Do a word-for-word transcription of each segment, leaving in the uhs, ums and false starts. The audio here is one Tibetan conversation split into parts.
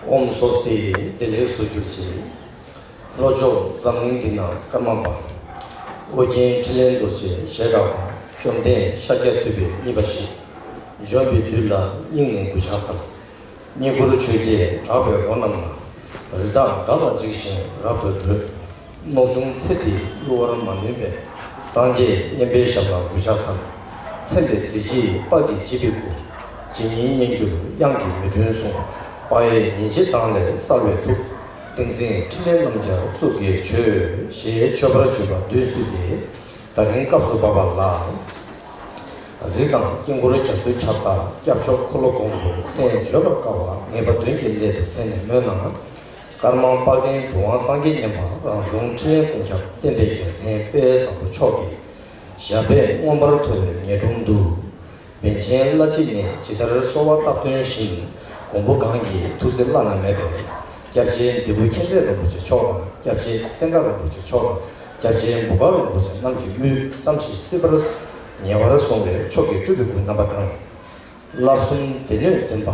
ཨོཾ་སྭ་སྟི། བདེ་ལེགས་སུ་གྱུར་ཅིག། ལྷོ་ཕྱོགས་འཛམ་གླིང་འདི་ན་སྐར་མ་པ། ཨོ་རྒྱན་འཕྲིན་ལས་རྡོ་རྗེ་ཞལ་གྲགས་པ། བཅོམ་ལྡན་ཤཱཀྱ་ཐུབ་པའི་གཉེར་པ་ཞིག། འཇོམས་པའི་བདུད་ལ་སྙིང་ནས་མགུ་ཕྱག་འཚལ། རྙེད་བཀུར་ཆོས་རྒྱལ་གྲགས་པའི་འོ་རྣམས་ལ། རི་དྭགས་བྲག་ལ་འཇིགས་ཤིང་རབ་ཏུ་དྲོད། རྨོག་ཆུང་ཚེ་འདིའི་གཡུལ་བར་མ་ནུས་པའི། སངས་རྒྱས་མཉན་པའི་ཞབས་ལ་མགུ་ཕྱག་འཚལ། མཚན་དཔེ་གཟི་བརྗིད་དཔལ་གྱི་བརྗིད་པའི་སྐུ། ཇི་སྙེད་སྙན་གྱུར་དབྱངས་ཀྱིས་མི་སྒྲོན་གསུང་། དཔག་ཡས་ཉིན་བྱེད་མདངས་ལས་གསལ་བའི་ཐུགས། ཏིང་འཛིན་འཕྲིན་ལས་རྣམ་རྒྱལ་གཙུག་གི་མཆོད། ཞེས་མཆོད་པར་བརྗོད་པ་འདོན་ཚུལ་ཏེ། ད་རིང་སྐབས་སུ་བབ་པ་ལ། རིགས་དང་དཀྱིལ་འཁོར་རྒྱ་མཚོའི་ཁྱབ་བདག་སྐྱབས་མཆོག་འཁོར་ལོ་སྒོམ་པོ་མཚན་བརྗོད་པར་དཀའ་བ་ངེས་པ་དོན་གྱི་སླད་དུ་མཚན་ནས་སྨོས་ན། ཀརྨ་དཔལ་ལྡན་གྲུབ་དབང་སངས་རྒྱས་མཉན་པ་རང་བྱུང་འཕྲིན་ལས་ཀུན་ཁྱབ་བསྟན་པའི་རྒྱལ་མཚན་དཔལ་བཟང་པོ་མཆོག་གི་ཞབས་པད་མངོན་པར་མཐོ་བའི་ངེས་འབྱུང་དུ། པཎ་ཆེན་བླ་སྤྱི་ནས་ཇི་ལྟར་གསོལ་བ་བཏབ་དོན་བཞིན་མགོན་པོ་གང་གི་ཐུགས་བརྩེ་བླ་ན་མེད་པས། སྐྱབས་རྗེ་འདི་བུ་མཁྱེན་བརྩེ་རིན་པོ་ཆེ་མཆོག་དང་སྐྱབས་རྗེ་བསྟན་དགའ་རིན་པོ་ཆེ་མཆོག་དང་སྐྱབས་རྗེ་འབོ་དཀར་རིན་པོ་ཆེ་རྣམས་ཀྱི་དབུས་བསམ་ཞིང་སྲིད་པར་ཉེ་བར་བཟུང་བའི་མཆོག་གི་སྤྲུལ་པའི་སྐུ་རྣམ་པ་དང་། བསླབ་གསུམ་སྡེ་སྣོད་འཛིན་པ་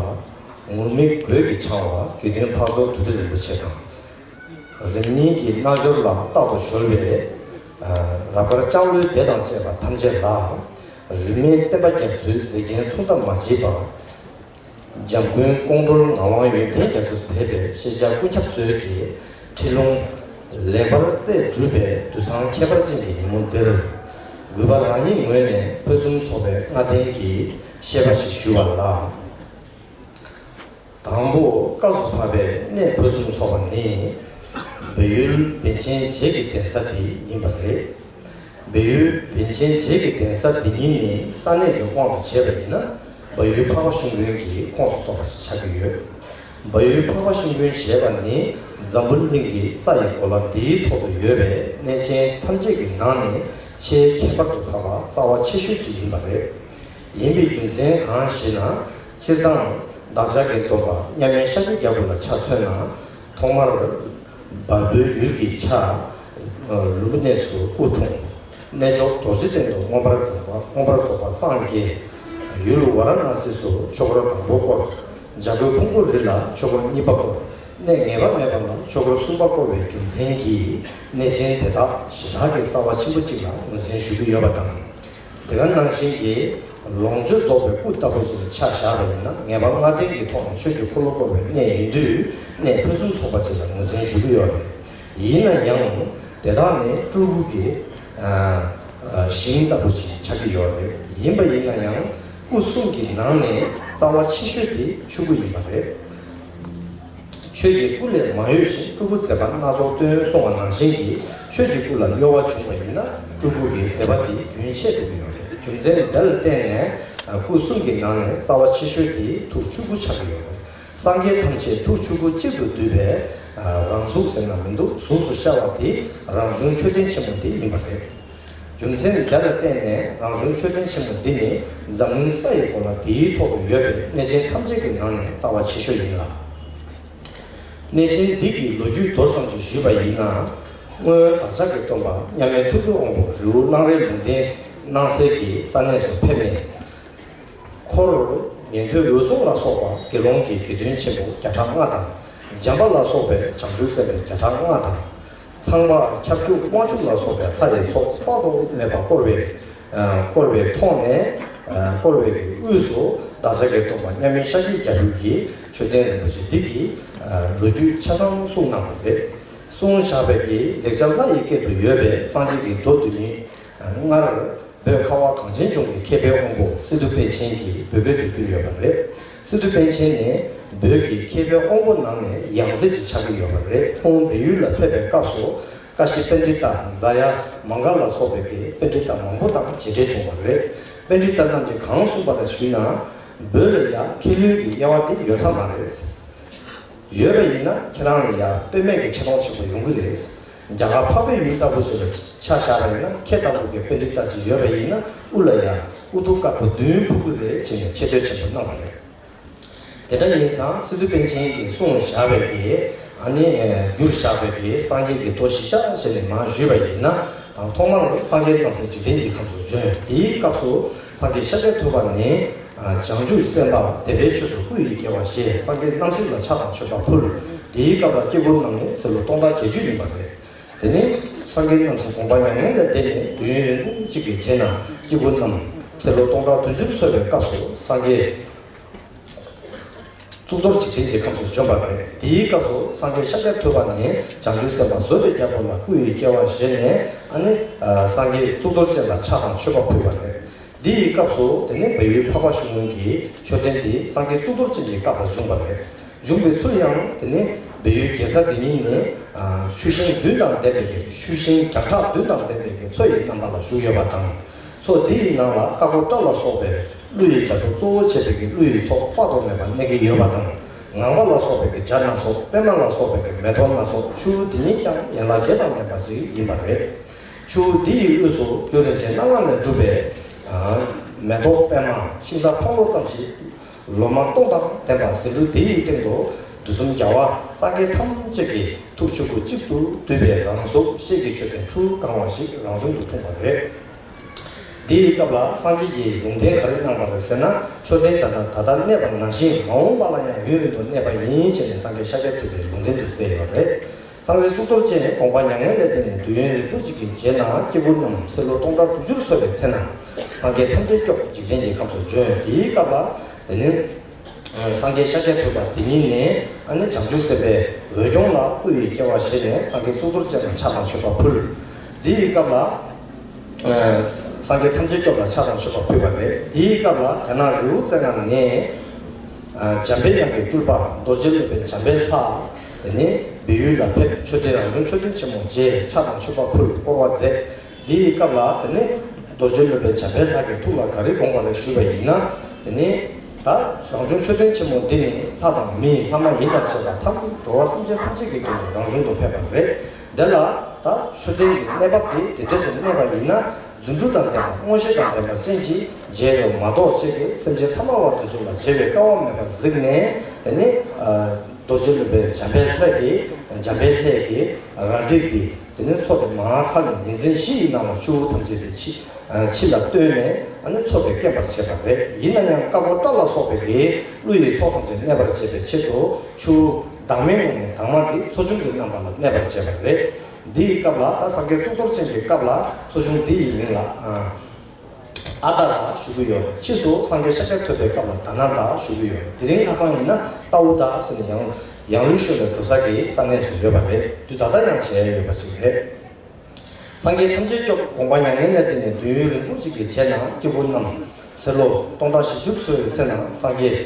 ངུར་སྨྲིག་གོས་ཀྱིས་འཆང་བ་དགེ་འདུན་ཕག་རྡོར་བདུད་རྩི་རིན་པོ་ཆེ་དང་། རིམ་གཉིས་ཀྱི་རྣལ་འབྱོར་ལ་རྟག་ཏུ་གཞོལ་བའི་རབ་དཀར་ལྕང་ལོའི་སྡེ་དང་བཅས་པ་ཐམས་ཅད་ལ། རིས་མེད་བསྟན་པ་རྒྱ་མཚོའི་མཛེས་རྒྱན་མཚུངས་ཟླ་མ་མཆིས་པ། འཇམ་མགོན་ཀོང་སྒྲོལ་ངག་དབང་ཡོན་ཏན་རྒྱ་མཚོས་མཛད་པའི་ཤེས་བྱ་ཀུན་ཁྱབ་མཛོད་ཀྱི་ཁྲིད་ལུང་ལེགས་པར་རྩལ་གྲུབ་པའི་དུས་བཟང་ཁྱད་པར་ཅན་གྱི་ཉིན་མོ་འདིར། གུས་པ་རང་ཉིད་ངོས་ནས་ཕུན་སུམ་ཚོགས་པའི་ལྔ་ལྡན་གྱི་བཤད་པ་ཞིག་ཞུ་བ་ལ། དང་པོ་སྐབས་སུ་བབ་པའི་གནས་ཕུན་སུམ་ཚོགས་པ་ནི། བལ་ཡུལ་པཎ་ཆེན་བྱེས་ཀྱི་གདན་ས་དེ་ཡིན་པ་རེད། བལ་ཡུལ་པཎ་ཆེན་བྱེས་ཀྱི་གདན་ས་འདི་ཉིད་ནི་ས་གནས་ཀྱི་དབང་དུ་བྱས་པ་ཡིན་ན། བལ་ཡུལ་འཕགས་པ་ཤིང་ཀུན་གྱི་ཁོངས་སུ་གཏོགས་པ་ཞིག་ཆགས་ཀྱི་ཡོད། བལ་ཡུལ་འཕགས་པ་ཤིང་ཀུན་ཞེས་པ་ནི་འཛམ་བུ་གླིང་གི་ས་ཡི་གོ་ལ་འདིའི་ཐོག་ཏུ་ཡོད་པའི་གནས་ཆེན་ཐམས་ཅད་ཀྱི་ནང་ནས་ཆེས་ཁྱད་པར་དུ་འཕགས་པ་རྩ་བ་ཆེ་ཤོས་ཅིག་ཡིན་པ་རེད། ཡིན་པའི་རྒྱུ་མཚན་གང་ཞེ་ན། སྤྱིར་བཏང་བདག་ཅག་གི་སྟོན་པ་མཉམ་མེད་ཤཱཀྱ་རྒྱལ་པོ་ལ་ཆ་མཚོན་ན། ཐོག་མར་བལ་པོའི་ཡུལ་གྱི་ཆ་ལུམ་བི་ནི་སུ་སྐུ་འཁྲུངས། གནས་མཆོག་རྡོ་རྗེ་གདན་དུ་མངོན་པར་མཛད་པ་མངོན་པར་རྫོགས་པ་སངས་རྒྱས། ཡུལ་ཝཱ་ར་ཎཱ་སི་སུ་ཆོས་འཁོར་དང་པོ་བསྐོར། བྱ་རྒོད་ཕུང་པོའི་རི་ལ་ཆོས་འཁོར་གཉིས་པ་བསྐོར། གནས་ངེས་པ་མེད་པ་ལ་ཆོས་འཁོར་གསུམ་པ་བསྐོར་བའི་རྒྱུ་མཚན་གྱིས་གནས་ཆེན་དེ་དག་ཞེ་དྲག་གི་རྩ་བ་ཆེན་པོ་གཅིག་ལ་ངོས་འཛིན་ཞུ་གི་ཡོད་པ་དང་། དེ་ག་ནང་བཞིན་གྱི་ལོངས་སྤྱོད་རྫོགས་པའི་སྐུ་ལྟ་བུ་ཞིག་ལ་ཆ་བཞག་པ་ཡིན་ན། ངེས་པ་ལྔ་ལྡན་གྱི་ཐོག་ནས་ཆོས་ཀྱི་འཁོར་ལོ་བསྐོར་བའི་གནས་ཡིན་དུས། གནས་ཕུན་སུམ་ཚོགས་པ་ཅིག་ལ་ངོས་འཛིན་ཞུ་གི་ཡོད་རེད། ཡིན་ན་ཡང་དེ་དག་ནི་སྤྲུལ་སྐུ་གི་ཨ་ཨ་ཞིང་ལྟ་བུ་ཞིག་ཆགས་ཀྱི་ཡོད་རེད། ཡིན་པ་ཡིན་ན་ཡང་སྐུ་གསུམ་གྱི་ནང་ནས་རྩ་བ་ཆེ་ཤོས་དེ་ཆོས་སྐུ་ཡིན་པ་རེད། ཆོས་ཀྱི་སྐུ་ལས་མ་གཡོས་ཤིང་སྤྲུལ་སྐུ་མཛད་པ་སྣ་ཚོགས་སྟོན་གསུང་བ་ནང་བཞིན་གྱི་ཆོས་ཀྱི་སྐུ་ལ་གཡོ་བ་བྱུང་བ་ཡིན་ན་སྤྲུལ་སྐུ་གི་མཛད་པ་དེ་རྒྱུན་ཆད་འགྲོ་གི་ཡོད་རེད། རྒྱུ་མཚན་འདི་ལ་བརྟེན་ནས་སྐུ་གསུམ་གྱི་ནང་ནས་རྩ་བ་ཆེ་ཤོས་དེ་ཐུགས་ཆོས་སྐུ་ཆགས་ཀྱི་ཡོད་རེད། སངས་རྒྱས་ཐམས་ཅད་ཐུགས་ཆོས་སྐུ་གཅིག་ཏུ་བསྡུས་པའི་རང་གཟུགས་ཟེར་ན་མི་འདུག་གཟུགས་སུ་ཤར་བ་དེ་རང་བྱུང་མཆོད་རྟེན་ཆེན་མོ་དེ་ཡིན་པ་རེད། རྒྱུ་མཚན་འདི་ལ་བརྟེན་ནས་རང་བྱུང་མཆོད་རྟེན་ཆེན་མོ་འདི་ནི་འཛམ་གླིང་ས་ཡི་གོ་ལ་འདིའི་ཐོག་ཏུ་ཡོད་པའི་གནས་ཆེན་ཐམས་ཅད་ཀྱི་ནང་ནས་རྩ་བ་ཆེ་ཤོས་ཡིན་ལ། གནས་ཆེན་འདི་གི་ལོ་རྒྱུས་མདོ་ཙམ་ཞིག་ཞུས་པ་ཡིན་ན། སྔོན་བདག་ཅག་གི་སྟོན་པ་མཉམ་མེད་ཐུགས་ཀྱི་དབང་པོ་རི་བོ་གླང་རི་ལུང་བསྟན་གནང་སའི་གི་ས་གནས་སུ་ཕེབས་ནས། འཁོར་ཉན་ཐོས་འོད་སྲུང་ལ་སོགས་པ་དགེ་སློང་གི་དགེ་འདུན་ཆེན་པོ་བརྒྱ་ཕྲག་ལྔ་དང་། བྱམས་པ་ལ་སོགས་པའི་བྱང་ཆུབ་སེམས་དཔའ་བརྒྱ་ཕྲག་ལྔ་དང་། ཚངས་པ་ཁྱབ་འཇུག་དབང་ཕྱུག་ལ་སོགས་པའི་ལྷ་ཡི་ཚོགས་དཔག་ཏུ་མེད་པ་བསྐོར་བའི་བསྐོར་བའི་ཐོག་ནས་བསྐོར་བའི་དབུས་སུ་བདག་ཅག་གི་སྟོན་པ་མཉམ་མེད་ཤཱཀྱའི་རྒྱལ་པོ་གིས་མཆོད་རྟེན་རིན་པོ་ཆེ་འདི་གི་ལོ་རྒྱུས་ཆ་ཚང་གསུངས་གནང་བ་རེད། གསུངས་བཞག་པའི་གི་ལེགས་སྦྱར་ལྷ་ཡི་སྐད་དུ་ཡོད་པའི་སངས་རྒྱས་ཀྱི་མདོ་འདི་ཉིད་སྔར། བོད་ཁ་བ་གངས་ཅན་ལྗོངས་ཀྱི་མཁས་པའི་དབང་པོ་སི་ཏུ་པཎ་ཆེན་གྱིས་བོད་སྐད་དུ་བསྒྱུར་ཡོད་པ་རེད། སི་ཏུ་པཎ་ཆེན་ནི་བོད་ཀྱི་མཁས་པའི་དབང་པོ་ནང་ནས་ཡང་རྩེ་ཅིག་ཆགས་ཀྱི་ཡོད་པ་རེད། ཁོང་བལ་ཡུལ་ལ་ཕེབས་པའི་སྐབས་སུ་ཀ་ཤི་པཎྜི་ཏ་ཛ་ཡ་མ་ག་ལ་སོགས་པའི་གི་པཎྜི་ཏ་མང་པོ་དང་མཇལ་འཕྲད་བྱུང་བ་རེད། པཎྜི་ཏ་རྣམས་ཀྱིས་གང་གསུངས་པ་ལ་ཞུས་ན། བོད་ལ་ཡ་མཁས་བླུན་གྱི་དབྱེ་བ་དེ་ཡོད་ས་མ་རེད། ཡོད་པ་ཡིན་ན་ཁྱེད་རང་ལ་ཡང་དཔེ་མེད་ཀྱི་ཆེ་མཐོང་ཆེན་པོ་ཡོང་གི་རེད། རྒྱ་གར་འཕགས་པའི་ཡུལ་ལྟ་བུ་ཞིག་ལ་ཆ་བཞག་པ་ཡིན་ན། ཁྱེད་ལྟ་བུ་གི་པཎྜི་ཏ་ཅིག་ཡོད་པ་ཡིན་ན་དབུ་ལ་ཡང་དབུ་ཐོག་དཀར་པོ་བདུན་ཕུབ་ཀྱི་རེད་ཅེས་ནས་ཆེ་བསྟོད་ཆེན་པོ་གནང་བ་རེད། དེ་འདྲ་ཡིན་ཙང་སི་ཏུ་པཎ་ཆེན་གྱིས་གསུངས་བཞག་པའི་གི་ཨ་ནི་བསྒྱུར་བཞག་པའི་གི་སངས་རྒྱས་ཀྱི་མདོ་གཞི་བཞག་བྱས་ནས་མར་ཞུས་པ་ཡིན་ན། དང་ཐོག་མར་སངས་རྒྱས་རྣམ་སྲས་འཇིག་རྟེན་གྱི་ཁམས་སུ་བྱོན། དེའི་སྐབས་སུ་སངས་རྒྱས་ཤཱཀྱ་ཐུབ་པ་ནི། བྱང་ཆུབ་སེམས་དཔའ་དད་པའི་ཆོས་སུ་སྐུ་ཡི་སྐྱེ་བ་བཞེས། སངས་རྒྱས་རྣམ་སྲས་ལ་ཕྱག་དང་མཆོད་པ་ཕུལ། དེའི་སྐབས་ལ་སྐྱེ་དགུའི་རྣམས་ནི་ཚེ་ལོ་སྟོང་ཕྲག་བརྒྱད་ཅུ་ཡིན་པ་རེད། དེ་ནས་སངས་རྒྱས་རྣམ་སྲས་དགོངས་པ་མྱ་ངན་ལས་འདས་ནས་དུས་ཡུན་རིང་པོ་ཅིག་གི་རྗེས་ན་སྐྱེ་དགུའི་རྣམས་ཚེ་ལོ་སྟོང་ཕྲག་བདུན་ཅུར་འཚོ་བའི་སྐབས་སུ་སངས་རྒྱས་གཙུག་ཏོར་འཇིག་རྟེན་གྱི་ཁམས་སུ་བྱོན་པ་རེད། དེའི་སྐབས་སུ་སངས་རྒྱས་ཤཱཀྱ་ཐུབ་པ་ནི་བྱང་ཆུབ་སེམས་དཔའ་བཟོད་པའི་རྒྱལ་པོ་ལ་སྐུ་ཡི་སྐྱེ་བ་བཞེས་ནས། ཨ་ནི་སངས་རྒྱས་གཙུག་ཏོར་ཅན་ལ་ཕྱག་དང་མཆོད་པ་ཕུལ་བ་རེད། འདི་ཡི་སྐབས་སུ་དེ་ནས་བལ་ཡུལ་འཕགས་པ་ཤུལ་ངོས་ཀྱི་མཆོད་རྟེན་འདི་སངས་རྒྱས་གཙུག་ཏོར་ཅན་གྱི་སྐབས་ལ་བྱུང་བ་རེད། བྱུང་བའི་ཚུལ་ཡང་དེ་ནི་བལ་ཡུལ་རྒྱལ་ས་འདི་ཉིད་ནི་ཆུ་ཤིང་བདུན་དང་ལྡན་པའི་གི་ཆུ་ཤིང་བརྒྱ་ཕྲག་བདུན་དང་ལྡན་པའི་གི་མཚོ་ཡི་རྣམ་པ་ལ་བཞུགས་ཡོད་པ་དང་། མཚོ་འདི་ཡི་ནང་ལ་ཀ་ཀོ་ཊ་ལ་སོགས་པའི་ཀླུ་ཡི་རྒྱ་མཚོ་གཙོ་བོ་བྱས་པའི་གི་ཀླུ་ཡི་ཚོགས་དཔག་ཏུ་མེད་པ་གནས་ཀྱི་ཡོད་པ་དང་། ངང་པ་ལ་སོགས་པའི་གི་བྱ་སྣ་ཚོགས། པད་མ་ལ་སོགས་པའི་གི་མེ་ཏོག་སྣ་ཚོགས། ཆུ་བོ་འདི་ཉིད་ཀྱང་ཡན་ལག་བརྒྱད་དང་ལྡན་པ་ཞིག་ཡིན་པ་རེད། ཆུ་བོ་འདི་ཡི་དབུས་སུ་རྒྱུ་རིན་ཆེན་སྣ་ལྔ་ལས་གྲུབ་པའི་མེ་ཏོག་པད་མ་ཤིང་རྟ་འཕང་ལོ་ཙམ་ཞིག་ལོ་མ་སྟོང་དང་ལྡན་པ་ཟེའུ་འབྲུ་དེ་ཡི་སྟེང་དུ་དུས་གསུམ་རྒྱལ་བ་སངས་རྒྱས་ཐམས་ཅད་ཀྱི་ཐུགས་ཆོས་སྐུ་གཅིག་ཏུ་བསྡུས་པའི་རང་གཟུགས་ཤེལ་གྱི་མཆོད་རྟེན་ཁྲུ་གང་བ་ཞིག་རང་བྱུང་དུ་འཁྲུངས་པ་རེད། འདི་ཡི་སྐབས་ལ་སངས་རྒྱས་ཀྱིས་ལུང་བསྟན་ག་རེ་གནང་བ་རེད་ཟེར་ན། མཆོད་རྟེན་ད་ལྟ་ད་ལྟ་གནས་པ་ནང་བཞིན་མ་འོངས་པ་ལ་ཡང་ཡུན་རིང་དུ་གནས་པ་ཡིན་ཞེས་ནས་སངས་རྒྱས་ཤཱཀྱ་ཐུབ་པའི་ལུང་བསྟན་དུ་མཛད་ཡོད་རེད། སངས་རྒྱས་གཙུག་ཏོར་ཅན་དགོངས་པ་མྱ་ངན་ལས་འདས་ནས་དུས་ཡུན་རིང་པོ་ཅིག་གི་རྗེས་ན་སྐྱེ་དགུ་རྣམས་ཚེ་ལོ་སྟོང་ཕྲག་དྲུག་ཅུར་འཚོ་བའི་ཚེ་ན་སངས་རྒྱས་ཐམས་ཅད་སྐྱོབ་འཇིག་རྟེན་གྱི་ཁམས་སུ་བྱོན། དེའི་སྐབས་ལ་དེ་ནི་སངས་རྒྱས་ཤཱཀྱ་ཐུབ་པ་དེ་ཉིད་ནས་ཨ་ནི་བྱང་ཆུབ་སེམས་དཔའི་འོད་སྐྱོང་ལ་སྐུ་ཡི་སྐྱེ་བ་བཞེས་ནས་སངས་རྒྱས་གཙུག་ཏོར་ཅན་ལ་ཕྱག་དང་མཆོད་པ་ཕུལ། འདི་ཡི་སྐབས་ལ་སངས་རྒྱས་ཐམས་ཅད་སྐྱོབ་ལ་ཕྱག་དང་མཆོད་པ་ཕུལ་བ་རེད། དེའི་སྐབས་ལ་རྒྱ་ནག་རི་བོ་རྩེ་ལྔ་ནས་འཇམ་པའི་དབྱངས་ཀྱི་སྤྲུལ་པ་རྡོ་རྗེ་སློབ་དཔོན་འཇམ་པའི་ལྷ་དེ་ནི་བལ་ཡུལ་ལ་ཕེབས། མཆོད་རྟེན་རང་བྱུང་མཆོད་རྟེན་ཆེན་མོ་མཇལ། ཕྱག་དང་མཆོད་པ་ཕུལ། བསྐོར་བ་མཛད། འདི་ཡི་སྐབས་ལ་དེ་ནི་རྡོ་རྗེ་སློབ་དཔོན་འཇམ་པའི་ལྷ་གི་ཐུགས་ལ་ག་རེ་དགོངས་པ་རེད་ཞུས་པ་ཡིན་ན། དེ་ནི་ད་རང་བྱུང་མཆོད་རྟེན་ཆེན་མོ་འདི་ནི་ལྷ་དང་མི་ལྷ་མ་ཡིན་པར་བྱས་པ་ཐམས་ཅད་འགྲོ་བ་སེམས་ཅན་ཐམས་ཅད་ཀྱི་དོན་དུ་རང་བྱུང་དུ་ཕེབས་པ་རེད། འདི་ལ་ད་མཆོད་རྟེན་གྱི་གནས་བབ་འདི་དེ་འདྲ་ཞིག་གནས་པ་ཡིན་ན། རྫུ་འཕྲུལ་དང་ལྡན་པ་མངོན་ཤེས་དང་ལྡན་པ་ཅན་གྱིས་མཇལ་བས་མ་གཏོགས་ཁྱེད་ཀྱིས་སེམས་ཅན་ཐ་མལ་བ་དེ་ཚོ་ལ་མཇལ་བའི་སྐལ་བ་མེད་པར་གཟིགས་ནས། དེ་ནི་རྡོ་རྗེ་སློབ་དཔོན་འཇམ་པའི་ལྷ་གིས་འཇམ་པའི་ལྷས་ཀྱིས་རལ་གྲི་འདི་དེ་ནི་མཚོ་དེ་མ་ཧཱ་ཀ་ལའི་ཉི་འཛིན་བཞི་ཡི་ནང་ལ་ཆུ་བོ་ཐམས་ཅད་དེ་ཕྱི་ཕྱི་ལ་བཏོན་ནས་ཨ་ནི་མཚོ་དེ་སྐེམ་པར་བྱས་པ་རེད། ཡིན་ན་ཡང་ཀ་ཀོ་ཊ་ལ་སོགས་པའི་གི་ཀླུ་ཡི་ཚོགས་ཐམས་ཅད་གནས་པར་བྱེད་པའི་ཆེད་དུ་ཆུ་བོ་དྭངས་མའི་ངོས་ནས་དྭངས་མ་དེ་མཚོ་ཆུང་གི་རྣམ་པ་ལ་གནས་པར་བྱས་པ་རེད། འདི་ཡི་སྐབས་ལ་ད་སངས་རྒྱས་གཙུག་ཏོར་ཅན་གྱི་སྐབས་ལ་མཚོ་ཆུང་འདི་ཡི་མིང་ལ་ཨ་ད་ར་ཞུ་གི་ཡོད། ཕྱིས་སུ་སངས་རྒྱས་ཤཱཀྱ་ཐུབ་པའི་སྐབས་ལ་ད་ན་ད་ཞུ་གི་ཡོད། དེ་རིང་ཁ་སང་ཡིན་ན་ཏའུ་ད་ཟེར་ནས་ཡང་ཡང་ཡུལ་ཤོད་ནས་འགྲོ་ས་གི་ས་གནས་སུ་ཡོད་པ་རེད། དུས་ད་ལྟ་ཡང་བྱས་ཡོད་པ་ཞིག་རེད། སངས་རྒྱས་ཐམས་ཅད་སྐྱོབ་དགོངས་པ་མྱ་ངན་ལས་འདས་ནས་དུས་ཡུན་རིང་པོ་ཞིག་གི་རྗེས་ན་སྐྱེ་དགུ་རྣམས་ཚེ་ལོ་སྟོང་ཕྲག་བཞི་བཅུ་འཚོ་བའི་ཚེ་ན་སངས་རྒྱས་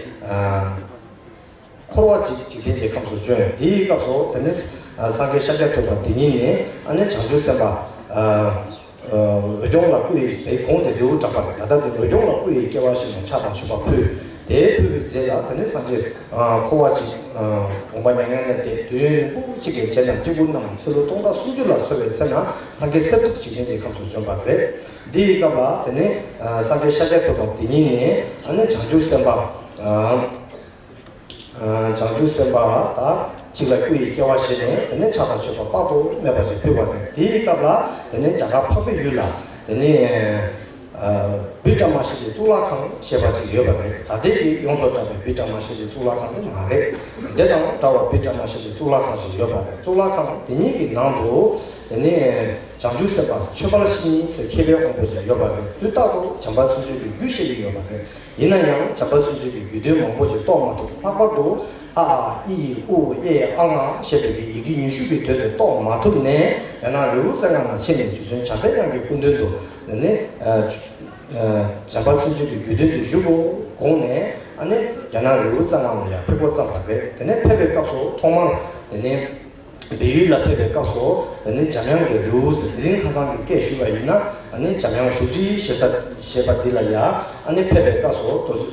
འཁོར་བ་འཇིག་འཇིག་རྟེན་གྱི་ཁམས་སུ་བྱོན། དེའི་སྐབས་སུ་དེ་ནི་སངས་རྒྱས་ཤཱཀྱ་ཐུབ་པ་དེ་ཉིད་ནས་ཨ་ནི་བྱང་ཆུབ་སེམས་དཔའ་འོད་སྐྱོང་ལ་སྐུ་ཡི་དེའི་གོང་དེ་རི་བོ་བྲག་པ་རེད། ད་ལྟ་དེ་འོད་སྐྱོང་ལ་སྐུ་ཡི་སྐྱེ་བ་བཞེས་ནས་ཕྱག་དང་མཆོད་པ་ཕུལ། དེའི་ཕུལ་བའི་རྗེས་ལ་དེ་ནི་སངས་རྒྱས་འཁོར་བ་འཇིག་དགོངས་པ་མྱ་ངན་ལས་འདས། དུས་ཡུན་རིང་པོ་ཞིག་གི་རྗེས་ན་སྐྱེ་དགུ་རྣམས་ཚེ་ལོ་སྟོང་ཕྲག་སུམ་ཅུ་ལ་འཚོ་བའི་ཚེ་ན་སངས་རྒྱས་གསེར་ཐུབ་འཇིག་རྟེན་གྱི་ཁམས་སུ་བྱོན་པ་རེད། འདི་ཡི་སྐབས་ལ་དེ་ནི་སངས་རྒྱས་ཤཱཀྱ་ཐུབ་པ་དེ་ཉིད་ནས་ཨ་ནི་བྱང་ཆུབ་སེམས་དཔའ་བྱང་ཆུབ་སེམས་དཔའ་ད་གཅིག་ལ་སྐུ་ཡི་སྐྱེ་བ་བཞེས་ནས་དེ་ནས་ཕྱག་དང་མཆོད་པ་དཔག་ཏུ་མེད་པ་ཞིག་ཕུལ་བ་རེད། དེའི་སྐབས་ལ་དེ་ནས་རྒྱ་གར་འཕགས་པའི་ཡུལ་ལ་དེ་ནས་བི་ཀྲ་མ་ཤི་ལའི་གཙུག་ལག་ཁང་ཞེས་པ་ཞིག་ཡོད་པ་རེད། ད་ལྟའི་གི་ཡོངས་སུ་གྲགས་པའི་བི་ཀྲ་མ་ཤི་ལའི་གཙུག་ལག་ཁང་དེ་མ་རེད། འདི་དང་འདྲ་བར་བི་ཀྲ་མ་ཤི་ལའི་གཙུག་ལག་ཁང་ཞིག་ཡོད་པ་རེད། གཙུག་ལག་ཁང་དེ་ཉིད་ཀྱི་ནང་དུ་དེ་ནས་བྱང་ཆུབ་སེམས་དཔའ་མཆོད་པ་བཤེས་གཉེན་ཟེར་མཁས་པའི་དབང་པོ་ཞིག་ཡོད་པ་རེད། དུས་རྟག་ཏུ་བྱམས་པ་བརྩོན་འགྲུས་ཀྱི་རྒྱུད་བཤད་ཀྱི་ཡོད་པ་རེད། ཡིན་ན་ཡང་བྱམས་པ་བརྩོན་འགྲུས་ཀྱི་རྒྱུད་དོན་མང་པོ་ཞིག་རྟོགས་མ་ཐུབ། ལྷག་པར་དུ་ཨ་ཨ་ཨི་ཨི་ཨུ་ཨུ་ཨེ་ཨེ་ཨ་ང་ཞེས་པའི་ཡི་གེ་ཉི་ཤུ་གི་དོན་དེ་རྟོགས་མ་ཐུབ་ནས་རྒྱ་ནག་རི་བོ་རྩེ་ལྔ་ན་ཕྱིན་ནས་རྗེ་བཙུན་བྱམས་པའི་དབྱངས་ཀྱི་སྐུ་མདུན་དུ་ནི་བྱམས་པ་བརྩོན་འགྲུས་ཀྱི་རྒྱུད་དོན་དེ་ཞུ་དགོས་དགོངས་ནས་ཨ་ནི་རྒྱ་ནག་རི་བོ་རྩེ་ལྔ་ལ་ཡང་ཕེབས་འགོ་བརྩམས་པ་རེད། དེ་ནས་ཕེབས་པའི་སྐབས་སུ་ཐོག་མར་དེ་ནས་བལ་ཡུལ་ལ་ཕེབས་པའི་སྐབས་སུ་དེ་ནི་འཇམ་དབྱངས་ཀྱི་རི་བོ་ཟེར། དེ་རིང་ཁ་སང་གི་སྐད་ཞུས་པ་ཡིན་ན་ཨ་ནི་འཇམ་དབྱངས་བཞུགས་ཁྲི་ཞེས་ས་ཞེས་པ་འདི་ལ་ཡ་ཨ་ནི་ཕེབས་པའི་སྐབས་སུ་རྡོ་རྗེ་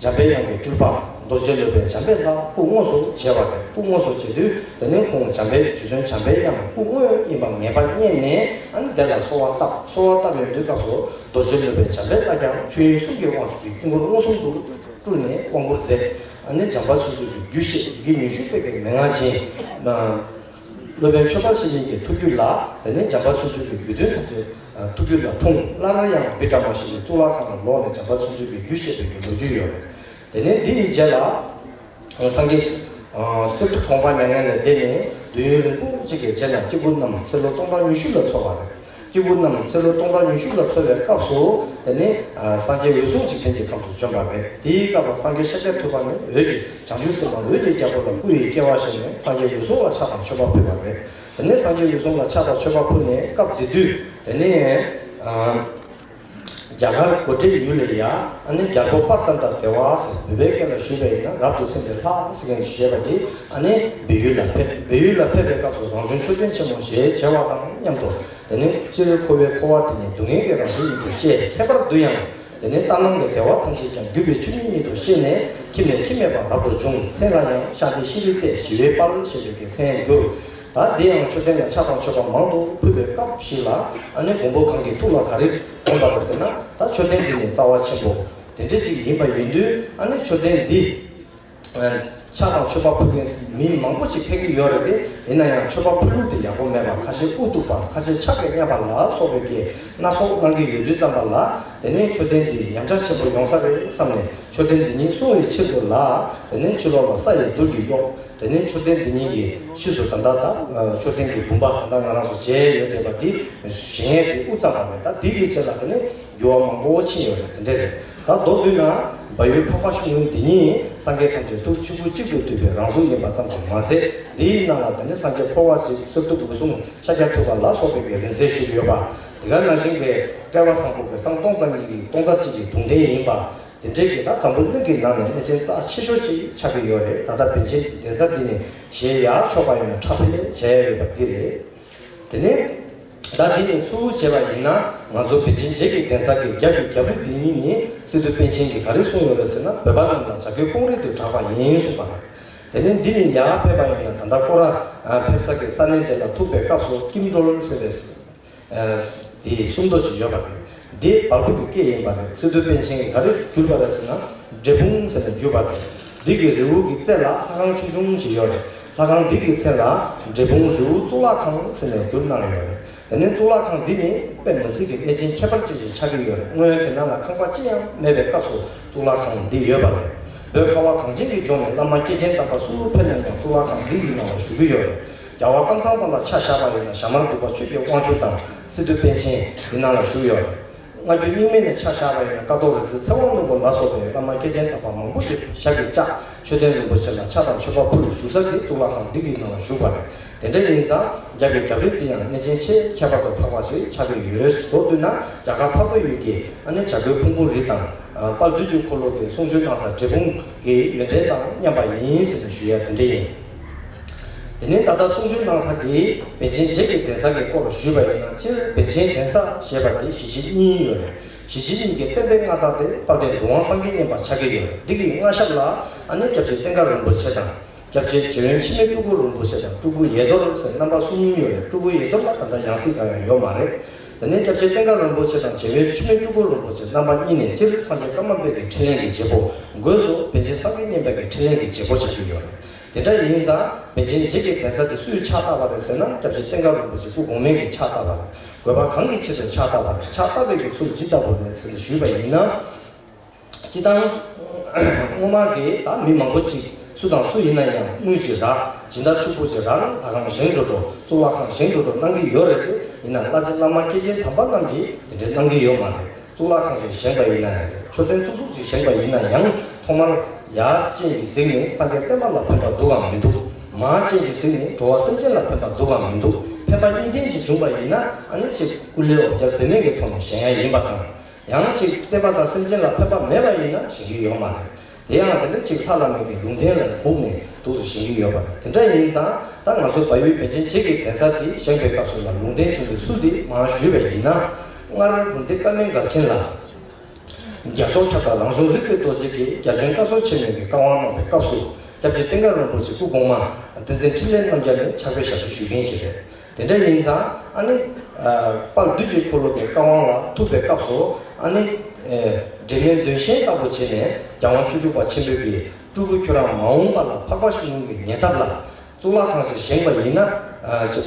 འཇམ་པའི་དབྱངས་ཀྱི་སྤྲུལ་པ་རྡོ་རྗེ་སློབ་དཔོན་འཇམ་པའི་ལྷ་སྐུ་དངོས་སུ་མཇལ་བ་རེད། སྐུ་དངོས་སུ་མཇལ་དུས་དེ་ནི་ཁོང་འཇམ་པའི་རྗེ་བཙུན་འཇམ་པའི་དབྱངས་སྐུ་དངོས་ཡིན་པ་ངེས་པ་རྙེད་ནས་ཨ་ནི་དེ་ལ་གསོལ་བ་བཏབ། གསོལ་བ་བཏབ་ཡོང་དུས་སྐབས་སུ་རྡོ་རྗེ་སློབ་དཔོན་འཇམ་པའི་ལྷ་ཀྱང་ཆོས་དབྱིངས་གསུམ་གྱི་དབང་ཕྱུག་གི་དཀྱིལ་འཁོར་མངོན་སུམ་དུ་སྤྲུལ་ནས་དབང་བསྐུར་མཛད། ཨ་ནི་བྱམས་པ་བརྩོན་འགྲུས་ཀྱི་རྒྱུད་བཤད་ཡི་གེ་ཉི་ཤུ་པའི་གི་མན་ངག་ཅན། སློབ་དཔོན་ཆོས་འཕེལ་བཤེས་གཉེན་གྱི་ཐུགས་རྒྱུད་ལ། དེ་ནས་འཇམ་དཔལ་མཚུངས་ཆོས་ཀྱི་རྒྱུད་དོན་ཐམས་ཅད་ཐུགས་རྒྱུད་ལ་འཁྲུངས། སླར་ཡང་བི་ཀྲ་མ་ཞིག་གིས་གཙུག་ལག་ཁང་ལ་ལོག་ནས་འཇམ་དཔལ་མཚུངས་ཆོས་ཀྱི་རྒྱུད་བཤད་པའི་གི་ལོ་རྒྱུས་ཡོད་རེད། དེ་ནས་འདི་ཡི་རྗེས་ལ། སངས་རྒྱས་གསེར་ཐུབ་དགོངས་པ་མྱ་ངན་ལས་འདས་ནས་དུས་ཡུན་རིང་པོ་ཅིག་གི་རྗེས་ལ་སྐྱེ་དགུ་རྣམས་ཚེ་ལོ་སྟོང་ཕྲག་ཉི་ཤུ་ལ་འཚོ་བ་རེད། སྐྱེ་དགུ་རྣམས་ཚེ་ལོ་སྟོང་ཕྲག་ཉི་ཤུ་ལ་འཚོ་བའི་སྐབས་སུ། དེ་ནས་སངས་རྒྱས་འོད་སྲུང་འཇིག་རྟེན་གྱི་ཁམས་སུ་བྱོན་པ་རེད། དེའི་སྐབས་ལ་སངས་རྒྱས་ཤཱཀྱ་ཐུབ་པ་ནི་འོད་ཀྱི་བྱང་ཆུབ་སེམས་དཔའ་འོད་ཀྱི་རྒྱལ་པོ་ལ་སྐུ་ཡི་སྐྱེ་བ་བཞེས་ནས་སངས་རྒྱས་འོད་སྲུང་ལ་ཕྱག་དང་མཆོད་པ་ཕུལ་བ་རེད། དེ་ནས་སངས་རྒྱས་འོད་སྲུང་ལ་ཕྱག་དང་མཆོད་པ་ཕུལ་ནས་སྐབས་དེ་དུས་དེ་ནས། རྒྱ་གར་གཽ་ཌའི་ཡུལ་ལ་ཡ། ཨ་ནི་རྒྱལ་པོ་པར་ཙན་ད་དེ་ཝ་ཟེར་བོད་པའི་སྐད་ལ་ཞུས་པ་ཡིན་ན་རབ་ཏུ་ཚིམ་པའི་ལྷ་ཟེར་མཁན་ཞེས་པ་དེ། ཨ་ནི་བོད་ཡུལ་ལ་ཕེབས། བོད་ཡུལ་ལ་ཕེབས་པའི་སྐབས་སུ་རང་བྱུང་མཆོད་རྟེན་ཆེན་མོ་ཞེས་བྱ་བ་དང་མཉམ་དུ། དེ་ནས་སྤྱིར་འཁོར་བའི་འཁོར་བ་དེ་ནི་སྡུག་བསྔལ་གྱི་རང་བཞིན་ཉིད་དུ་ཤེས། ཁྱད་པར་དུ་ཡང་། དེ་ནས་རྟ་གླང་གི་བདེ་བ་ཐམས་ཅད་ཀྱང་བརྒྱུད་པའི་ཆོས་ཉིད་ཉིད་དུ་ཤེས་ནས་ཁྱིམ་ནས་ཁྱིམ་མེད་པར་རབ་ཏུ་བྱུང་། མཚན་ལ་ཡང་ཤཱནྟི་ཤྲཱི་ཏའི་ཞི་བའི་དཔལ་ཞེས་པའི་གི་མཚན་བསྒྱུར། ད་དེ་ཡང་མཆོད་རྟེན་ལ་ཕྱག་དང་མཆོད་པ་མང་དུ་ཕུལ་བའི་སྐབས་ཤིག་ལ། ཨ་ནི་མགོན་པོ་གང་གི་ཐུགས་ལ་ག་རེ་དགོངས་པ་རེད་ཟེར་ན། ད་མཆོད་རྟེན་འདི་ནི་རྩ་བ་ཆེན་པོ་དེ་འདྲ་ཅིག་ཡིན་པ་ཡིན་དུས། ཨ་ནི་མཆོད་རྟེན་འདི་ཕྱག་དང་མཆོད་པ་ཕུལ་མཁན་མི་མང་པོ་ཅིག་ཕེབས་ཀྱི་ཡོད་རེད་དེ། ཡིན་ན་ཡང་མཆོད་པ་ཕུལ་ལུགས་དེ་ཡག་པོ་མེད་པ། ཁ་ཤས་དབུ་གཏུགས་པ། ཁ་ཤས་ཕྱག་གིས་བརྙབ་པ་ལ་སོགས་པའི་གི་སྣ་ཚོགས་གནང་གི་ཡོད་དུས་ཙམ་པ་ལ། དེ་ནས་མཆོད་རྟེན་འདི་ཉམས་ཆག་ཆེན་པོ་ཡོང་ས་རེད་བསམ་ནས། མཆོད་རྟེན་འདི་ཉིད་སྲུང་བའི་ཆེད་དུ་ལ། དེ་ནས་ཕྱི་ལོགས་ལ་ས་ཡི་རྡུལ་གྱིས་གཡོགས། དེ་ནས་མཆོད་རྟེན་འདི་ཉིད་ཀྱི་ཕྱིས་སུ་ད་ལྟ་ད་མཆོད་རྟེན་གྱི་བུམ་པ་ད་ལྟ་ང་རང་ཚོ་མཇལ་ཡོད་བསྡད་པ་འདི་བཞེངས་ཡས་དེ་དབུ་གཙང་པ་རེད། ད་འདི་ཡི་རྗེས་ལ་དེ་ནས་འགྱུར་བ་མང་པོ་ཕྱིན་ཡོད་རེད། དེ་འདྲ་རེད། ད་མདོར་བསྡུས་ན་བལ་ཡུལ་འཕགས་པ་ཤིང་ལུང་འདི་ཉིད་སངས་རྒྱས་ཐམས་ཅད་ཐུགས་ཆོས་སྐུ་གཅིག་ཏུ་བསྡུས་པའི་རང་གཟུགས་ཡིན་པ་ཙམ་དུ་མ་ཟད། འདིའི་ནང་ལ་དེ་ནས་སངས་རྒྱས་འཁོར་བ་འཇིག་གསེར་ཐུབ་འོད་སྲུང་ཤཱཀྱ་ཐུབ་པ་ལ་སོགས་པའི་གི་རིང་བསྲེལ་ཞུགས་ཡོད་པ། དེ་ག་ནང་བཞིན་གྱི་བསྐལ་པ་བཟང་པོ་གི་སང་སྟོང་རྩ་གཉིས་ཀྱི་སྟོང་རྩ་གཅིག་གི་གདུང་རྟེན་ཡིན་པ། དེ་འདྲའི་གི་ད་འཛམ་བུ་གླིང་གི་ནང་ནས་གནས་ཆེན་རྩ་ཆེ་ཤོས་ཅིག་ཆགས་ཀྱི་ཡོད་རེད། ད་ལྟ་པཎ་ཆེན་གདན་ས་འདི་ནས་བཞེས་ཡག་ཆོག་པ་ཡིན་ན་ཁྲ་ཕི་ལེ་བྱས་ཡོད་པ་འདི་རེད། དེ་ནས་ད་འདི་ནས་ཚུར་བྱས་པ་ཡིན་ན། ང་ཚོ་པཎ་ཆེན་རྗེ་གི་གདན་ས་གི་རྒྱབ་ཀྱི་རྒྱབ་རི་འདི་ཉིད་ནི་སི་ཏུ་པཎ་ཆེན་གྱིས་ག་རེ་གསུངས་ཡོད་རེད་ཟེར་ན། བོད་པ་རྣམས་ལ་བྱ་རྒོད་ཀོང་རི་དུ་གྲགས་པ་ཡིན་གསུངས་པ་རེད། དེ་ནས་འདི་ནས་ཡར་ཕེབས་པ་ཡིན་ན། ད་ལྟ་སྐོར་ར་ཕེབས་ས་གི་ས་གནས་དེ་ལ་ཐུག་པའི་སྐབས་སུ་སྐྱིབས་འགྲོལ་ཟེར་བའི་དེའི་སུམ་མདོ་ཅིག་ཡོད་པ་རེད། འདི་བལ་པོ་གི་སྐད་ཡིན་པ་རེད། སི་ཏུ་པཎ་ཆེན་གྱིས་ག་རེ་བསྒྱུར་བ་རེད་ཟེར་ན། འབྲས་སྤུངས་ཟེར་ནས་བསྒྱུར་བ་རེད། འདི་གི་རི་བོ་གི་རྩེ་ལ་ལྷ་ཁང་ཆུང་ཆུང་ཞིག་ཡོད་རེད། ལྷ་ཁང་འདི་གི་མཚན་ལ་འབྲས་སྤུངས་རི་བོ་གཙུག་ལག་ཁང་ཟེར་ནས་བསྒྱུར་གནང་ཡོད་རེད། དེ་ནས་གཙུག་ལག་ཁང་འདི་ནི་དཔེ་མི་སྲིད་ཀྱི་གནས་ཆེན་ཁྱད་པར་ཅན་ཞིག་ཆགས་ཀྱི་ཡོད་རེད། སྔོན་དེ་ནང་ལ་ཁང་པ་ཅི་ཡང་མེད་པའི་སྐབས་སུ་གཙུག་ལག་ཁང་འདི་ཡོད་པ་རེད། བོད་ཁ་བ་གངས་ཅན་གྱི་ལྗོངས་ནས་བླ་མ་སྐྱེས་ཆེན་དམ་པ་སུ་ཕེབས་ན་ཡང་གཙུག་ལག་ཁང་འདི་ཡི་ནང་ལ་བཞུགས་ཀྱི་ཡོད་རེད། རྒྱལ་བ་ཀམ་ཚང་པ་ལ་ཆ་བཞག་པ་ཡིན་ན། ཞྭ་དམར་འབྲུག་པ་ཆོས་ཀྱི་དབང་ཕྱུག་དང་སི་ཏུ་པཎ་ཆེན་འདི་ནང་ལ་བཞུགས་ཡོད་རེད། སྔ་འགྱུར་རྙིང་མ་ནས་ཆ་བཞག་པ་ཡིན་ན། ཀཿཐོག་རིག་འཛིན་ཚེ་དབང་ནོར་བུ་ལ་སོགས་པའི་བླ་མ་སྐྱེས་ཆེན་དམ་པ་མང་པོ་ཞིག་ཞབས་ཀྱིས་བཅགས། མཆོད་རྟེན་རིན་པོ་ཆེ་ལ་ཕྱག་དང་མཆོད་པ་ཕུལ་བཞུགས་ས་དེ་གཙུག་ལག་ཁང་འདི་གི་ནང་ལ་བཞུགས་པ་རེད། དེ་འདྲ་ཡིན་ཙང་རྒྱ་གི་རྒྱབ་རི་འདི་ཡང་གནས་ཆེན་ཆེས་ཁྱད་པར་དུ་འཕགས་པ་ཞིག་ཆགས་ཀྱི་ཡོད། མདོར་བསྡུས་ན་རྒྱ་གར་འཕགས་པའི་ཡུལ་གྱི་ཨ་ནི་བྱ་རྒོད་ཕུང་པོའི་རི་དང་། དཔལ་བདུད་ཀྱི་འཁོར་ལོ་གི་གསུང་ཆོས་གནང་ས་འབྲས་སྤུངས་ཀྱི་ཡོན་ཏན་དང་མཉམ་པ་ཡིན་ཟེར་ནས་ཞུ་ཡ་དེ་འདྲ་ཡིན། དེ་ནས་ད་ལྟ་གསུང་ཆོས་གནང་ས་གི་པཎ་ཆེན་རྗེ་གི་གདན་ས་གི་སྐོར་ཞུས་པ་ཡིན་ན། སྤྱིར་པཎ་ཆེན་གདན་ས་ཞེས་པ་དེ་གཞིས་བྱེས་གཉིས་ཡོད་རེད། གཞིས་བྱེས་གཉིས་ཀྱི་བསྟན་པའི་མངའ་བདག་དེ་དཔལ་ལྡན་གྲུབ་དབང་སངས་རྒྱས་མཉན་པ་ཆགས་ཀྱི་ཡོད་རེད། འདི་གི་མངའ་ཞབས་ལ་ཨ་ནི་སྐྱབས་རྗེ་བསྟན་དགའ་རིན་པོ་ཆེ་དང་། སྐྱབས་རྗེ་རྗེ་དབོན་འཆི་མེད་སྤྲུལ་སྐུ་རིན་པོ་ཆེ་དང་། སྤྲུལ་སྐུ་ཡེ་རྡོར་ཟེར་རྣམ་པ་གསུམ་ཡོད་རེད། སྤྲུལ་སྐུ་ཡེ་རྡོར་ལ་ད་ལྟ་ཡང་སྲིད་གང་ཡང་ཡོད་མ་རེད། དེ་ནས་སྐྱབས་རྗེ་བསྟན་དགའ་རིན་པོ་ཆེ་དང་རྗེ་དབོན་འཆི་མེད་སྤྲུལ་སྐུ་རིན་པོ་ཆེ་རྣམ་པ་གཉིས་ནས་སྤྱིར་སངས་རྒྱས་ཀརྨ་པའི་གི་འཕྲིན་ལས་ཀྱི་བྱེད་པོ། སྒོས་སུ་པཎ་ཆེན་སངས་རྒྱས་མཉན་པའི་གི་འཕྲིན་ལས་ཀྱི་བྱེད་པོ་ཆགས་ཀྱི་ཡོད་རེད། དེ་འདྲ་ཡིན་ཙང་པཎ་ཆེན་རྗེ་གི་གདན་ས་དེ་སུས་ཕྱག་བཏབ་པ་རེད་ཟེར་ན། སྐྱབས་རྗེ་བསྟན་དགའ་རིན་པོ་ཆེ་སྐུ་གོང་མའི་གིས་ཕྱག་བཏབ་པ་རེད། དགོས་པ་གང་གི་ཆེད་དུ་ཕྱག་བཏབ་པ་རེད། ཕྱག་བཏབ་པའི་གི་ཚུལ་ཇི་ལྟ་བུ་རེད་ཟེར་ནས་ཞུས་པ་ཡིན་ན། སྤྱིར་བཏང་སྔོན་མ་གི་ད་མི་མང་པོ་ཅིག་སུ་དང་སུ་ཡིན་ན་ཡང་དངུལ་ཅིག་རག་སྦྱིན་བདག་ཕྱུག་པོ་ཅིག་རག་ན་ལྷ་ཁང་བཞེངས་འགྲོ་འགྲོ། གཙུག་ལག་ཁང་བཞེངས་འགྲོ་འགྲོ་གནང་གི་ཡོད་རེད་དེ། ཡིན་ན་བླ་ཆེན་བླ་མ་སྐྱེས་ཆེན་དམ་པ་རྣམས་ཀྱིས་དེ་འདྲའི་གནང་གི་ཡོད་མ་རེད། གཙུག་ལག་ཁང་ཅིག་བཞེངས་པ་ཡིན་ན་ཡང་རེད། མཆོད་རྟེན་གཙུག་གཟུགས་ཅིག་བཞེངས་པ་ཡིན་ན་ཡང་། ཐོག་མར་ཡར་སྤྱན་གྱིས་གཟིགས་ནས་སངས་རྒྱས་བསྟན་པ་ལ་ཕན་པ་འདུག་གམ་མི་འདུག་མར་སྤྱན་གྱིས་གཟིགས་ནས་འགྲོ་བ་སེམས་ཅན་ལ་ཕན་པ་འདུག་གམ་མི་འདུག་ཕན་པ་གཉིས་ལྡན་ཅིག་བྱུང་བ་ཡིན་ན། ཨ་ནི་ཅིག་སྐུ་ལས་འོ་བརྒྱལ་འཛེམ་མེད་ཀྱི་ཐོག་ནས་བཞེངས་ཡ་ཡིན་པ་དང་། ཡང་ཅིག་བསྟན་པ་དང་སེམས་ཅན་ལ་ཕན་པ་མེད་པ་ཡིན་ན་བཞེངས་ཀྱི་ཡོད་མ་རེད། དེ་ཡང་དེ་འདྲ་ཅིག་ལྷ་བླ་མའི་གི་ལུང་བསྟན་ལ་སྒུག་ནས་འདུག་སེ་བཞེངས་ཀྱི་ཡོད་པ་རེད། དེ་འདྲ་ཡིན་ཙང་ད་ང་ཚོ་བལ་ཡུལ་པཎ་ཆེན་རྗེ་གི་གདན་ས་དེ་བཞེངས་པའི་སྐབས་སུ་ལ་ལུང་བསྟན་བྱུང་བའི་ཚུལ་དེ་མར་ཞུས་པ་ཡིན་ན། སྔར་རུ་སྡེ་ཀ་མན་གར་ཆེན་ལ། རྒྱལ་མཆོག་ཁྱབ་བདག་རང་བྱུང་རིག་པའི་རྡོ་རྗེ་གིས་རྒྱ་ཆེན་བཀའ་ཟུར་ཆེན་མོའི་གི་བཀའ་དབང་གནང་བའི་སྐབས་སུ། སྐྱབས་རྗེ་བསྟན་དགའ་རིན་པོ་ཆེ་སྐུ་གོང་མ་བསྟན་འཛིན་འཕྲིན་ལས་རྣམ་རྒྱལ་ནས་ཕྱག་དཔེ་ཞབས་ཞུ་ཞུ་མཁན་ཞིག་རེད། དེ་འདྲ་ཡིན་ཙང་ཨ་ནི། དཔལ་བདུད་ཀྱི་འཁོར་ལོ་གི་བཀའ་དབང་ལ་ཐུག་པའི་སྐབས་སུ། ཨ་ནི། འབྲལ་མེད་འདོན་ཞེན་ལྟ་བུ་བྱས་ནས་རྒྱལ་དབང་བཅུ་དྲུག་པ་ཆེན་པོའི་གི་སྤྲུལ་སྐུ་ཁྱོད་རང་མ་འོངས་པ་ལ་འཕགས་པ་ཤིང་ལུང་གི་ཉེ་འདབས་ལ། གཙུག་ལག་ཁང་ཞིག་བཞེངས་པ་ཡིན་ན། ཨ་ཅེ་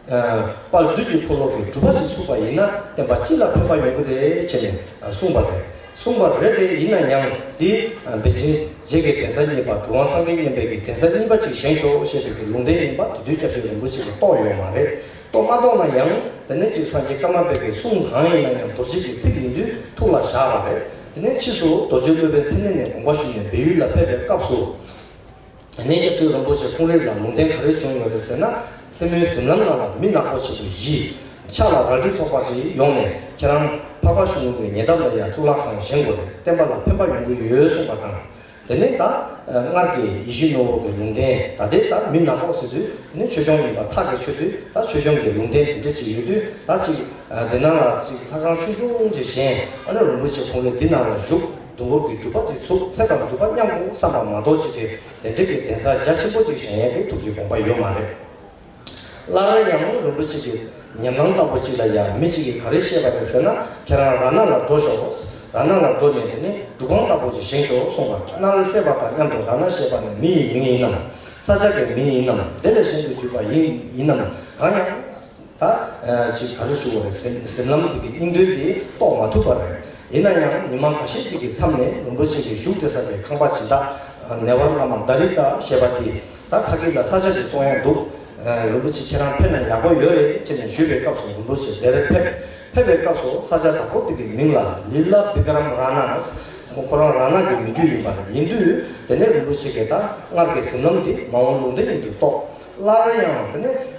ཨ་དཔལ་བདུད་ཀྱི་འཁོར་ལོ་གི་སྒྲུབ་པ་ཞིག་ཚུགས་པ་ཡིན་ན་བསྟན་པ་སྤྱི་ལ་ཕན་པ་ཡོང་གི་རེད་ཅེས་ནས་གསུངས་པ་རེད། གསུངས་པ་རེད་དེ། ཡིན་ན་ཡང་འདི་ཨ་པཎ་ཆེན་རྗེ་གི་གདན་ས་གཉིས་པ་གྲུབ་དབང་སངས་རྒྱས་མཉན་པའི་གི་གདན་ས་གཉིས་པ་ཅིག་བཞེངས་ཤོག་ཅེས་པའི་གི་ལུང་བསྟན་ཡིན་པ་དེ་དུས་སྐྱབས་རྗེ་རིན་པོ་ཆེ་གིས་རྟོགས་ཡོད་མ་རེད། རྟོགས་མ་རྟོགས་ན་ཡང་དེ་ནས་ཅིག་སངས་རྒྱས་ཀརྨ་པའི་གི་གསུང་གང་ཡིན་ན་ཡང་རྡོ་རྗེ་གི་ཚིག་ཡིན་དུས་ཐུགས་ལ་བཞག་པ་རེད། དེ་ནས་ཕྱིས་སུ་རྡོ་རྗེ་སློབ་དཔོན་མཚན་ཉིད་ནས་དགོངས་པ་ཞུས་ནས་བལ་ཡུལ་ལ་ཕེབས་པའི་སྐབས་སུ། དེ་ནས་སྐྱབས་རྗེ་རིན་པོ་ཆེ་ཁོང་རང་ལ་ལུང་བསྟན་ག་རེ་བྱུང་ཡོད་རེད་ཟེར་ན། མཚན་མོའི་གཟིམ་ལམ་ནང་ལ་མི་ནག་པོ་ཆེན་པོ་བཞི། ཕྱག་ལ་རལ་གྲི་ཐོགས་པ་ཞིག་ཡོང་ནས་ཁྱེད་རང་འཕགས་པ་ཤུལ་ལུང་གི་ཉེ་འདབས་ལ་ཡང་གཙུག་ལག་ཁང་བཞེངས་དགོས་རེད། བསྟན་པ་ལ་ཕན་པ་ཡོང་གི་ཡོད་གསུངས་པ་དང་། དེ་ནས་ད་སྔར་གྱི་ཡིད་བཞིན་ནོར་བུ་གི་ལུང་བསྟན་ད་ལྟའི་ད་མི་ནག་པོ་ཟེར་དུས་དེ་ནས་ཆོས་སྐྱོང་ཡིན་པ་ཐག་གིས་ཆོད་དུས་ད་ཆོས་སྐྱོང་གི་ལུང་བསྟན་དེ་འདྲ་ཅིག་ཡོད་དུས་ད་ཅིག་དེ་ནང་ལ་ཅིག་ལྷ་ཁང་ཆུང་ཆུང་ཅིག་བཞེངས། ཨ་ནི་རིན་པོ་ཆེ་ཁོང་རང་འདི་ནང་ལ་བཞུགས། སྡོང་པོ་གི་སྒྲུབ་པ་ཅིག་ཚུགས། ཚེ་དང་སྒྲུབ་པ་མཉམ་དུ་བསམ་པ་མ་གཏོགས་ཅིག་གི་དེ་འདྲ་གི་གདན་ས་རྒྱ་ཆེན་པོ་ཅིག་བཞེངས་ཡས་ཀྱི་ཐུགས་ཀྱི་དགོངས་པ་ཡོད་མ་རེད། སླར་ཡང་རིན་པོ་ཆེ་གི་ཉམས་སྣང་ལྟ་བུ་ཅིག་ལ་ཡང་མི་གཅིག་གིས་ག་རེ་བཤད་པ་རེད་ཟེར་ན། ཁྱེད་རང་ར་ནང་ལ་འགྲོ་ཤོག་ར་ནང་ལ་འགྲོ་ནས་དེ་ནས་སྒྲུབ་ཁང་ལྟ་བུ་ཅིག་བཞེངས་ཤོག་གསུངས་པ་རེད། མནལ་སད་པ་དང་མཉམ་དུ་ར་ན་ཞེས་པ་ནི་མི་ཡི་མིང་ཡིན་ནམ། ས་ཆ་གི་མིང་ཡིན་ནམ། དེ་ལས་གཞན་དུ་གྱུར་པ་ཡིན་ཡིན་ནམ། གང་ཡང་ད་ཅིག་ག་རེ་ཞུ་བ་རེད། གཟིམ་གཟིམ་ལམ་དེ་གི་སྙིང་དོན་དེ་རྟོགས་མ་ཐུབ་པ་རེད། ཡིན་ན་ཡང་ཉི་མ་འགའ་ཤས་ཅིག་གི་མཚམས་ནས་རིན་པོ་ཆེ་གི་བཞུགས་བསྡད་ས་དེ་ཁང་པ་སྦྱིན་བདག་ནེ་ཝར་བླ་མ་དཱ་རི་ཀ་ཞེས་པ་དེ་ད་ཕ་གི་ལ་ས་ཆ་ཅིག་བཙོང་ཡ་འདུག་རིན་པོ་ཆེ་ཁྱེད་རང་ཕེབས་ན་ཡག་པོ་ཡོད་རེད་ཅེས་ནས་ཞུས་པའི་སྐབས་སུ་རིན་པོ་ཆེ་དེར་ཕེབས། ཕེབས་པའི་སྐབས་སུ་ས་ཆ་བདག་པོ་དེ་གི་མིང་ལ་ལི་ལ་བི་ཀ་རམ་ར་ན། ཁོ་ཁོ་རང་ར་ན་གི་མི་རྒྱུད་ཡིན་པ་རེད། ཡིན་དུས་དེ་ནས་རིན་པོ་ཆེ་གིས་ད་སྔར་གྱི་གཟིམ་ལམ་དེ་མ་འོངས་ལུང་བསྟན་ཡིན་དུ་རྟོགས། སླར་ཡང་དེ་ནས།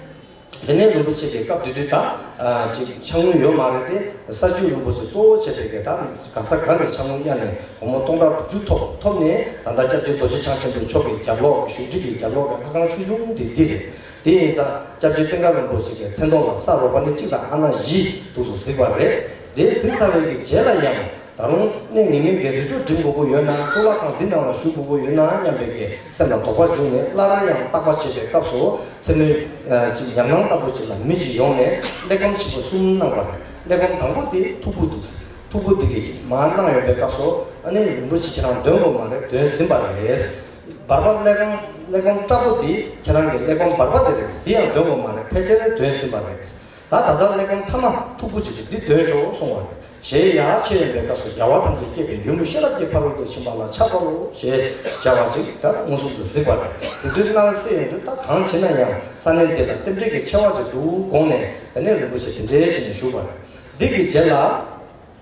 དེ་ནས་རིན་པོ་ཆེ་གིས་སྐབས་དེ་དུས་ད་ཅིག་ཕྱག་དངུལ་ཡོད་མ་རེད་དེ། ས་བཅུད་རིན་པོ་ཆེ་གཙོ་བོ་བྱས་པའི་གི་ད་ག་ས་ག་ནས་ཕྱག་དངུལ་གཡར་ནས་སྒོར་མོ་སྟོང་ཕྲག་དྲུག་ཅུ་ཐོབ་ཐོབ་ནས། ད་ལྟ་སྐྱབས་རྗེ་རྡོ་རྗེ་འཆང་ཆེན་པོ་མཆོག་གི་རྒྱབ་ལོགས་བཞུགས་ཁྲི་གི་རྒྱབ་ལོགས་གི་ལྷ་ཁང་ཆུང་ཆུང་དེ་འདི་རེད། དེ་ཡིན་ཙང་སྐྱབས་རྗེ་བསྟན་དགའ་རིན་པོ་ཆེ་གི་མཚན་ཐོག་ལ་ས་རོགས་པ་ནི་གཅིག་དང་ཨ་ན་བཞི་འདུག་སུ་གཟིགས་པ་རེད། དེ་གཟིགས་ཚར་བའི་གི་རྗེས་ལ་ཡང་། ད་རུང་གནས་ངེས་མེད་ཀྱི་རི་ཁྲོད་འགྲིམ་དགོས་ཀྱི་ཡོད་ན། གཙུག་ལག་ཁང་འདི་ནང་ལ་བཞུགས་དགོས་ཀྱི་ཡོད་ན་སྙམ་པའི་གི་སེམས་ལ་དོགས་པ་བྱུང་ནས། སླར་ཡང་བརྟག་པ་བྱེད་པའི་སྐབས་སུ་མཚན་མོའི་ཅིག་ཉམས་སྣང་ལྟ་བུ་ཅིག་ལ་མི་ཅིག་ཡོང་ནས་གླེགས་བམ་ཆེན་པོ་གསུམ་གནང་བ་རེད། གླེགས་བམ་དང་པོ་དེ་མཐུག་པོ་འདུག་མཐུག་པོ་འདི་གི་མར་གནང་ཡོད་པའི་སྐབས་སུ་ཨ་ནི་རིན་པོ་ཆེ་ཁྱེད་རང་འདོན་དགོས་མ་རེད། འདོན་ཟིན་པ་རེད། བར་པ་གླེགས་བམ་གླེགས་བམ་སྐྲ་པོ་འདི་ཁྱེད་རང་གི་གླེགས་བམ་བར་པ་དེ་རེད། འདི་ཡང་འདོན་དགོས་མ་རེད། ཕལ་ཆེར་འདོན་ཟིན་པ་རེད། ད་ད་ལྟ་གླེགས་བམ་ཐ་མ་མཐུག་པོ་ཅིག་གིས་འདི་འདོན་ཤོག་གསུང་བ་རེད། ཞེས་ཡར་མཆོད་ཡོང་བའི་སྐབས་སུ་རྒྱལ་བ་ཐམས་ཅད་བསྐྱེད་པའི་ཡུམ་ཤེས་རབ་ཀྱི་ཕ་རོལ་ཏུ་ཕྱིན་པ་ལ་ཕྱག་འཚལ་ལོ་ཞེས་བྱ་བ་ཅིག་ད་མངོན་སུམ་དུ་གཟིགས་པ་རེད། གཟིགས་དུས་སྣང་སད་ཡོང་དུས་ད་གང་བྱེད་ན་ཡང་ས་གནས་འདི་ལ་རྟེན་འབྲེལ་གྱི་ཆེ་བ་ཅིག་འདུག་དགོངས་ནས་དེ་ནས་རིན་པོ་ཆེ་དེ་འདྲའི་བྱས་ནས་བཞུགས་པ་རེད། འདི་གི་རྗེས་ལ།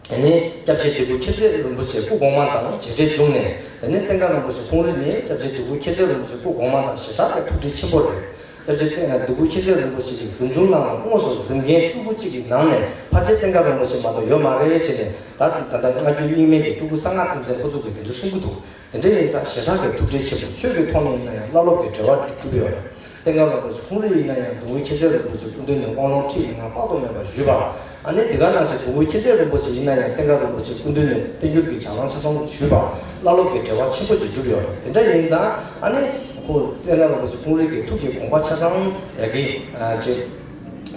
དེ་ནས་སྐྱབས་རྗེ་འདི་ཀུན་མཁྱེན་བརྩེ་རིན་པོ་ཆེ་སྐུ་གོང་མ་དང་མཇལ་འཕྲད་བྱུང་ནས། དེ་ནས་བསྟན་དགའ་རིན་པོ་ཆེ་ཁོང་རང་ནི་སྐྱབས་རྗེ་འདི་ཀུན་མཁྱེན་བརྩེ་རིན་པོ་ཆེ་སྐུ་གོང་མ་དང་ཞེ་དྲག་གི་ཐུགས་འདྲིས་ཆེན་པོ་རེད། སྐྱབས་རྗེ་བསྟན་འདི་ཀུན་མཁྱེན་བརྩེ་རིན་པོ་ཆེ་གི་གཟིམ་ཆུང་ནང་ལ་དངོས་སུ་གཟིམ་མཁན་སྤྲུལ་སྐུ་གཅིག་གི་ནང་ནས་ཕལ་ཆེར་བསྟན་དགའ་རིན་པོ་ཆེ་མ་གཏོགས་ཡོད་མ་རེད་ཅེས་ནས། ད་ད་ལྟ་སྔ་འགྱུར་རྙིང་མའི་གི་སྤྲུལ་སྐུ་གསང་སྔགས་ཐམས་ཅད་ཁོ་ཚོ་གིས་དེ་འདྲ་གསུང་གི་འདུག་དེ་འདྲ་ཡིན་ཙང་ཞེ་དྲག་གི་ཐུགས་འདྲིས་ཆེན་པོ། ཆོས་ཀྱི་ཐོག་ནས་ཡིན་ན་ཡང་བླ་སློབ་ཀྱི་འབྲེལ་བ་གྲུབ་ཡོད་རེད། བསྟན་དགའ་རིན་པོ་ཆེ་ཁོང་རང་ཡིན་ན་ཡང་འདི་ཀུན་མཁྱེན་བརྩེ་རིན་པོ་ཆེ་སྐུ་མདུན་ནས་དབང་ལུང་ཁྲིད་ལས་ང་དཔག་ཏུ་མེད་པ་ཞུས་པ། ཨ་ནི་འདི་ག་ནང་བཞིན་འདི་ཀུན་མཁྱེན་བརྩེ་རིན་པོ་ཆེ་ཡིན་ན་ཡང་བསྟན་དགའ་རིན་པོ་ཆེ་སྐུ་མདུན་ནས་བསྟན་འགྱུར་གྱི་ལྗགས་ལམ་ཆ་ཚང་ཞུས་པ། བླ་སློབ་ཀྱི་འབྲེལ་བ་ཆེན་པོ་ཅིག་གྲུབ་ཡོད་རེད། དེ་འདྲ་ཡིན་ཙང་ཨ་ནི་ཁོང་བསྟན་དགའ་རིན་པོ་ཆེ་ཁོང་རང་གི་ཐུགས་ཀྱི་དགོངས་པ་ཆ་ཚང་ཡ་གི་ཅིག་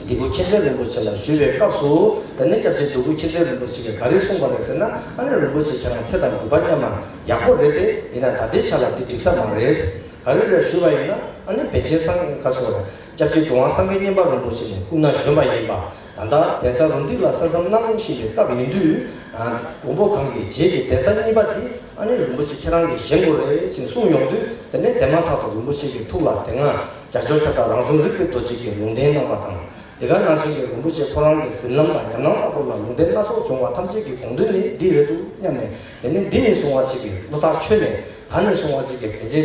འདི་ཀུན་མཁྱེན་བརྩེ་རིན་པོ་ཆེ་ལ་ཞུས་པའི་སྐབས་སུ། དེ་ནས་སྐྱབས་རྗེ་འདི་ཀུན་མཁྱེན་བརྩེ་རིན་པོ་ཆེ་གིས་ག་རེ་གསུངས་པ་རེད་ཟེར་ན། ཨ་ནི་རིན་པོ་ཆེ་ཁྱེད་རང་ཚེ་དང་སྒྲུབ་པ་མཉམ་མ་ཡག་པོ་རེད་དེ། ཡིན་ན་ད་ལྟའི་ཆ་ལ་འདི་འགྲིག་ས་མ་རེད། ག་རེ་རེད་ཞུས་པ་ཡིན་ན། ཨ་ནི་པཎ་ཆེན་སངས་ག་སོ་རེད། སྐྱབས་རྗེ་གྲུབ་དབང་སངས་རྒྱས་མཉན་པ་རིན་པོ་ཆེ་ནས་སྐུ་ན་གཞོན་པ་ཡིན་པ། ད་ལྟ་གདན་ས་རུ་འདི་ལ་ས་མཚམས་གནང་བཞིན་པའི་སྐབས་ཡིན་དུས། ཨ་མགོན་པོ་གང་གི་རྗེ་གི་གདན་ས་གཉིས་པ་འདི་ཨ་ནི་རིན་པོ་ཆེ་ཁྱེད་རང་གིས་བཞེངས་དགོས་རེད་ཅེས་གསུངས་ཡོང་དུས། དེ་ནས་དེ་མ་ཐག་ཏུ་རིན་པོ་ཆེ་གི་ཐུགས་ལ་དེ་སྔ་རྒྱ་མཚོ་ཁྱབ་བདག་རང་བྱུང་རིག་པའི་རྡོ་རྗེ་གིས་ལུང་བསྟན་གནང་བ་དང་། དེ་ག་ནང་བཞིན་གྱི་རིན་པོ་ཆེ་ཁོ་རང་གི་གཟིམ་ལམ་དང་ཉམས་སྣང་ལྟ་བུ་ལ་ལུང་བསྟན་སྣ་ཚོགས་བྱུང་བ་ཐམས་ཅད་ཀྱི་དགོངས་དོན་ནི་འདི་རེད་འདུག་སྙམ་ནས། དེ་ནས་འདི་ནས་བཟུང་བ་ཅིག་གི་བློ་ཐག་ཆོད་ནས། ད་ནས་བཟུང་བ་ཅིག་གི་བདེ་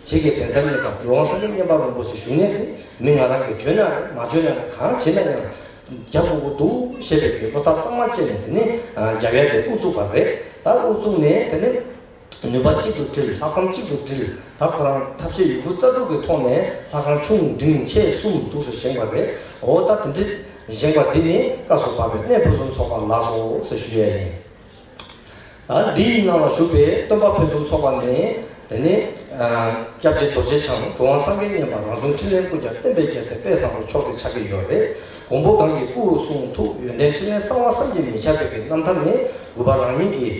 ཆེན་བྱེད་ཀྱི་གདན་ས་གཉིས་ཀ་གྲུབ་དབང་སངས་རྒྱས་མཉན་པ་རིན་པོ་ཆེ་བཞུགས་གནས་དེ་མི་ང་རང་གིས་འཇོན་ན་རེད། མ་འཇོན་ན་རེད། གང་བྱེད་ན་ཡང་རྒྱག་དགོས་ཀྱི་འདུག་ཞེས་པའི་གི་བློ་ཐག་གཙང་མ་བཅད་ནས། དེ་ནས་རྒྱག་ཡ་དེ་དབུ་བཙུགས་པ་རེད། ད་དབུ་བཙུགས་ནས་དེ་ནས། ནུས་པ་གཅིག་ཏུ་དྲིལ། ལྷག་བསམ་གཅིག་ཏུ་དྲིལ། ད་ཁོ་རང་ཐབས་ཤེས་ཡོད་རྒུ་རྩལ་སྤྲུགས་ཀྱི་ཐོག་ནས་ལྷ་ཁང་ཆུང་འབྲིང་ཆེ་གསུམ་འདུག་སེ་བཞེངས་པ་རེད། འོ་ད་དེ་འདྲའི་བཞེངས་པ་འདི་ནི་སྐབས་སུ་བབས་པའི་གནས་ཕུན་སུམ་ཚོགས་པ་ལགས་སོ་ཞེས་ཞུ་ཡ་ཡིན། ད་འདིའི་ནང་ལ་བཞུགས་པའི་སྟོན་པ་ཕུན་སུམ་ཚོགས་པ་ནི། དེ་ནི་སྐྱབས་རྗེ་རྡོ་རྗེ་འཆང་གྲུབ་དབང་སངས་རྒྱས་མཉན་པ་རང་བྱུང་ཕྲིན་ལས་སྐུ་རྒྱལ་བསྟན་པའི་རྒྱལ་མཚན་དཔལ་བཟང་པོ་མཆོག་དེ་ཆགས་ཀྱི་ཡོད་རེད། མགོན་པོ་གང་གི་སྐུ་གསུང་ཐུགས་ཡོན་ཏན་ཕྲིན་ལས་གསང་བ་བསམ་གྱིས་མི་ཁྱབ་པའི་གི་རྣམ་ཐར་ནི་གུས་པ་རང་ཉིད་ཀྱིས་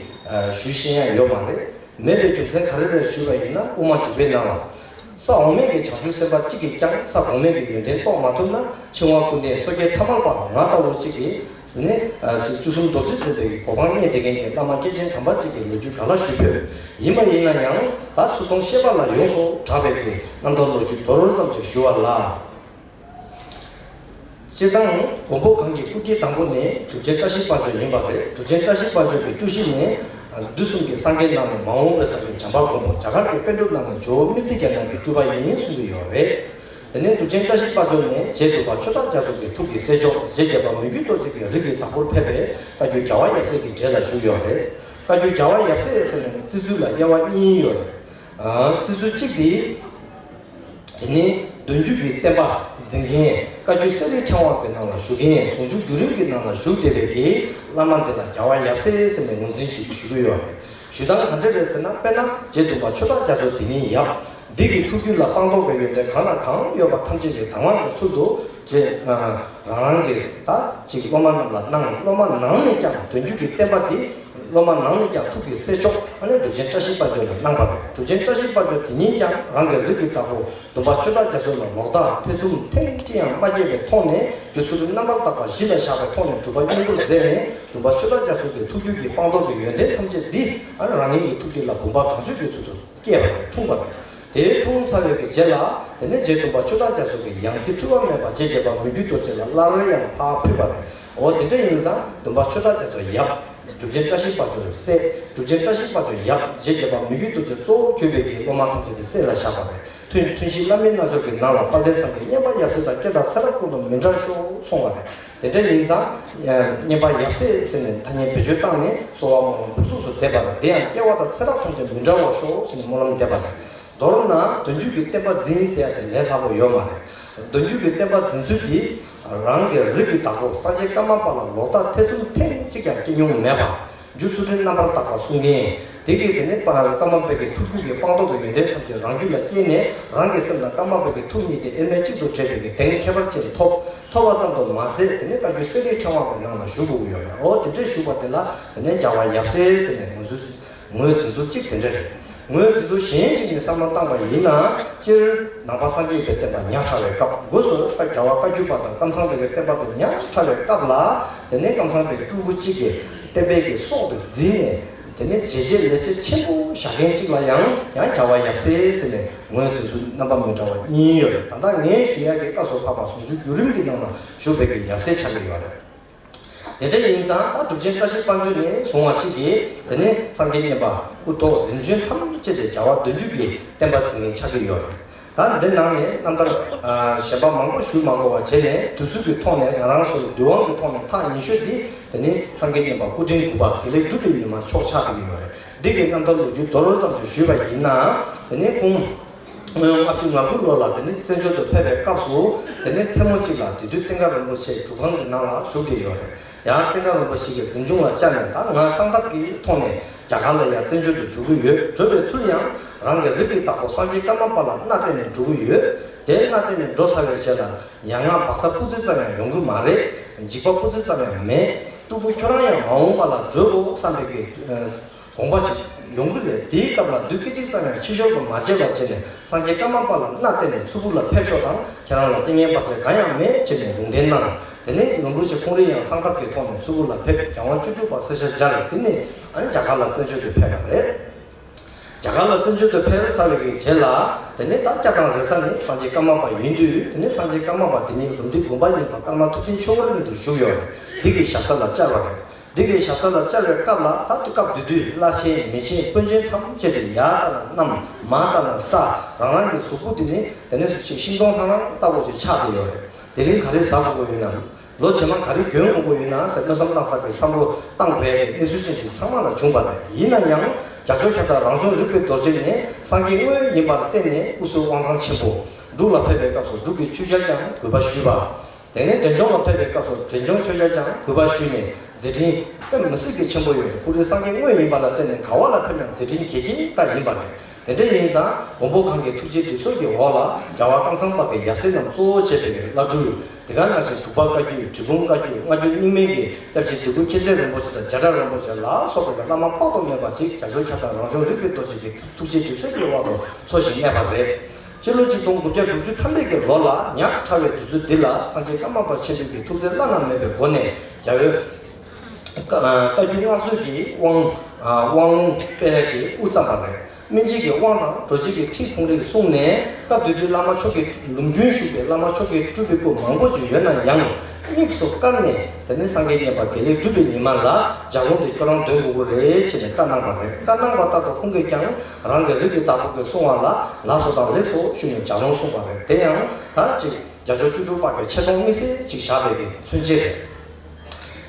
ཞུ་ཤེས་ཡ་ཡོད་མ་རེད། མེད་པའི་རྒྱུ་མཚན་ག་རེ་རེད་ཞུས་པ་ཡིན་ན། དབུ་མ་འཇུག་པའི་ནང་ལ། ས་འོག་མིན་གྱི་བྱང་ཆུབ་སེམས་དཔའ་གཅིག་གིས་ཀྱང་ས་གོང་མའི་གི་ཡོན་ཏན་རྟོགས་མ་ཐུབ་ན། འཆིང་བ་ཀུན་ལྡན་སོ་སྐྱེ་ཐ་མལ་པ་ང་ལྟ་བུ་གཅིག་གིས་ཟེར་ནས། ཨ་ཅིག་བཅུ་གསུམ་རྡོ་རྗེ་འཛིན་པའི་གོ་འཕང་བརྙེས་བསྡད་མཁན་གྱི་བླ་མ་སྐྱེས་ཆེན་དམ་པ་གཅིག་གི་ལོ་རྒྱུས་ག་ལ་ཞུ་ཕོད། ཡིན་པ་ཡིན་ན་ཡང་ད་ཚུལ་མཐོང་ཤེས་པ་ལ་ཡོངས་སུ་གྲགས་པའི་གི་རྣམ་ཐར་ལོ་རྒྱུས་མདོར་ཙམ་ཞིག་ཞུ་བ་ལ། སྤྱིར་བཏང་མགོན་པོ་གང་གི་སྐུ་སྐྱེ་དང་པོ་ནི་གྲུབ་ཆེན་བཀྲ་ཤིས་དཔལ་འབྱོར་ཡིན་པ་རེད། གྲུབ་ཆེན་བཀྲ་ཤིས་དཔལ་འབྱོར་གྱི་སྐུ་བཞེད་ནི། དུས་གསུམ་གྱི་སངས་རྒྱས་རྣམས་ནི་མ་འོངས་པའི་སངས་རྒྱས་བྱམས་པ་མགོན་པོ། རྒྱ་གར་གྱི་པཎ་གྲུབ་རྣམས་ཀྱི་ཇོ་བོ་མི་ལྡེ་བརྒྱ་རྣམས་ཀྱི་སྤྲུལ་པ་ཡིན་གསུངས་ཀྱི་ཡོད་རེད། དེ་ནས་གྲུབ་ཆེན་བཀྲ་ཤིས་དཔལ་འབྱོར་ནི་རྗེ་བདུན་པ་ཆོས་གྲགས་རྒྱ་མཚོ་གི་ཐུགས་ཀྱི་སྲས་མཆོག་རྗེ་བརྒྱད་པ་མོས་གུས་རྡོ་རྗེ་གི་རིགས་ཀྱི་བདག་པོར་ཕེབས་པའི་བཀའ་བརྒྱུད་རྒྱལ་བ་ཡབ་སྲས་ཀྱི་གྲས་ལ་བཞུགས་ཡོད་རེད། བཀའ་བརྒྱུད་རྒྱལ་བ་ཡབ་སྲས་ཟེར་ནས་བརྩི་ཚུལ་ལ་དབྱེ་བ་གཉིས་ཡོད་རེད། ཨ་བརྩི་ཚུལ་གཅིག་དེ། དེ་ནི་བདུན་རྒྱུད་ཀྱི་བསྟན་པ་འཛིན་མཁན་བཀའ་བརྒྱུད་གསེར་རིའི་ཕྲེང་བ་གི་ནང་ལ་བཞུགས་མཁན། ཟུང་འཇུག་བརྒྱུད་རིམ་གྱི་ནང་ལ་བཞུགས་བསྡད་པའི་གི་བླ་མ་འདི་ལ་རྒྱལ་བ་ཡབ་སྲས་ཟེར་ནས་ངོས་འཛིན་ཞུ་ཞུ་གི་ཡོད་རེད། ཞུ་སྟངས་ག་འདྲ་རེད་ཟེར་ན། དཔེར་ན་རྗེ་བདུན་པ་ཆོས་གྲགས་རྒྱ་མཚོ་དེ་ཉིད་ཡབ། འདི་གི་ཐུགས་རྒྱུད་ལ་སྤངས་རྟོགས་ཀྱི་ཡོན་ཏན་གང་དང་གང་ཡོད་པ་ཐམས་ཅད་ཀྱི་གདམས་ངག་གི་ཚུལ་དུ་རྗེ་རང་རང་གིས་ད་ཅིག་སློབ་མ་རྣམས་ལ་གནང་། སློབ་མ་ནང་ནས་ཀྱང་བདུན་རྒྱུད་ཀྱི་བསྟན་པ་འདི་སློབ་མ་ནང་ནས་ཀྱང་ཐུགས་ཀྱི་སྲས་མཆོག་ཨ་ནི་གྲུབ་ཆེན་བཀྲ་ཤིས་དཔལ་འབྱོར་ལ་གནང་བ་རེད། གྲུབ་ཆེན་བཀྲ་ཤིས་དཔལ་འབྱོར་དེ་ཉིད་ཀྱང་རང་གི་རིགས་ཀྱི་བདག་པོ་བདུན་པ་ཆོས་གྲགས་རྒྱ་མཚོ་ལ་ལོག་ལྟ་ཐེ་ཚོམ་ཐེངས་གཅིག་ཡང་མ་སྐྱེས་པའི་ཐོག་ནས། རྒྱུ་ཚུལ་ཁྲིམས་རྣམ་པར་དག་པ་གཞི་ལ་བཞག་པའི་ཐོག་ནས་སྒྲུབ་པ་བསྙེན་བཀུར་མཛད་ནས། བདུན་པ་ཆོས་གྲགས་རྒྱ་མཚོ་གི་ཐུགས་རྒྱུད་ཀྱི་སྤངས་རྟོགས་ཀྱི་ཡོན་ཏན་ཐམས་ཅད་འདི་ཨ་ནི་རང་ཉིད་ཀྱི་ཐུགས་རྒྱུད་ལ་བུམ་པ་གང་བྱོའི་ཚུལ་དུ་སྐྱེས་པ་དང་འཁྲུངས་པ་དང་། དེའི་འཁྲུངས་ཚར་བའི་གི་རྗེས་ལ། དེ་ནས་རྗེ་བདུན་པ་ཆོས་གྲགས་རྒྱ་མཚོ་གི་ཡང་སྲིད་འཁྲུལ་བ་མེད་པ་རྗེ་བརྒྱད་པ་མོས་གུས་རྡོ་རྗེ་ལ་སླར་ཡང་ཕར་ཕུལ་བ་རེད། འོ་དེ་འདྲ་ཡིན་ཙང་བདུན་པ་ཆོས་གྲགས་རྒྱ་མཚོ་ཡབ། གྲུབ་ཆེན་བཀྲ་ཤིས་དཔལ་འབྱོར་སྲས། གྲུབ་ཆེན་བཀྲ་ཤིས་དཔལ་འབྱོར་ཡབ། རྗེ་བརྒྱད་པ་མོས་གུས་རྡོ་རྗེ་གཙོ་བོར་གྱུར་པའི་གི་སློབ་མ་ཐམས་ཅད་ཀྱི་སྲས་ལ་བཞག་པ་རེད། ཐུན་ཐུན་བཞིའི་བླ་མའི་རྣལ་འབྱོར་གྱི་ནང་ལ་དཔལ་ལྡན་སངས་རྒྱས་བསྙེན་པ་ཡབ་སྲས་དང་སྐྱེ་དང་ཚེ་རབས་ཀུན་ཏུ་མི་འབྲལ་ཤོག་གསུངས་པ་རེད། དེ་འདྲ་ཡིན་ཙང་། བསྙེན་པ་ཡབ་སྲས་ཟེར་ནས་ཐ་སྙད་བེད་སྤྱོད་བཏང་ནས་གསོལ་བ་སྨོན་ལམ་ཕུར་ཚུགས་སུ་འདེབས་པ་དང་། དེ་ཡང་སྐྱེ་བ་དང་ཚེ་རབས་ཐམས་ཅད་མི་འབྲལ་བར་ཤོག་ཟེར་ནས་སྨོན་ལམ་འདེབས་པ་རེད། མདོར་ན་བདུན་རྒྱུད་ཀྱི་བསྟན་པ་འཛིན་ཟེར་ཡ་དེ་ལས་སླ་པོ་ཡོད་མ་རེད། བདུན་རྒྱུད་ཀྱི་བསྟན་པ་འཛིན་ཚུལ་དེ། རང་གི་རིགས་ཀྱི་བདག་པོ་སངས་རྒྱས་ཀརྨ་པ་ལ་ལོག་ལྟ་ཐེ་ཚོམ་ཐེངས་གཅིག་ཀྱང་སྐྱེ་མྱོང་མེད་པ། རྒྱུ་ཚུལ་ཁྲིམས་རྣམ་པར་དག་པ་སྲུང་མཁན། དེ་གིས་དེ་ནས་པ་ཀརྨ་པའི་གི་ཐུགས་རྒྱུད་ཀྱི་སྤངས་རྟོགས་ཀྱི་ཡོན་ཏན་ཐམས་ཅད་རང་རྒྱུད་ལ་སྐྱེས་ནས། རང་གི་སེམས་དང་ཀརྨ་པའི་གི་ཐུགས་གཉིས་དེ་དབྱེར་མེད་གཅིག་ཏུ་འདྲེས་པའི་གི་གདེང་ཁྱད་པར་ཅན་ཐོབ། ཐོབ་པ་ཙམ་དུ་མ་ཟད། དེ་ནས་བཀའ་བརྒྱུད་གསེར་རིའི་ཕྲེང་བ་གི་ནང་ལ་བཞུགས་དགོས་ཀྱི་ཡོད་རེད། འོ་དེ་འདྲས་བཞུགས་པ་དེ་ལ་དེ་ནས་རྒྱལ་བ་ཡབ་སྲས་ཟེར་ནས་ངོས་འཛིན། ངོས་འཛིན་ཚུལ་གཅིག་དེ་འདྲ་རེད། ངོས་འཛིན་ཚུལ་གཞན་གཅིག་ནས་བསམ་བློ་བཏང་བ་ཡིན་ན། སྤྱིར་ནང་པ་སངས་རྒྱས་པའི་བསྟན་པ་ཉག་ཕྲ་བའི་སྐབས། སྒོས་སུ་ད་རྒྱལ་བ་བཀའ་བརྒྱུད་པ་དང་ཀམ་ཚང་པའི་བསྟན་པ་དེ་ཉག་ཕྲ་བའི་སྐབས་ལ། དེ་ནས་ཀམ་ཚང་པའི་སྤྲུལ་སྐུ་གཅིག་གིས་བསྟན་པའི་གི་སྲོག་དེ་འཛིན་ནས། དེ་ནས་བྱས་རྗེས་ལས་རྗེས་ཆེན་པོ་བཞག་མཁན་གཅིག་ལ་ཡང་ཡང་རྒྱལ་བ་ཡབ་སྲས་ཟེར་ནས་ངོས་འཛིན་ཚུལ་རྣམ་པ་མི་འདྲ་བ་གཉིས་ཡོད་རེད། ད་ལྟ་ངས་ཞུ་ཡག་གི་བཀའ་སོགས་འཕགས་པ་ཟུང་འཇུག་བརྒྱུད་རིམ་གྱི་ནང་ལ་བཞུགས་པའི་གི་ཡབ་སྲས་ཆགས་ཀྱི་ཡོད་རེད། དེ་འདྲ་ཡིན་ཙང་ད་གྲུབ་ཆེན་བཀྲ་ཤིས་དཔལ་འབྱོར་ནས་བཟུང་བ་གཅིག་གིས། དེ་ནས་སངས་རྒྱས་བསྙེན་པ་སྐུ་ཐོག་རིམ་བྱོན་ཐམས་ཅད་དེ་རྒྱལ་བ་བདུན་རྒྱུད་ཀྱི་བསྟན་པ་འཛིན་མཁན་ཆགས་ཀྱི་ཡོད་རེད། ད་འདི་ནང་ནས་རྣམ་ཐར་གཞན་པ་མང་པོ་ཞུ་མ་དགོས་པ་བྱས་ནས། དུས་ཚོད་ཀྱི་ཐོག་ནས་ང་རང་ཚོ་འདུལ་དབང་གི་ཐོག་ནས་ཐག་ཉེ་ཤོས་འདི། དེ་ནི་སངས་རྒྱས་བསྙེན་པ་སྐུ་ཕྲེང་དགུ་པ་དགེ་ལེགས་གྲུབ་པའི་ཉི་མ་མཆོག་ཆགས་ཀྱི་ཡོད་རེད། འདི་གི་རྣམ་ཐར་ལོ་རྒྱུས་མདོར་ཙམ་ཞིག་ཞུས་པ་ཡིན་ན། དེ་ནི་ཁོང་སྔོན་ལྔ་བཅུ་ང་དགུ་ལོ་ལ་དེ་ནི་བཙན་བྱོལ་དུ་ཕེབས་པའི་སྐབས་སུ། དེ་ནི་མཚན་མོ་གཅིག་ལ་དེ་དུས་བསྟན་དགའ་རིན་པོ་ཆེ་སྒྲུབ་ཁང་གི་ནང་ལ་བཞུགས་བསྡད་ཡོད་རེད། ཡང་བསྟན་དགའ་རིན་པོ་ཆེ་གི་གཟིམ་ཆུང་ལ་བཅར་ནས། ད་ང་གསང་ཐབས་ཀྱི་ཐོག་ནས་རྒྱ་གར་ལ་ཡང་བཙན་བྱོལ་དུ་འགྲོ་གི་ཡོད། འགྲོ་བའི་ཚུལ་ཡང་རང་གི་རིགས་ཀྱི་བདག་པོ་སངས་རྒྱས་ཀརྨ་པ་ལ་མནའ་བསྟན་ནས་འགྲོ་གི་ཡོད། དེ་མནའ་བསྟན་ནས་འགྲོ་ཚར་བའི་རྗེས་ལ་ཡང་ང་བག་ཚ་སྤུ་རྩེ་ཙམ་ཡང་ཡོང་གི་མ་རེད། འཇིགས་པ་སྤུ་རྩེ་ཙམ་ཡང་མེད། སྤྲུལ་སྐུ་ཁྱོད་རང་ཡང་མ་འོངས་པ་ལ་འགྲོ་དགོས་བསམ་པའི་གི་དགོངས་པ་ཞིག་ཡོང་གི་རེད། དེའི་སྐབས་ལ་བདུད་སྐད་ཅིག་ཙམ་ཡང་ཕྱི་བཤོལ་དུ་མ་བྱས་པ་བྱས་ནས། སངས་རྒྱས་ཀརྨ་པ་ལ་མནའ་བསྟན་ནས་མཚུར་ཕུག་ལ་ཕེབས་ཤོག་དང་། ཁྱེད་རང་ལ་རྐྱེན་ངན་བར་ཆད་གང་ཡང་མེད་ཅེས་ནས་ལུང་བསྟན་གནང་། དེ་ནས་རིན་པོ་ཆེ་ཁོང་རང་ཡང་གསང་ཐབས་ཀྱི་ཐོག་ནས་མཚུར་ཕུག་ལ་ཕེབས། རྒྱལ་དབང་བཅུ་དྲུག་པ་སེར་ཤ་སྦྱར། དེ་ནས་ཨ་ནི་རྒྱ་གར་ལ་བཙན་བྱོལ་དུ་ཕེབས་པ་རེད། རྒྱ་གར་ལ་བཙན་བྱོལ་དུ་ཕེབས་ཚར་བའི་གི་རྗེས་ལ། དེ་ནས་ད་སྐྱབས་དང་རེ་ས་ནི་སངས་རྒྱས་ཀརྨ་པ་ཡིན་དུས། དེ་ནས་སངས་རྒྱས་ཀརྨ་པ་དེ་ཉིད་རུམ་བཏེག་དགོན་པ་ཡིན་པ་ཀརྨ་ཐུབ་བསྟན་ཆོས་འཁོར་གཉིས་དུ་བཞུགས་ཡོད་རེད། འདི་གི་ཞབས་ས་ལ་བཅར་བ་རེད། འདི་གའི་ཞབས་ས་ལ་བཅར་བའི་སྐབས་ལ། ད་དུས་སྐབས་དེ་དུས་བླ་ཆེན་མི་ཆེན་དཔོན་ཆེན་ཐམས་ཅད་དེ་ཡར་ལྟ་ན་གནམ། མར་ལྟ་ན་ས། རང་རང་གི་གཟུགས་པོ་དེ་ནི་དེ་ནས་སུ་ཆེ་ཤིང་སྡོང་ལྷང་ལྷང་ལྟ་བུ་ཅིག་ཆགས་བསྡད་ཡོད་རེད། དེ་རིང་ག་རེ་ཟ་དགོས་ཀྱི་ཡོད་ན། ལོ་རྗེས་མ་ག་རེ་གྱོན་དགོས་ཀྱི་ཡོད་ན་ཟེར། མནོ་བསམ་བཏང་ས་གི་བསམ་བློ་བཏང་དགོས་ཡ་གི་གནས་ཚུལ་ཅན་ཞིག་ཚང་མ་ལ་བྱུང་བ་རེད། ཡིན་ན་ཡང་རྒྱ་མཚོ་ཁྱབ་བདག་རང་བྱུང་རིག་པའི་རྡོ་རྗེ་ནི་སངས་རྒྱས་དངོས་ཡིན་པ་ལ་བརྟེན་ནས་དབུ་གསོལ་དབང་ཐང་ཆེན་པོ། འབྲུག་ལ་ཕེབས་པའི་སྐབས་སུ་འབྲུག་གི་ཆོས་རྒྱལ་ཀྱང་གུས་པ་ཞུས་པ། དེ་ནས་འབྲས་ལྗོངས་ལ་ཕེབས་པའི་སྐབས་སུ་འབྲས་ལྗོངས་ཆོས་རྒྱལ་ཀྱང་གུས་པ་ཞུས་ནས་མཛད་འཕྲིན་དཔེ་མི་སྲིད་ཀྱི་ཆེན་པོ་ཡོད། ཁོ་རང་སངས་རྒྱས་དངོས་ཡིན་པ་ལ་བརྟེན་ནས་ག་བ་ལ་ཕེབས་ཡང་མཛད་འཕྲིན་རྒྱས་རྒྱས་ད་ཡིན་པ་རེད། དེ་འདྲ་ཡིན་ཙང་མགོན་པོ་གང་གི་ཐུགས་རྗེའི་སྒྲིབ་སོལ་གྱི་འོག་ལ་རྒྱལ་བ་ཀམ་ཚང་པ་གི་ཡབ་སྲས་རྣམས་གཙོ་བོ་བྱས་པའི་བླ་སྤྲུལ། དེ་ག་ནང་བཞིན་འབྲུག་པ་བཀའ་བརྒྱུད། འབྲས་སྤུངས་བཀའ་བརྒྱུད། སྔ་འགྱུར་རྙིང་མའི་གི་སྐྱབས་རྗེ་ལྡེ་གུ་མཁྱེན་བརྩེ་རིན་པོ་ཆེ་དང་རྒྱ་གྲགས་རིན་པོ་ཆེ་ལ་སོགས་པའི་བླ་མ་དཔག་ཏུ་མེད་པ་ཞིག་རྒྱ་མཚོ་ཁྱབ་བདག་རང་བྱུང་རིག་པའི་རྡོ་རྗེ་གི་ཐུགས་རྗེའི་སྒྲིབ་སོལ་གྱི་འོག་ཏུ་འཚོ་ཞིང་གནས་པ་རེད། སྤྱི་ལོ་ཆིག་སྟོང་དགུ་བརྒྱ་དྲུག་ཅུ་ཐམ་པའི་གི་ལོ་ལ་ཉག་ཕྲ་བའི་དུས་ཚོད་འདི་ལ་སངས་རྒྱས་ཀརྨ་པ་ཆེན་པོའི་གི་ཐུགས་བརྩེ་བླ་ན་མེད་པའི་སྒོ་ནས་རྒྱལ་བའི་བཀའ་བཀའ་བརྒྱུད་སྔགས་མཛོད་ཀྱི་དབང་དབང་ལུང་སྤེལ་གྱི་དབུ་བརྩམས་པ་རེད། སྨིན་བྱེད་ཀྱི་དབང་དང་འགྲོ་བྱེད་ཀྱི་ཁྲིད་ཕུང་རིང་གསུངས་ནས། སྐབས་དེ་དུས་བླ་མ་མཆོག་གི་ལུང་རྒྱུན་ཞུགས་པའི་བླ་མ་མཆོག་གི་སྤྲུལ་པའི་སྐུ་མང་པོ་ཅིག་ཡོད་ན་ཡང་། དམིགས་སུ་བཀར་ནས་དེ་ནས་སངས་རྒྱས་མཉན་པ་དགེ་ལེགས་གྲུབ་པའི་ཉི་མ་ལ་ལྗགས་ལུང་དེ་ཁྱོད་རང་འདོན་དགོས་ཀྱི་རེད་ཅེས་ནས་བཀའ་གནང་བ་རེད། བཀའ་གནང་བ་ལྟར་དུ་ཁོང་གིས་ཀྱང་རང་གི་རིགས་ཀྱི་བདག་པོ་གིས་གསུང་བ་ལ་ལགས་སོ་དང་ལེགས་སོ་ཞུས་ནས་ལྗགས་ལུང་གསུངས་པ་རེད། དེ་ཡང་ད་ཅིག་བརྒྱ་ཆ་བཅུ་དྲུག་པ་གི་ཆེ་མཐོང་དམིགས་བསལ་ཅིག་བཞག་པའི་གི་མཚོན་བྱེད་རེད།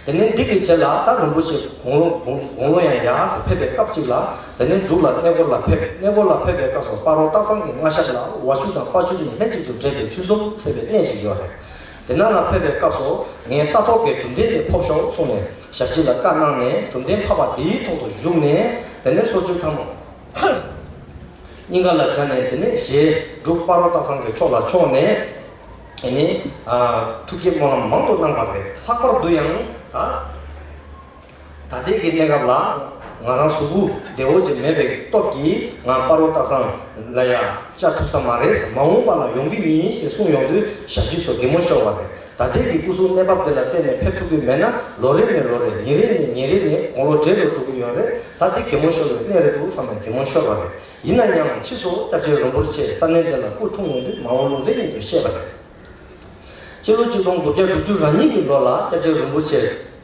དེ་ནས་འདི་གི་རྗེས་ལ་ད་རིན་པོ་ཆེ་དགུང་ལོ་དགུང་དགུང་ལོ་ཡང་ཡར་ཕེབས་པའི་སྐབས་ཅིག་ལ། དེ་ནས་འབྲུག་ལ་གནས་སྐོར་ལ་ཕེབས། གནས་སྐོར་ལ་ཕེབས་པའི་སྐབས་སུ་སྤ་རོ་སྟག་ཚང་གི་མངའ་ཞབས་ལ་ཝ་ཆུ་དང་སྤ་ཆུ་གཉིས་ལྷན་ཅིག་ཏུ་འདྲེས་པའི་ཆུ་ཟོམ་ཟེར་བའི་གནས་ཤིག་ཡོད་རེད། དེ་ན་ལ་ཕེབས་པའི་སྐབས་སུ་ངས་རྟ་ཐོག་གི་གྲུབ་རྟེན་དེ་ཕོབ་ཤོག་གསུངས་ནས་ཞབས་ཕྱི་ལ་བཀའ་གནང་ནས། གྲུབ་རྟེན་ཕབ་པ་དེའི་ཐོག་ཏུ་བཞུགས་ནས། དེ་ནས་སོར་ཆུ་ཐལ་མོ་སྙིང་ག་ལ་སྦྱར་ནས། དེ་ནས་ཞལ་འབྲུག་སྤ་རོ་སྟག་ཚང་གི་ཕྱོགས་ལ་ཕྱོགས་ནས། ཨ་ནི། ཨ། ཐུགས་བསྐྱེད་སྨོན་ལམ་མང་དུ་གནང་བ་རེད། ལྷག་པར་དུ་ཡང་། ད་ད་ལྟའི་གི་གནས་སྐབས་ལ་ང་རང་གཟུགས་པོ་བདེ་བོ་ཅིག་མེད་པའི་སྟོབས་ཀྱིས་ང་སྤ་རོ་སྟག་ཚང་ལ་ཡ་བཅར་ཐུབ་ས་མ་རེད། མ་འོངས་པ་ལ་ཡོང་གི་ཡིན་ཞེས་གསུངས་ཡོང་དུས་ཞབས་ཕྱི་སོགས་གད་མོ་ཤོར་བ་རེད། ད་ལྟའི་གི་སྐུ་གཟུགས་གནས་བབ་དེ་ལ་བརྟེན་ནས་ཕེབས་ཐུབ་ཀྱི་མེད་ན། ལོ་རེ་ནས་ལོ་རེ། ཉིན་རེ་ནས་ཉིན་རེ་ནས་དགུང་ལོ་བགྲེས་རུ་འགྲོ་གི་ཡོད་རེད། ད་དེ་གད་མོ་ཤོར་བའི་གནས་རེད་འདུག་བསམ་ནས་གད་མོ་ཤོར་བ་རེད། ཡིན་ན་ཡང་ཕྱིས་སུ་སྐྱབས་རྗེ་རིན་པོ་ཆེ་ས་གནས་དེ་ལ་སྐུ་འཁྲུངས་ཡོང་དུས་མ་འོངས་ལུང་བསྟན་ཉིད་དུ་བཤད་པ་རེད། སྤྱི་ལོ་ཆིག་སྟོང་དགུ་བརྒྱ་དྲུག་ཅུ་རེ་གཉིས་ཀྱི་ལོ་ལ་སྐྱབས་རྗེ་རིན་པོ་ཆེ་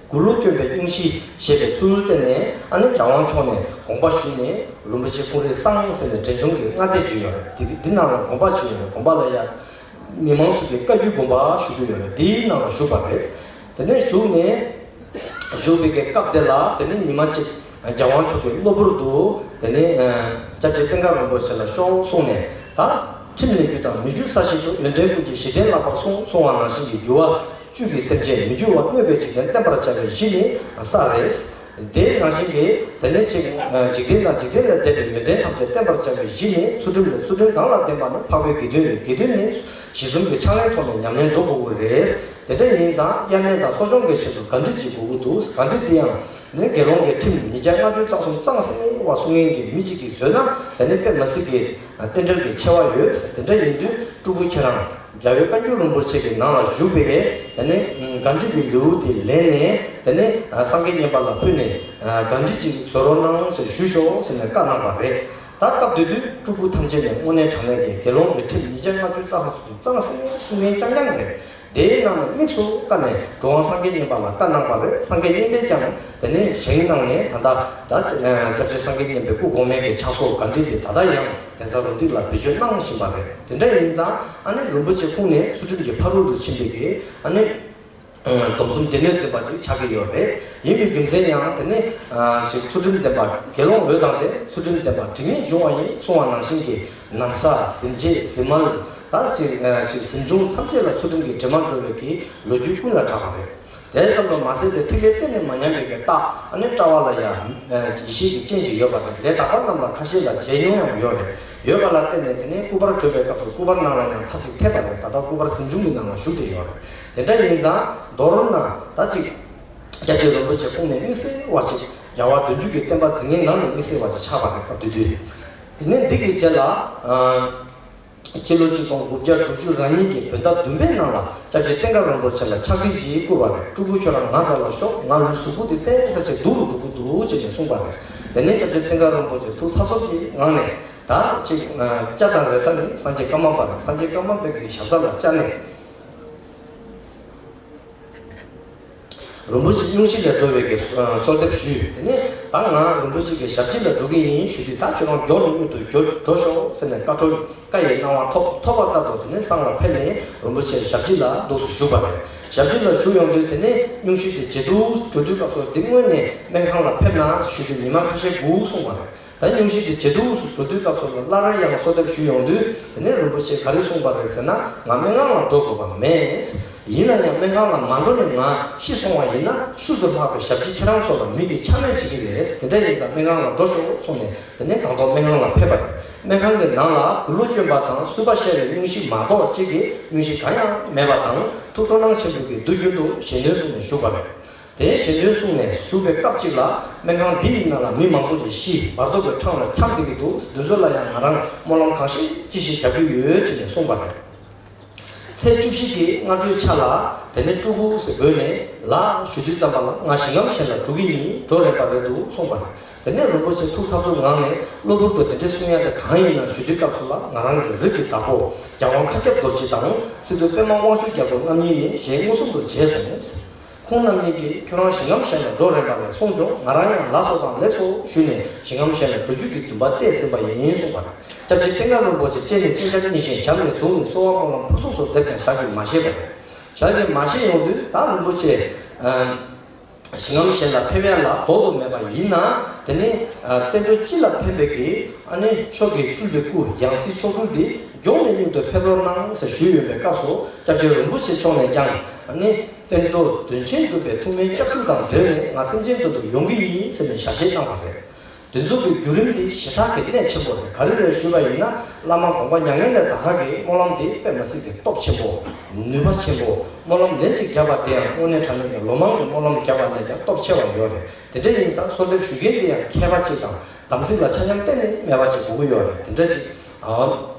མགུར་གླུ་བསྐྱོན་པའི་སྙུང་གཞི་ཞེས་པའི་ཚུལ་བསྟན་ནས། ཨ་ནི་རྒྱལ་དབང་མཆོག་ནས་དགོངས་པ་ཞུས་ནས། རིན་པོ་ཆེ་སྐུ་རིང་སངས་ཟེར་ནས་འབྲས་ལྗོངས་ཀྱི་མངའ་སྡེ་ཅིག་ཡོད་རེད། དེ་འདི་ནང་ལ་དགོན་པ་ཅིག་ཡོད་རེད། དགོན་པ་ལ་ཡ་མི་མང་ཚོ་གིས་བཀའ་བརྒྱུད་དགོན་པ་ཞུ་གི་ཡོད་རེད། དེའི་ནང་ལ་བཞུགས་པ་རེད། དེ་ནས་བཞུགས་ནས། བཞུགས་པའི་གི་སྐབས་དེ་ལ། དེ་ནས་ཉི་མ་གཅིག་རྒྱལ་དབང་མཆོག་གི་གློ་བུར་དུ། དེ་ནས་སྐྱབས་རྗེ་བསྟན་དགའ་རིན་པོ་ཆེ་ལ་ཤོག་གསུངས་ནས། ད་ཁྲིམས་ལས་རྒྱུ་དང་མི་རྒྱུ་ས་ཞིག་ཏུ། ཡོན་ཏན་ཀུན་གྱི་གཞི་རྟེན་ལགས་པར་གསུངས། གསུངས་པ་ནང་བཞིན་གྱི་འགྱུར་བ་བཅུད་ཀྱི་སེམས་ཅན། མི་འགྱུར་བ་གནོད་པའི་འཇིག་རྟེན་བསྟེན་པར་བྱ་བའི་གཞི་ནི་ས་རེད། དེ་ནང་བཞིན་གྱི་དེ་ནས་ཅིག་འཇིག་རྟེན་དང་འཇིག་རྟེན་ལས་འདས་པའི་ཡོན་ཏན་ཐམས་ཅད་བསྟེན་པར་བྱ་བའི་གཞི་ནི་ཚུལ་ཁྲིམས་རེད། ཚུལ་ཁྲིམས་གང་ལ་བརྟེན་པ་ནི་འཕགས་པའི་དགེ་འདུན་རེད། དགེ་འདུན་ནི་གཞི་གསུམ་གྱི་ཕྱག་ལེན་ཐོག་ནས་ཉམས་ལེན་འགྲོ་དགོས་ཀྱི་རེད། དེ་འདྲ་ཡིན་ཙང་དབྱར་གནས་དང་གསོ་སྦྱོང་གི་ཆེད་དུ་གར་འཁྲིད་ཅིག་དགོས་ཀྱི་འདུག་གར་འཁྲིད་འདི་ཡང་ནི་དགེ་སློང་གི་ཁྲིམས་ཉིས་བརྒྱ་ལྔ་བཅུ་རྩ་གསུམ་གཙང་སིང་བ་སྲུང་མཁན་གྱི་མི་གཅིག་གིས་བཟོས་ན། དེ་ནི་དཔེ་མི་སྲིད་ཀྱི་རྟེན་འབྲེལ་གྱི་ཆེ་བ་ཡོད། དེ་འདྲ་ཡིན་དུས་སྤྲུལ་སྐུ་ཁྱེད་རང་རྒྱལ་བའི་བཀའ་འགྱུར་རིན་པོ་ཆེ་གི་ནང་ལ་བཞུགས་པའི་དེ་ནས་གར་འཁྲིད་ཀྱི་ལེའུ་དེ་ལེན་ནས། དེ་ནས་སངས་རྒྱས་མཉན་པ་ལ་ཕུལ་ནས་གར་འཁྲིད་ཅིག་བཟོ་རོགས་གནང་ཞེས་ཞུས་ཤོག་ཟེར་ནས་བཀའ་གནང་བ་རེད། ད་སྐབས་དེ་དུས་སྤྲུལ་སྐུ་ཐམས་ཅད་ནས་དངོས་གནས་དྲང་གནས་ཀྱི་དགེ་སློང་གི་ཁྲིམས་ཉིས་བརྒྱ་ལྔ་བཅུ་རྩ་གསུམ་གཙང་སིང་སྲུང་མཁན་རྐྱང་རྐྱང་རེད། དེའི་ནང་ནས་དམིགས་སུ་བཀར་ནས་གྲུབ་དབང་སངས་རྒྱས་མཉན་པ་ལ་བཀའ་གནང་བ་རེད། སངས་རྒྱས་མཉན་པས་ཀྱང་དེ་ནས་བཞེངས་གནང་ནས། ད་ལྟ་ད་སྐྱབས་རྗེ་སངས་རྒྱས་མཉན་པའི་སྐུ་གོང་མའི་གི་ཕྱག་སྲོལ་གར་འཁྲིད་དེ་ད་ལྟ་ཡང་གདན་ས་རུ་འདི་ལ་བེད་སྤྱོད་གནང་བཞིན་པ་རེད། དེ་འདྲ་ཡིན་ཙང་ཨ་ནི་རིན་པོ་ཆེ་ཁོང་ནས་ཚུལ་ཁྲིམས་ཀྱི་ཕ་རོལ་ཏུ་ཕྱིན་པའི་གི་ཨ་ནི་སྡོམ་གསུམ་སྡེ་སྣོད་འཛིན་པ་ཅིག་ཆགས་ཀྱི་ཡོད་རེད། ཡིན་པའི་རྒྱུ་མཚན་ཡང་དེ་ནི་ཅིག་ཚུལ་ཁྲིམས་ལྡན་པ་དགེ་སློང་འོད་དང་ལྡན། ཚུལ་ཁྲིམས་ལྡན་པ་དྲི་མེད་འབྱུང་བ་ཡིན། གསུངས་པ་ནང་བཞིན་གྱི་ན་བཟའ་ཟིན་བྱེད་ཟིན་མལ། ད་ཅིག་ཅིག་ཟིན་བྱུང་ཐམས་ཅད་ལ་ཚུལ་ཁྲིམས་ཀྱི་དྲི་མ་བྲོ་བའི་གི་ལོ་རྒྱུས་ཀུན་ལ་གྲགས་པ་རེད། དེ་ཙམ་དུ་མ་ཟད་པའི་ཐིག་ལེ་གཏན་ནས་མ་ཉམས་པའི་གི་རྟགས། ཨ་ནི་དཔྲལ་བ་ལ་ཡང་ཡེ་ཤེས་ཀྱི་སྤྱན་ཅིག་ཡོད་པ་རེད། དེ་ད་ལྟ་རྣམས་ལ་ཁ་ཤས་ལ་མཇལ་མྱོང་ཡང་ཡོད་རེད། ཡོད་པ་ལ་བརྟེན་ནས་དེ་ནས་སྐུ་པར་བྲོས་པའི་སྐབས་སུ་སྐུ་པར་ནང་ལ་ཡང་ཚར་གཅིག་ཐེབས་པ་རེད། ད་ལྟ་སྐུ་པར་ཟིན་བྱུང་གི་ནང་ལ་བཞུགས་བསྡད་ཡོད་རེད། དེ་འདྲ་ཡིན་ཙང་མདོར་ན་ད་ཅིག་སྐྱབས་རྗེ་རིན་པོ་ཆེ་ཁོང་ནས་དམིགས་བསལ་བ་ཞིག་རྒྱལ་བ་བདུན་ཅུ་གི་བསྟན་པ་འཛིན་མཁན་ནང་ནས་དམིགས་བསལ་བ་ཞིག་ཆགས་པ་རེད། སྐབས་དེ་དུས། དེ་ནས་འདི་གི་རྗེས་ལ། ཨ། སྤྱི་ལོ་ཆིག་སྟོང་དགུ་བརྒྱ་དྲུག་ཅུ་རེ་གཉིས་ཀྱི་བོད་ཟླ་བདུན་པའི་ནང་ལ་སྐྱབས་རྗེ་བསྟན་དགའ་རིན་པོ་ཆེ་ལ་ཕྱག་བྲིས་ཤིག་བསྐུར་བ་རེད། སྤྲུལ་སྐུ་ཁྱོད་རང་ང་རྩ་ལ་ཤོག་ང་ལུས་གཟུགས་པོ་འདི་གཏན་ས་ཆེ་སྡུག་རུ་འགྲོ་གི་འདུག་ཅེས་ནས་གསུངས་པ་རེད། དེ་ནས་སྐྱབས་རྗེ་བསྟན་དགའ་རིན་པོ་ཆེ་ཐུགས་ཚ་ཚོམ་གྱི་ངང་ནས། ད་ཅིག་སྐྱབས་དང་རེ་ས་ནི་སངས་རྒྱས་ཀརྨ་པ་རེད། སངས་རྒྱས་ཀརྨ་པའི་གི་ཞབས་ས་ལ་བཅར་ནས། རིན་པོ་ཆེ་སྙུང་གཞི་ལས་སྒྲོལ་བའི་གི་གསོལ་འདེབས་ཞུས། དེ་ནས་ད་ང་རིན་པོ་ཆེ་གི་ཞབས་ཕྱི་ལ་འགྲོ་གི་ཡིན་ཞུས་དུས། ད་ཁྱོད་རང་མགྱོགས་ནས་མྱུར་དུ་འགྱོ་འགྲོ་ཤོག་ཟེར་ནས་བཀའ་འཁྲོལ། བཀའ་ཡི་གནང་བ་ཐོབ་ཐོབ་པ་ལྟར་དུ་དེ་ནས་སང་ལ་ཕེབས་ནས་རིན་པོ་ཆེ་ཞབས་ཕྱི་ལ་འདུག་སེ་བཞུགས་པ་རེད། ཞབས་ཕྱི་ལ་བཞུགས་ཡོང་དུས། དེ་ནས་སྙུང་གཞི་དེ་ཇེ་སྡུག་འགྲོ་དུས་སྐབས་སུ། འདི་སྔོན་ནས་སྨན་ཁང་ལ་ཕེབས་ན་ཞུས་དུས་ཉི་མ་ཁ་ཤས་སྒུག་གསུངས་པ་རེད། ད་སྙུང་གཞི་དེ་ཇེ་སྡུག་སུ་འགྲོ་དུས་སྐབས་སུ་སླར་ཡང་གསོལ་འདེབས་ཞུས་ཡོང་དུས། དེ་ནས་རིན་པོ་ཆེས་ག་རེ་གསུངས་པ་རེད་ཟེར་ན། ང་སྨན་ཁང་ལ་འགྲོ་དགོས་པ་མེད། ཡིན་ན་ཡང་སྨན་ཁང་ལ་མ་འགྲོ་ནས་ང་ཤི་སོང་བ་ཡིན་ན། ཤུལ་དུ་ལྷག་པའི་ཞབས་ཕྱི་ཁྱེད་རང་ཚོ་ལ་མི་གིས་འཕྱ་སྨོད་བྱེད་ཀྱི་རེད། དེ་འདྲ་ཡིན་ཙང་སྨན་ཁང་ལ་འགྲོ་ཤོག་གསུངས་ནས། དེ་ནས་དང་ཐོག་སྨན་ཁང་ལ་ཕེབས་པ་རེད། སྨན་ཁང་གི་ནང་ལ་མགུར་གླུ་བསྐྱོན་པ་དང་གསུས་པ་བཤད་པའི་སྙུང་གཞི་མ་གཏོགས་གཅིག་གིས་སྙུང་གཞི་གང་ཡང་མེད་པ་དང་། ཐུགས་སྤྲོ་སྣང་ཆེན་པོས་ཀྱི་མདུན་རྒྱུན་དུ་ཞལ་འདོན་གསུངས་ནས་བཞུགས་པ་རེད། དེའི་ཞལ་འདོན་གསུངས་ནས་བཞུགས་པའི་སྐབས་གཅིག་ལ། སྨན་ཁང་འདི་ཡི་ནང་ལ་མི་མང་པོ་ཞིག་ཤི་བར་དོ་གི་འཕྲང་ལ་འཁྱམས་བསྡད་ཀྱི་འདུག་འདི་ཚོ་ལ་ཡང་ང་རང་སྨོན་ལམ་གང་ཤེས་ཅི་ཤེས་བརྒྱབ་ཀྱི་ཡོད་ཅེས་ནས་གསུངས་པ་རེད། ཚེས་བཅུ་བཞི་གི་སྔ་དྲོའི་ཆ་ལ། དེ་ནས་སྤྲུལ་སྐུ་ཟེར་འབོད་ནས་ལགས་ཞུ་དུས་ཙམ་པ་ལ། ང་ཞིང་ཁམས་གཞན་ལ་འགྲོ་གི་ཡིན། འགྲོ་རན་པ་རེད་འདུག་གསུངས་པ་རེད། དེ་ནས་རིན་པོ་ཆེ་ཐུགས་འཚབ་འཚུབ་ངང་ནས། གློ་བུར་དུ་དེ་འདྲའི་གསུང་ཡ་དེ་གང་ཡིན་ན་ཞུ་དུས་སྐབས་སུ་ལ། ང་རང་གི་རིགས་ཀྱི་བདག་པོ་རྒྱལ་དབང་མཁའ་ཁྱབ་རྡོ་རྗེ་དང་། སྲིད་མཚོ་པདྨ་དབང་ཕྱུག་རྒྱལ་པོ་རྣམ་གཉིས་ནི་ཞལ་མངོན་སུམ་དུ་མཇལ་སོང་། ཁོང་རྣམ་གཉིས་ཀྱིས་ཁྱོད་རང་ཞིང་ཁམས་གཞན་ལ་འགྲོ་རན་པ་རེད་གསུངས་བྱུང་། ང་རང་ཡང་ལགས་སོ་དང་ལེགས་སོ་ཞུས་ནས་ཞིང་ཁམས་གཞན་ལ་འགྲོ་རྒྱུ་གི་འདུན་པ་གཏད་ཟིན་པ་ཡིན་གསུངས་པ་རེད། སྐྱབས་རྗེ་བསྟན་དགའ་རིན་པོ་ཆེ་སྤྱན་ནས་སྤྱན་ཆབ་གཉིས་བཞེངས། ཞབས་ནས་བཟུང་ནས་གསོལ་བ་སྨོན་ལམ་ཕུན་སུམ་ཚོགས་འདེབས་ཀྱང་ཞག་གིས་མ་ཤེས་པ་རེད། ཞག་གིས་མ་ཤེས་ཡོང་དུས་ད་རིན་པོ་ཆེ། ཞིང་ཁམས་གཞན་ལ་ཕེབས་ཡ་ལ་ལྡོག་ཏུ་མེད་པ་ཡིན་ན། དེ་ནི་བསྟན་འགྲོ་སྤྱི་ལ་ཕན་པའི་གི། ཨ་ནི་མཆོག་གི་སྤྲུལ་པའི་སྐུ་ཡང་སྲིད་མཆོག་སྤྲུལ་འདི་མགྱོགས་ནས་སྙིང་དུ་ཕེབས་རོགས་གནང་ཟེར་ཞུས་ཡོད་པའི་སྐབས་སུ། སྐྱབས་རྗེ་རིན་པོ་ཆེ་མཆོག་ནས་ཀྱང་། ཨ་ནི་བསྟན་འགྲོ་དོན་ཆེན་སྒྲུབ་པའི་ཐུགས་སྨོན་སྐྱབས་འཇུག་དང་འབྲེལ་ནས་ང་སེམས་ཅན་དོན་དུ་ཡོང་གི་ཡིན་ཟེར་ནས་ཞལ་བཞེས་གནང་བ་རེད། འདི་ཚོ་གི་བརྒྱུད་རིམ་འདི་ཞེ་དྲག་གི་གནད་ཆེན་པོ་རེད། ག་རེ་རེད་ཞུས་པ་ཡིན་ན། བླ་མ་དགོངས་པ་མྱ་ངན་ལས་འདའ་ཁག་གི་སྨོན་ལམ་འདི་དཔེ་མི་སྲིད་ཀྱི་སྟོབས་ཆེན་པོ། ནུས་པ་ཆེན་པོ། སྨོན་ལམ་ལན་གཅིག་བརྒྱབ་པ་དེ་ཡང་དངོས་གནས་དྲང་གནས་ཀྱི་ལོ་མང་གི་སྨོན་ལམ་བརྒྱབ་པ་ལས་ཀྱང་སྟོབས་ཆེ་བ་ཡོད་རེད། དེ་འདྲ་ཡིན་ཙང་གསོལ་འདེབས་ཞུ་མཁན་དེ་ཡང་མཁས་པ་གཅིག་དང་། དམ་ཚིག་ལ་ཆ་མཉམ་གཏན་ནས་མེད་པ་ཅིག་དགོས་ཀྱི་ཡོད་རེད། དེ་འདྲ་ཅིག་ཨང་།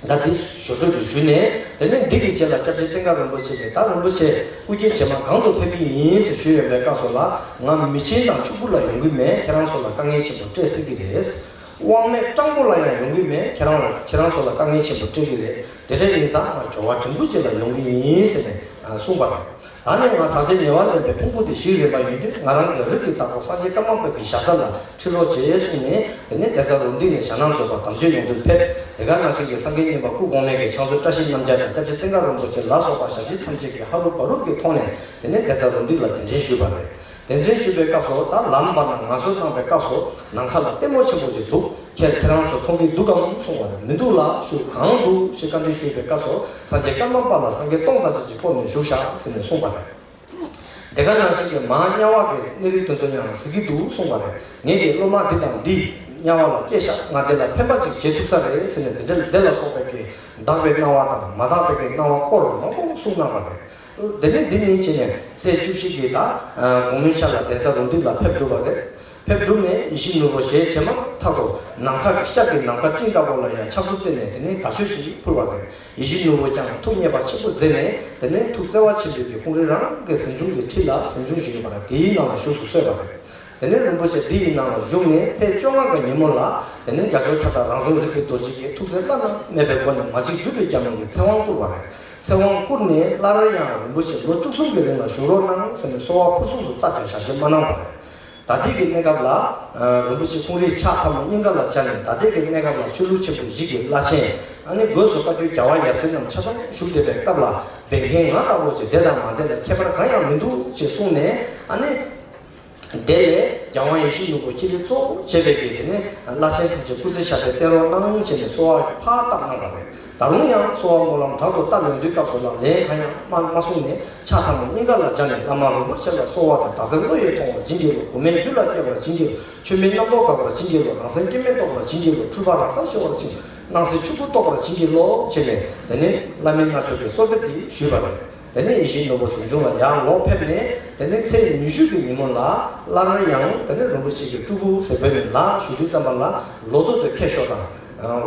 ད་འདི་ཞུ་སྒྲོས་ཀྱི་ཞུས་ནས། དེ་ནས་འདི་གི་རྗེས་ལ་སྐྱབས་རྗེ་བསྟན་དགའ་རིན་པོ་ཆེ་གིས། ད་རིན་པོ་ཆེ་སྐུ་སྐྱེ་ཇེ་མང་གང་དུ་ཕེབས་ཀྱི་ཡིན་ཟེར་ཞུས་ཡོད་པའི་སྐབས་སུ་ལ། ང་མི་ཆེན་དང་ཕྱུག་པོ་ལ་ཡོང་གི་མེད། ཁྱེད་རང་ཚོ་ལ་དཀའ་ངལ་ཆེན་པོ་སྤྲད་སྲིད་ཀྱི་རེད། དབང་མེད་སྤྲང་པོ་ལ་ཡང་ཡོང་གི་མེད། ཁྱེད་རང་ལ། ཁྱེད་རང་ཚོ་ལ་དཀའ་ངལ་ཆེན་པོ་སྤྲད་ཀྱི་རེད། དེ་འདྲ་ཡིན་ཙང་ང་འབྱོར་བ་འབྲིང་པོ་ཅིག་ལ་ཡོང་གི་ཡིན་ཟེར་ནས་གསུངས་པ་རེད། ད་ནི་ང་ཟག་བཅས་ཉེ་བར་ལེན་པའི་ཕུང་པོ་དེ་ཞིག་རེད་པ། ཡིན་དུས་ང་རང་གི་རིགས་ཀྱི་བདག་པོ་སངས་རྒྱས་ཀརྨ་པ་གི་ཞབས་ས་ལ་ཁྲིད་རོགས་བྱེད་གསུངས་ནས། དེ་ནས་གདན་ས་རུ་འདི་ནས་ཞྭ་ནག་རྫོང་པ་དམ་ཆོས་ཡོང་དུས་ཕེབས། དེ་ག་ནང་བཞིན་གྱི་སངས་རྒྱས་གཉིས་པ་སྐུ་གོང་མའི་གི་ཕྱག་མཛོད་བཀྲ་ཤིས་རྣམ་རྒྱལ་དང་། སྐྱབས་རྗེ་བསྟན་དགའ་རིན་པོ་ཆེ་ལ་སོགས་པ་ཞབས་ཕྱི་ཐམས་ཅད་ཀྱི་ཧ་རུ་བ་རུབ་ཀྱི་ཐོག་ནས། དེ་ནས་གདན་ས་རུ་འདི་ལ་གདན་འདྲེན་ཞུས་པ་རེད། གདན་འདྲེན་ཞུས་པའི་སྐབས་སུ། ད་ལམ་བར་ན་ང་ཚོ་གནང་བའི་སྐབས་སུ་ནམ་མཁའ་ལ་ལྟད་མོ་ཆེན་པོ་ཞིག་འདུག་ཁྱེད་ཁྱེད་རང་ཚོ་མཐོང་གི་འདུག་གམ་གསུངས་པ་རེད། མི་འདུག་ལགས་ཞུ། གང་འདུག་ཞེས་བཀའ་འདྲི་ཞུས་པའི་སྐབས་སུ། སངས་རྒྱས་ཀརྨ་པ་ལ་སངས་རྒྱས་སྟོང་ཙམ་ཞིག་བསྐོར་ནས་བཞུགས་ཤག་ཟེར་ནས་གསུངས་པ་རེད། དེ་ག་ནང་བཞིན་གྱི་མར་དམྱལ་བ་གི་གནས་རིས་དེ་ཚོ་ཡང་གཟིགས་ཀྱི་འདུག་གསུངས་པ་རེད། ངས་ཀྱི་སློབ་མ་འདི་དང་འདི་དམྱལ་བ་ལ་སྐྱེས་ཤག་ང་དེ་ལ་ཕན་པ་ཅིག་བྱེད་ཐུབ་ས་རེད་ཟེར་ནས། དེ་འདྲ་དེ་ལ་སོགས་པའི་གི་དག་པའི་སྣང་བ་དང་མ་དག་པའི་གི་སྣང་བ་སྐོར་མང་པོ་གསུངས་གནང་བ་རེད། དེ་ནས་འདི་ནས་བྱས་ནས་ཚེས་བཅུ་བཞི་གི་ད་དགོང་མོའི་ཆ་ལ་གདན་ས་རུ་འདི་ལ་ཕེབས་གྲུབ་པ་རེད། ཕེབས་གྲུབ་ནས་ཡིད་བཞིན་ནོར་བུ་ཞལ་ཇེ་མང་ཐག་ཏུ་ནམ་མཁའ་ཤར་གྱི་ནམ་མཁའ་སྤྲིན་ལྟ་བུ་ལ་ཡང་ཕྱག་མཛུབ་བསྟན་ནས། དེ་ནས་དར་ཆོས་ཅིག་ཕུལ་བ་རེད། ཡིད་བཞིན་ནོར་བུ་ཀྱང་ཐུགས་མཉེས་པ་ཆེན་པོ་མཛད་ནས། དེ་ནས་ཐུགས་བརྩེ་བ་ཆེན་པོས་ཀྱི་ཁོང་རང་རང་གི་གཟིམ་ཆུང་གི་ཁྲི་ལ་གཟིམ་ཆུང་ཞིག་ཡོད་པ་རེད། དེའི་ནང་ལ་བཞུགས་སུ་གསོལ་བ་རེད། དེ་ནས་རིན་པོ་ཆེ་འདི་ཡི་ནང་ལ་བཞུགས་ནས་ཚེས་བཅོ་ལྔ་གི་ཉིན་མོ་ལ། དེ་ནས་རྒྱ་མཚོའི་མཐའ་དག་རང་བྱུང་རིག་པའི་རྡོ་རྗེ་གིས་ཐུགས་བརྩེ་བླ་ན་མེད་པའི་སྒོ་ནས་མ་གཅིག་གྲུབ་པའི་རྒྱ་མཚོ་གི་ཚེ་དབང་བསྐུར་བ་རེད། ཚེ་དབང་བསྐུར་ནས་སླར་ཡང་རིན་པོ་ཆེ་ལོ་བཅུ་གསུམ་གྱི་རིང་ལ་བཞུགས་རོགས་གནང་ཟེར་ནས་གསོལ་བ་ཕུར་ཚུགས་སུ་བཏབ་ཀྱང་ཞལ་བཞེས་མ་གནང་བ་རེད། ད་ལྟའི་གི་གནས་སྐབས་ལ། རིན་པོ་ཆེ་ཁོང་རའི་ཕྱག་ཐལ་མོ་སྙིང་ག་ལ་སྦྱར་ནས། ད་ལྟའི་གི་གནས་སྐབས་ལ་ཆོས་ལུགས་ཆེན་པོ་བཞི་གི་བླ་ཆེན། ཨ་ནི་སྒོས་སུ་བཀའ་བརྒྱུད་རྒྱལ་བ་ཡབ་སྲས་རྣམས་ཆ་ཚང་བཞུགས་བསྡད་པའི་སྐབས་ལ། འབད་མཁན་ང་ལྟ་བུ་ཅིག་བསྡད་དང་མ་བསྡད་ལ་ཁྱད་པར་གང་ཡང་མི་འདུག་ཅེས་གསུངས་ནས། ཨ་ནི། དེ་ལས་རྒྱལ་དབང་ཡིད་བཞིན་ནོར་བུ་ཁྱེད་ཀྱིས་གཙོ་བོ་བྱས་པའི་གི། དེ་ནས་བླ་ཆེན་ཐམས་ཅད་སྐུ་ཚེ་ཞབས་པད་བརྟན་རོགས་གནང་བྱས་ནས་གསོལ་བ་ཕར་བཏབ་གནང་བ་རེད། ད་རུང་ཡང་གསོལ་བ་སྨོན་ལམ་དྲག་ཏུ་བཏབ་ཡོང་དུས་སྐབས་སུ་ལ་ལན་གང་ཡང་མ་མ་གསུངས་ནས། ཕྱག་ཐལ་མོ་སྙིང་ག་ལ་སྦྱར་ནས་བླ་མ་རིན་པོ་ཆེ་ལ་གསོལ་བ་དང་། བདག་འཛིན་བློ་ཡིས་ཐོངས་པར་བྱིན་གྱིས་རློབས། མགོན་མེད་རྒྱུད་ལ་སྐྱེ་བར་བྱིན་གྱིས་རློབས། ཆོས་མེད་རྣམ་རྟོག་འགག་པར་བྱིན་གྱིས་རློབས། རང་སེམས་སྐྱེ་མེད་རྟོགས་པར་བྱིན་གྱིས་རློབས། འཁྲུལ་པ་རང་སར་ཞི་བར་བྱིན། སྣང་སྲིད་ཆོས་སྐུ་རྟོགས་པར་བྱིན་གྱིས་རློབས་བྱས་ནས། དེ་ནས་བླ་མའི་མནར་གཅོད་ཀྱི་གསོལ་འདེབས་འདི་ཞུས་པ་རེད། དེ་ནས་ཡིད་བཞིན་ནོར་བུ་གཟིམ་ཆུང་ལ་ཡར་ལོག་ཕེབས་ནས། དེ་ནས་ཚེས་ཉི་ཤུ་གི་ཉིན་མོ་ལ་སླར་ཡང་དེ་ནས་རིན་པོ་ཆེ་གི་སྤྲུལ་སྐུ་ཟེར་བའི་ནི་ལ་ཞུ་དུས་ཙམ་པ་ལ། ལོ་ཐོ་དེ་མཁས་ཤོས་དང་།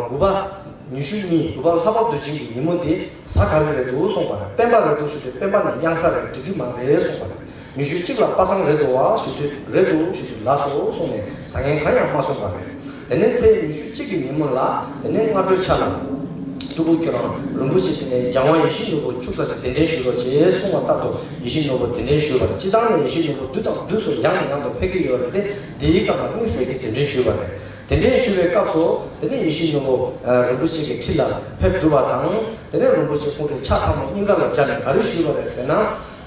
དགུ་པ། ཉི་ཤུ་གཉིས། དགུ་པ་ལྷག་པ་དུས་ཆེན་གྱི་ཉིན་མོ་འདི་གཟའ་ག་རེ་རེད་འདུག་གསུངས་པ་རེད། སྤེན་པ་རེད་འདུག་ཞུ་དུས། སྤེན་པ་ནི་གཡང་གཟའ་རེད། འགྲིག་གི་མ་རེད་གསུངས་པ་རེད། ཉི་ཤུ་གཅིག་ལ་པ་སངས་རེད་འདུག་བ་ཞུ་དུས། རེད་འདུག་ཞུ་དུས། ལགས་སོ་གསུངས་ནས་ཟ་མཁན་གང་ཡང་མ་གསུངས་པ་རེད། དེ་ནས་ཚེས་ཉི་ཤུ་གཅིག་གི་ཉིན་མོ་ལ། དེ་ནས་སྔ་དྲོའི་ཆ་ལ་སྤྲུལ་སྐུ་ཁྱོད་རང་རིན་པོ་ཆེ། དེ་ནས་རྒྱལ་དབང་ཡིད་བཞིན་ནོར་བུ་བཅུག་ས་ཞིག་གདན་འདྲེན་ཞུ་རོགས་བྱེད་གསུངས་པ་ལྟར་དུ། ཡིད་བཞིན་ནོར་བུ་གདན་འདྲེན་ཞུས་པ་རེད། སྤྱིར་བཏང་ནས་ཡིད་བཞིན་ནོར་བུ་དུས་དང་དུས་སུ་ཡང་ནས་ཡང་དུ་ཕེབས་ཀྱི་ཡོད་རེད་དེ། འདིའི་སྐབས་ལ་དམིགས་བསལ་གྱི་གདན་འདྲེན་ཞུས་པ་རེད། གདན་འདྲེན་ཞུ་བའི་སྐབས་སུ། དེ་ནས་ཡིད་བཞིན་ནོར་བུ་རིན་པོ་ཆེ་གི་ཁྲི་ལ་ཕེབས་གྲུབ་པ་དང་། དེ་ནས་རིན་པོ་ཆེ་ཁོང་གི་ཕྱག་ཐལ་མོ་སྙིང་ག་ལ་སྦྱར་ནས་ག་རེ་ཞུས་པ་རེད་ཟེར་ན།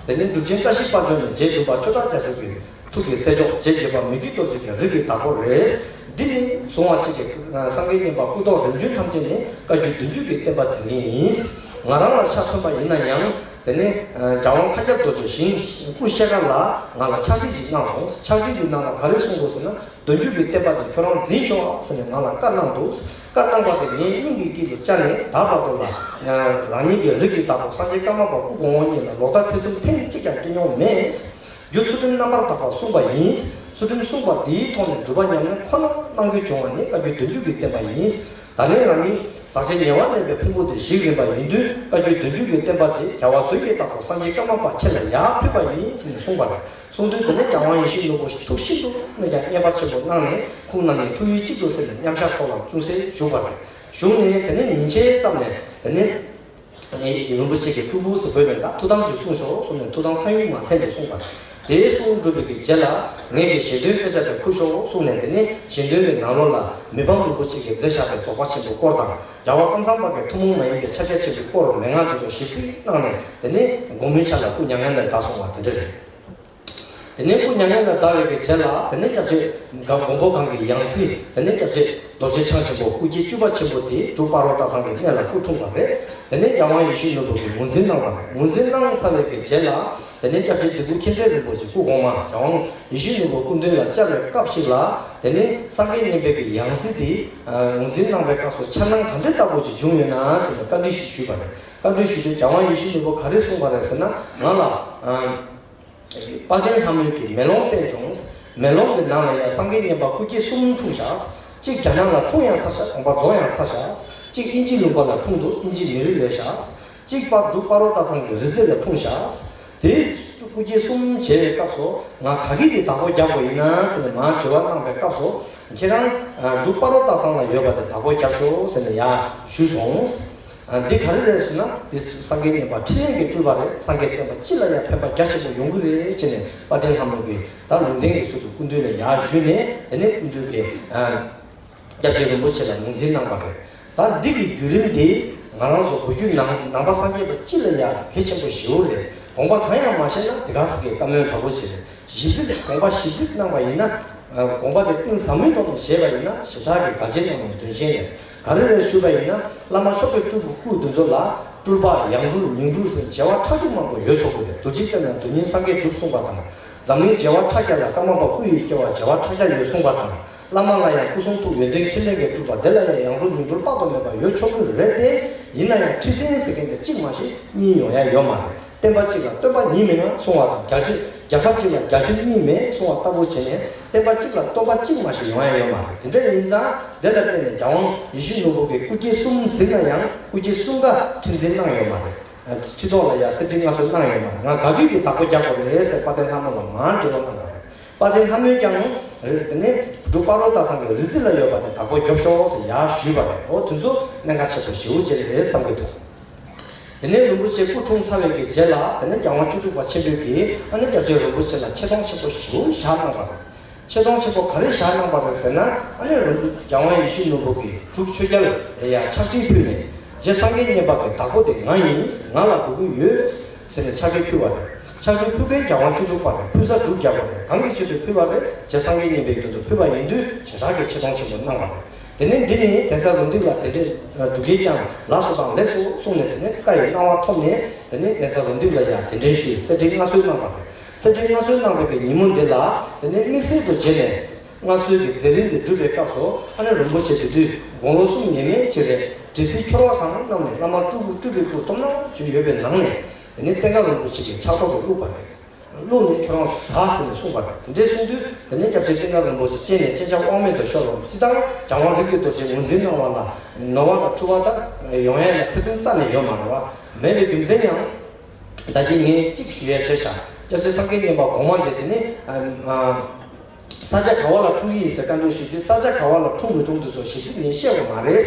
དེ་ནས་གྲུབ་ཆེན་བཀྲ་ཤིས་དཔལ་འབྱོར་ནས་རྗེ་བདུན་པ་ཆོས་གྲགས་རྒྱ་མཚོ་གི་ཐུགས་ཀྱི་སྲས་མཆོག། རྗེ་བརྒྱད་པ་མི་བསྐྱོད་རྡོ་རྗེ་གི་རིགས་ཀྱི་བདག་པོ་རེད། འདི་ནི་གཟུང་བ་ཆེ་གི་སངས་རྒྱས་བསྙེན་པ་སྐུ་ཐོག་རིམ་བྱོན་ཐམས་ཅད་ནི་བཀའ་བརྒྱུད་བདུན་བརྒྱུད་ཀྱི་བསྟན་པ་འཛིན་མཁན་ཡིན། ང་རང་ལ་ཆ་མཚོན་པ་ཡིན་ན་ཡང་། དེ་ནས་རྒྱལ་དབང་མཁའ་ཁྱབ་རྡོ་རྗེ་ཞིང་སྐུ་གཤེགས་ཁ་ལ་ང་ལ་ཕྱག་བྲིས་ཤིག་གནང་སོང་། ཕྱག་བྲིས་འདི་ནང་ལ་ག་རེ་གསུངས་འདུག་ཟེར་ན། བདུན་བརྒྱུད་ཀྱི་བསྟན་པ་འདི་ཁྱོད་རང་འཛིན་ཤོག་ཟེར་ནས་ང་ལ་བཀའ་གནང་འདུག་བཀའ་གནང་བ་དེ་ངས་སྙིང་གི་དཀྱིལ་དུ་བཅངས་ནས། ད་བར་དུ་ལ་རང་ཉིད་ཀྱི་རིགས་ཀྱི་བདག་པོ་སངས་རྒྱས་ཀརྨ་པ་སྐུ་གོང་འོག་གཉིས་ལ་ལོག་ལྟ་ཐེ་ཚོམ་ཐེངས་གཅིག་ཀྱང་སྐྱེ་མྱོང་མེད། རྒྱུ་ཚུལ་ཁྲིམས་རྣམ་པར་དག་པ་གསུངས་པ་ཡིན། ཚུལ་ཁྲིམས་གསུངས་པ་འདིའི་ཐོག་ནས་སྒྲུབ་པ་ཉམས་ལེན་ཁོ་ན་གནང་རྒྱུ་བྱུང་བ་ནི་བཀའ་བརྒྱུད་བདུན་ཅུ་གི་བསྟན་པ་ཡིན། ད་ལན་རང་ཉིད་ཟག་བཅས་ཉེ་བར་ལེན་པའི་ཕུང་པོ་དེ་གཞིར་རིམ་པ་ཡིན་དུས་བཀའ་བརྒྱུད་བདུན་ཅུ་གི་བསྟན་པ་དེ་རྒྱལ་བ་དོན་གྱི་བདག་པོ་སངས་རྒྱས་ཀརྨ་པ་ཁྱེད་ལ་ཡར་ཕུལ་བ་ཡིན་ཟེར་ནས་གསུངས་པ་རེད། གསུངས་དུས་དེ་ནས་རྒྱལ་དབང་ཡིད་བཞིན་ནོར་བུ་ཐུགས་ཤིན་ཏུ་ནས་ཀྱང་མཉེས་པ་ཆེན་པོ་གནང་ནས་ཁོང་རྣམས་ནས་ཐུགས་ཡིད་གཅིག་ཏུ་ཟེར་ནས་མཉམ་ཞག་ཐོག་ལ་ཅུང་ཟད་བཞུགས་པ་རེད། བཞུགས་ནས་དེ་ནས་ཉིན་ཕྱེད་ཙམ་ནས་དེ་ནས། རིན་པོ་ཆེ་གིས་སྤྲུལ་སྐུ་ཟེར་བོས་ནས་ད་ཐུགས་དམ་ཅིག་གསུངས་ཤོག་གསུངས་ནས་ཐུགས་དམ་ཁ་ཡུག་མ་འཐེན་ཏེ་གསུངས་པ་རེད། དེའི་གསུང་གྲུབ་པའི་གི་རྗེས་ལ་ངེད་ཀྱིས་ཞལ་འདོན་དཔེ་ཆ་དེ་ཁུར་ཤོག་གསུངས་ནས་དེ་ནས་ཞལ་འདོན་གྱི་ནང་ལོགས་ལ་མི་ཕམ་རིན་པོ་ཆེ་གིས་མཛད་བཞག་པའི་རྫོགས་པ་ཆེན་པོའི་སྐོར་དང་རྒྱལ་བ་ཀམ་ཚང་པ་གི་ཐུན་མོང་མ་ཡིན་པའི་ཕྱག་རྒྱ་ཆེན་པོའི་སྐོར་མན་ངག་དེ་ཚོ་ཞིབ་གཟིགས་གནང་ནས་དེ་ནས་དགོང་མོའི་ཆ་ལ་སྐུ་མྱ་ངན་ལས་འདས་སོང་བ་དེ་འདྲ་རེད། དེ་ནས་སྐུ་མྱ་ངན་ལས་འདས་པའི་གི་རྗེས་ལ་དེ་ནས་སྐྱབས་རྗེ་སྒམ་མགོན་པོ་གང་གི་ཡང་སྲིད་དེ་ནས་སྐྱབས་རྗེ་རྡོ་རྗེ་འཆང་ཆེན་པོ་སྐུ་སྐྱེ་བཅུ་པ་ཆེན་པོ་དེ་འབྲུག་སྤ་རོ་སྟག་ཚང་གི་གནས་ལ་སྐུ་འཁྲུངས་པ་རེད། དེ་ནས་རྒྱལ་དབང་ཡིད་བཞིན་ནོར་བུ་གིས་ངོས་འཛིན་གནང་བ་རེད། ངོས་འཛིན་གནང་ཚར་བའི་གི་རྗེས་ལ་དེ་ནས་སྐྱབས་རྗེ་སྡེ་དགུ་མཁྱེན་བརྩེ་རིན་པོ་ཆེ་སྐུ་གོང་མ་རྒྱལ་དབང་ཡིད་བཞིན་ནོར་བུ་སྐུ་མདུན་ལ་བཅར་བའི་སྐབས་ཤིག་ལ་དེ་ནས་སངས་རྒྱས་མཉན་པའི་གི་ཡང་སྲིད་དེ་ངོས་འཛིན་གནང་བའི་སྐབས་སུ་འཆར་སྣང་ག་འདྲའི་ལྟ་བུ་ཅིག་བྱུང་ཡོད་ན་ཟེར་ནས་བཀའ་འདྲི་ཞིག་ཞུས་པ་རེད། བཀའ་འདྲི་ཞུས་དུས་རྒྱལ་དབང་ཡིད་བཞིན་ནོར་བུ་ག་རེ་གསུངས་པ་རེད་ཟེར་ན་ང་ལ། དཔལ་ལྡན་ལྷ་མོས་ཀྱིས་མེ་ལོང་བསྟན་བྱུང་། མེ་ལོང་གི་ནང་ལ་ཡང་སངས་རྒྱས་མཉན་པ་སྐུ་སྐྱེ་གསུམ་འཁྲུངས་ཤག་གཅིག་རྒྱ་ནག་ལ་འཁྲུངས་ཡང་ཚར་ཤག་དགོངས་པ་རྫོགས་ཡང་ཚར་ཤག་གཅིག་དབྱིན་ཇི་ལུང་པ་ལ་འཁྲུངས་འདུག་དབྱིན་ཇི་མི་རིགས་རེད་ཤག་གཅིག་པ་འབྲུག་སྤ་རོ་སྟག་ཚང་གི་རི་རྩེ་ལ་འཁྲུངས་ཤག་དེའི་སྐུ་སྐྱེ་གསུམ་མཇལ་བའི་སྐབས་སུ་ང་ག་གི་དེ་བདག་པོ་རྒྱག་དགོས་ཡིན་ན་ཟེར་ནས་མར་དྲི་བ་གནང་བའི་སྐབས་སུ་ཁྱེད་རང་འབྲུག་སྤ་རོ་སྟག་ཚང་ལ་ཡོད་པ་དེ་བདག་པོ་རྒྱབ་ཤོག་ཟེར་ནས་ཡར་ཞུས་སོང་། འདི་ག་རེ་རེད་ཟེར་ན་འདི་སངས་རྒྱས་མཉན་པ་འཕྲིན་ལས་ཀྱི་སྤྲུལ་པ་རེད། སངས་རྒྱས་བསྟན་པ་སྤྱི་ལ་ཡང་ཕན་པ་རྒྱ་ཆེན་པོ་ཡོང་གི་རེད་ཅེས་ནས་དཔལ་ལྡན་ལྷ་མོ་གིས་ད་ལུང་བསྟན་གྱི་ཚུལ་དུ་སྐུ་མདུན་ལ་ཡར་ཞུས་ནས་དེ་ནས་སྐུ་མདུན་གྱིས་སྐྱབས་རྗེ་རིན་པོ་ཆེ་ལ་ངོས་འཛིན་གནང་བ་རེད། ད་འདི་གི་བརྒྱུད་རིམ་འདི་ང་རང་ཚོ་བོད་བརྒྱུད་ནང་ནང་པ་སངས་རྒྱས་པ་སྤྱི་ལ་ཡང་གལ་ཆེན་པོ་ཞེ་པོ་རེད། དགོངས་པ་གང་ཡང་མ་བཞེས་ན་དེ་ག་ཟེ་གི་བཀའ་མོལ་དྲག་པོ་བྱས་རེད། ཞིབ་གཟིགས་དགོངས་པ་ཞིབ་གཟིགས་གནང་བ་ཡིན་ན། དགོངས་པ་དེ་གཏིང་ཟབ་མོའི་ཐོག་ནས་བཞེས་པ་ཡིན་ན་ཞེ་དྲག་གི་དགའ་ཆེན་གནང་བའི་དོན་ཆེན་རེད། ག་རེ་རེད་ཞུས་པ་ཡིན་ན་བླ་མ་མཆོག་གི་སྤྲུལ་སྐུ་དེ་ཚོ་ལ་སྤྲུལ་པ་ཡང་སྤྲུལ་མིང་སྤྲུལ་ཟེར་བྱ་བ་ཁྲག་ཁྲིག་མང་པོ་ཡོད་ཆོག་གི་རེད། རྡོ་རྗེ་གདན་ལ་དོན་གཉིས་སངས་རྒྱས་གྲུབ་གསུངས་པ་དང་། འཛམ་གླིང་བྱེ་བ་ཕྲག་བརྒྱ་ལ་ཀརྨ་པ་སྐུ་ཡི་སྐྱེ་བ་བྱེ་བ་ཕྲག་བརྒྱ་ཡོད་གསུངས་པ་དང་། བླ་མ་ལ་ཡང་སྐུ་གསུང་ཐུགས་ཡོན་ཏན་འཕྲིན་ལས་ཀྱི་སྤྲུལ་པ་དེ་ལ་ཡང་ཡང་སྤྲུལ་མིང་སྤྲུལ་དཔག་ཏུ་མེད་པ་ཡོད་ཆོག་གི་རེད་དེ། ཡིན་ན་ཡང་ཁྲི་སེང་ཟེར་མཁན་དེ་གཅིག་མ་གཏོགས་གཉིས་ཡོང་ཡ་ཡོད་མ་རེད། བསྟན་པ་གཅིག་ལ་སྟོན་པ་ཉིད་མི་མངའ་གསུང་བ་དང་། རྒྱལ་ཁྲི་རྒྱལ་ཁབ་གཅིག་ལ་རྒྱལ་ཁྲི་གཉིས་མེད་གསུང་བ་ལྟ་བུ་བྱས་ནས་བསྟན་པ་གཅིག་ལ་སྟོན་པ་གཅིག་མ་གཏོགས་ཡོང་ཡ་ཡོད་མ་རེད། དེ་འདྲ་ཡིན་ཙང་དེ་ལ་བརྟེན་ནས་རྒྱལ་དབང་ཡིད་བཞིན་ནོར་བུ་གིས་སྐུ་སྐྱེ་གསུམ་ཟིན་ན་ཡང་སྐུ་སྐྱེ་གསུམ་ཀ་ཁྲི་འཛིན་གནང་ཡོད་མ་རེད། ཁྲི་ཐོག་ལ་ཡ་གསེར་ཁྲི་མངའ་གསོལ་གནང་ཡོད་མ་རེད། ང་ག་གི་གི་བདག་པོ་རྒྱག་དགོས་རེད་ཟེར་དཔལ་ལྡན་ལྷ་མོ་ལ་མར་འདྲི་བ་གནང་བ་རེད། དཔལ་ལྡན་ལྷ་མོས་ཀྱང་རེད། དེ་ནས་འབྲུག་སྤ་རོ་སྟག་ཚང་གི་རི་རྩེ་ལ་ཡོད་པ་དེ་བདག་པོ་རྒྱོབ་ཤོག་ཟེར་ཡར་ཞུས་པ་རེད། འོ་དེ་ཚོ་གནད་འགག་ཆེ་པོ་ཞེ་པོ་ཅིག་རེད་བསམ་གྱི་འདུག་དེ་ནས་རིན་པོ་ཆེ་སྐུ་འཁྲུངས་ཚར་བའི་གི་རྗེས་ལ་དེ་ནས་རྒྱལ་དབང་བཅུ་དྲུག་པ་ཆེན་པོས་ཀྱིས་ཨ་ནི་སྐྱབས་རྗེ་རིན་པོ་ཆེ་ལ་ཆེ་མཐོང་ཆེན་པོ་ཞེ་པོ་བཞག་གནང་བ་རེད། ཆེ་མཐོང་ཆེན་པོ་ག་རེ་བཞག་གནང་བ་རེད་ཟེར་ན། ཨ་ནི་རིན་པོ་རྒྱལ་དབང་ཡིད་བཞིན་ནོར་བུ་གིས་འབྲུག་ཆོས་རྒྱལ་ལ་ཡང་ཕྱག་བྲིས་ཕུལ་ནས་རྗེ་སངས་རྒྱས་མཉན་པ་གི་བདག་པོ་དེ་ང་ཡིན། ང་ལ་དགོས་ཀྱི་ཡོད་ཟེར་ནས་ཕྱག་བྲིས་ཕུལ་བ་རེད། ཕྱག་བྲིས་ཕུལ་མཁན་རྒྱལ་དབང་བཅུ་དྲུག་པ་རེད། ཕུལ་ས་འབྲུག་རྒྱལ་པོ་རེད། གང་གི་ཆེད་དུ་ཕུལ་བ་རེད། རྗེ་སངས་རྒྱས་མཉན་པའི་དོན་དུ་ཕུལ་བ་ཡིན་དུས་ཞེ་དྲག་གི་ཆེ་མཐོང་ཆེན་པོ་གནང་བ་རེད། དེ་ནས་འདི་ནི་གདན་ས་རུ་འདི་ལ་གདན་འདྲེན་འབྲུག་རྒྱལ་ཀྱང་ལགས་སོ་དང་ལེགས་སོ་གསུངས་ནས་དེ་ནས་བཀའ་ཡི་གནང་བ་ཐོབ་ནས་དེ་ནས་གདན་ས་རུ་འདི་ལ་ཡང་གདན་འདྲེན་ཞུས། གསེར་ཁྲིར་མངའ་གསོལ་གནང་བ་རེད། གསེར་ཁྲིར་མངའ་གསོལ་གནང་བའི་གི་ཉིན་མོ་འདི་ལ་དེ་ནས་དམིགས་བསལ་དུ་བྱས་ནས་མངའ་གསོལ་གྱི་མཛད་རིམ་འདི་བསྒྲུབས་པའི་སྐབས་སུ་ཨ་ནི་རིན་པོ་ཆེ་དེ་དུས་དགུང་ལོ་གསུམ་ཡས་མས་ཅིག་རེད། འབྲས་སིལ་ཁྱོར་བ་གང་བསྣམས་ནས་བླ་མ་སྤྲུལ་སྐུ་སྤྲུལ་པའི་སྐུ་སྟོབས་ནག་ཅིག་ཡོད་པའི་ནང་ནས་དེ་ནས་བསྟན་དགའ་རིན་པོ་ཆེ་གི་ཕྱག་ཐོག་ཏུ་བླུགས་པ་རེད། བླུགས་ནས་ཁྱོད་རང་ཟ་ཟེར་ནས་གསུངས་པ་རེད། དེ་འདྲའི་གསུངས་དུས་དེ་ནས་སྐྱབས་རྗེ་བསྟན་དགའ་རིན་པོ་ཆེ་སྤྱན་ནས་སྤྱན་ཆབ་དབང་མེད་དུ་ཤོར་རོ། སྤྱིར་བཏང་རྒྱལ་དབང་རིགས་ཀྱི་རྡོ་རྗེ་ངོས་འཛིན་གནང་བ་ལ་ནོར་བ་དང་འཁྲུལ་བ་དང་ཡོང་ཡ་ལ་ཐེ་ཚོམ་རྩ་ནས་ཡོད་མ་རེད་བ། མེད་པའི་རྒྱུ་མཚན་ཡང་། ད་གིན་ངས་གཅིག་ཞུ་ཡ་བྱས་ཤག་སྐྱབས་རྗེ་སངས་རྒྱས་མཉན་པ་གོང་མ་འདི་དེ་ནི་ས་ཆ་ག་བ་ལ་འཁྲུངས་ཀྱི་ཡིན་ཟེར་བཀའ་འདྲི་ཞུ་དུས་ས་ཆ་ག་བ་ལ་འཁྲུངས་མི་འཁྲུངས་དེ་ཚོ་ཞིབ་ཞིབ་ངས་བཤད་དགོས་མ་རེད།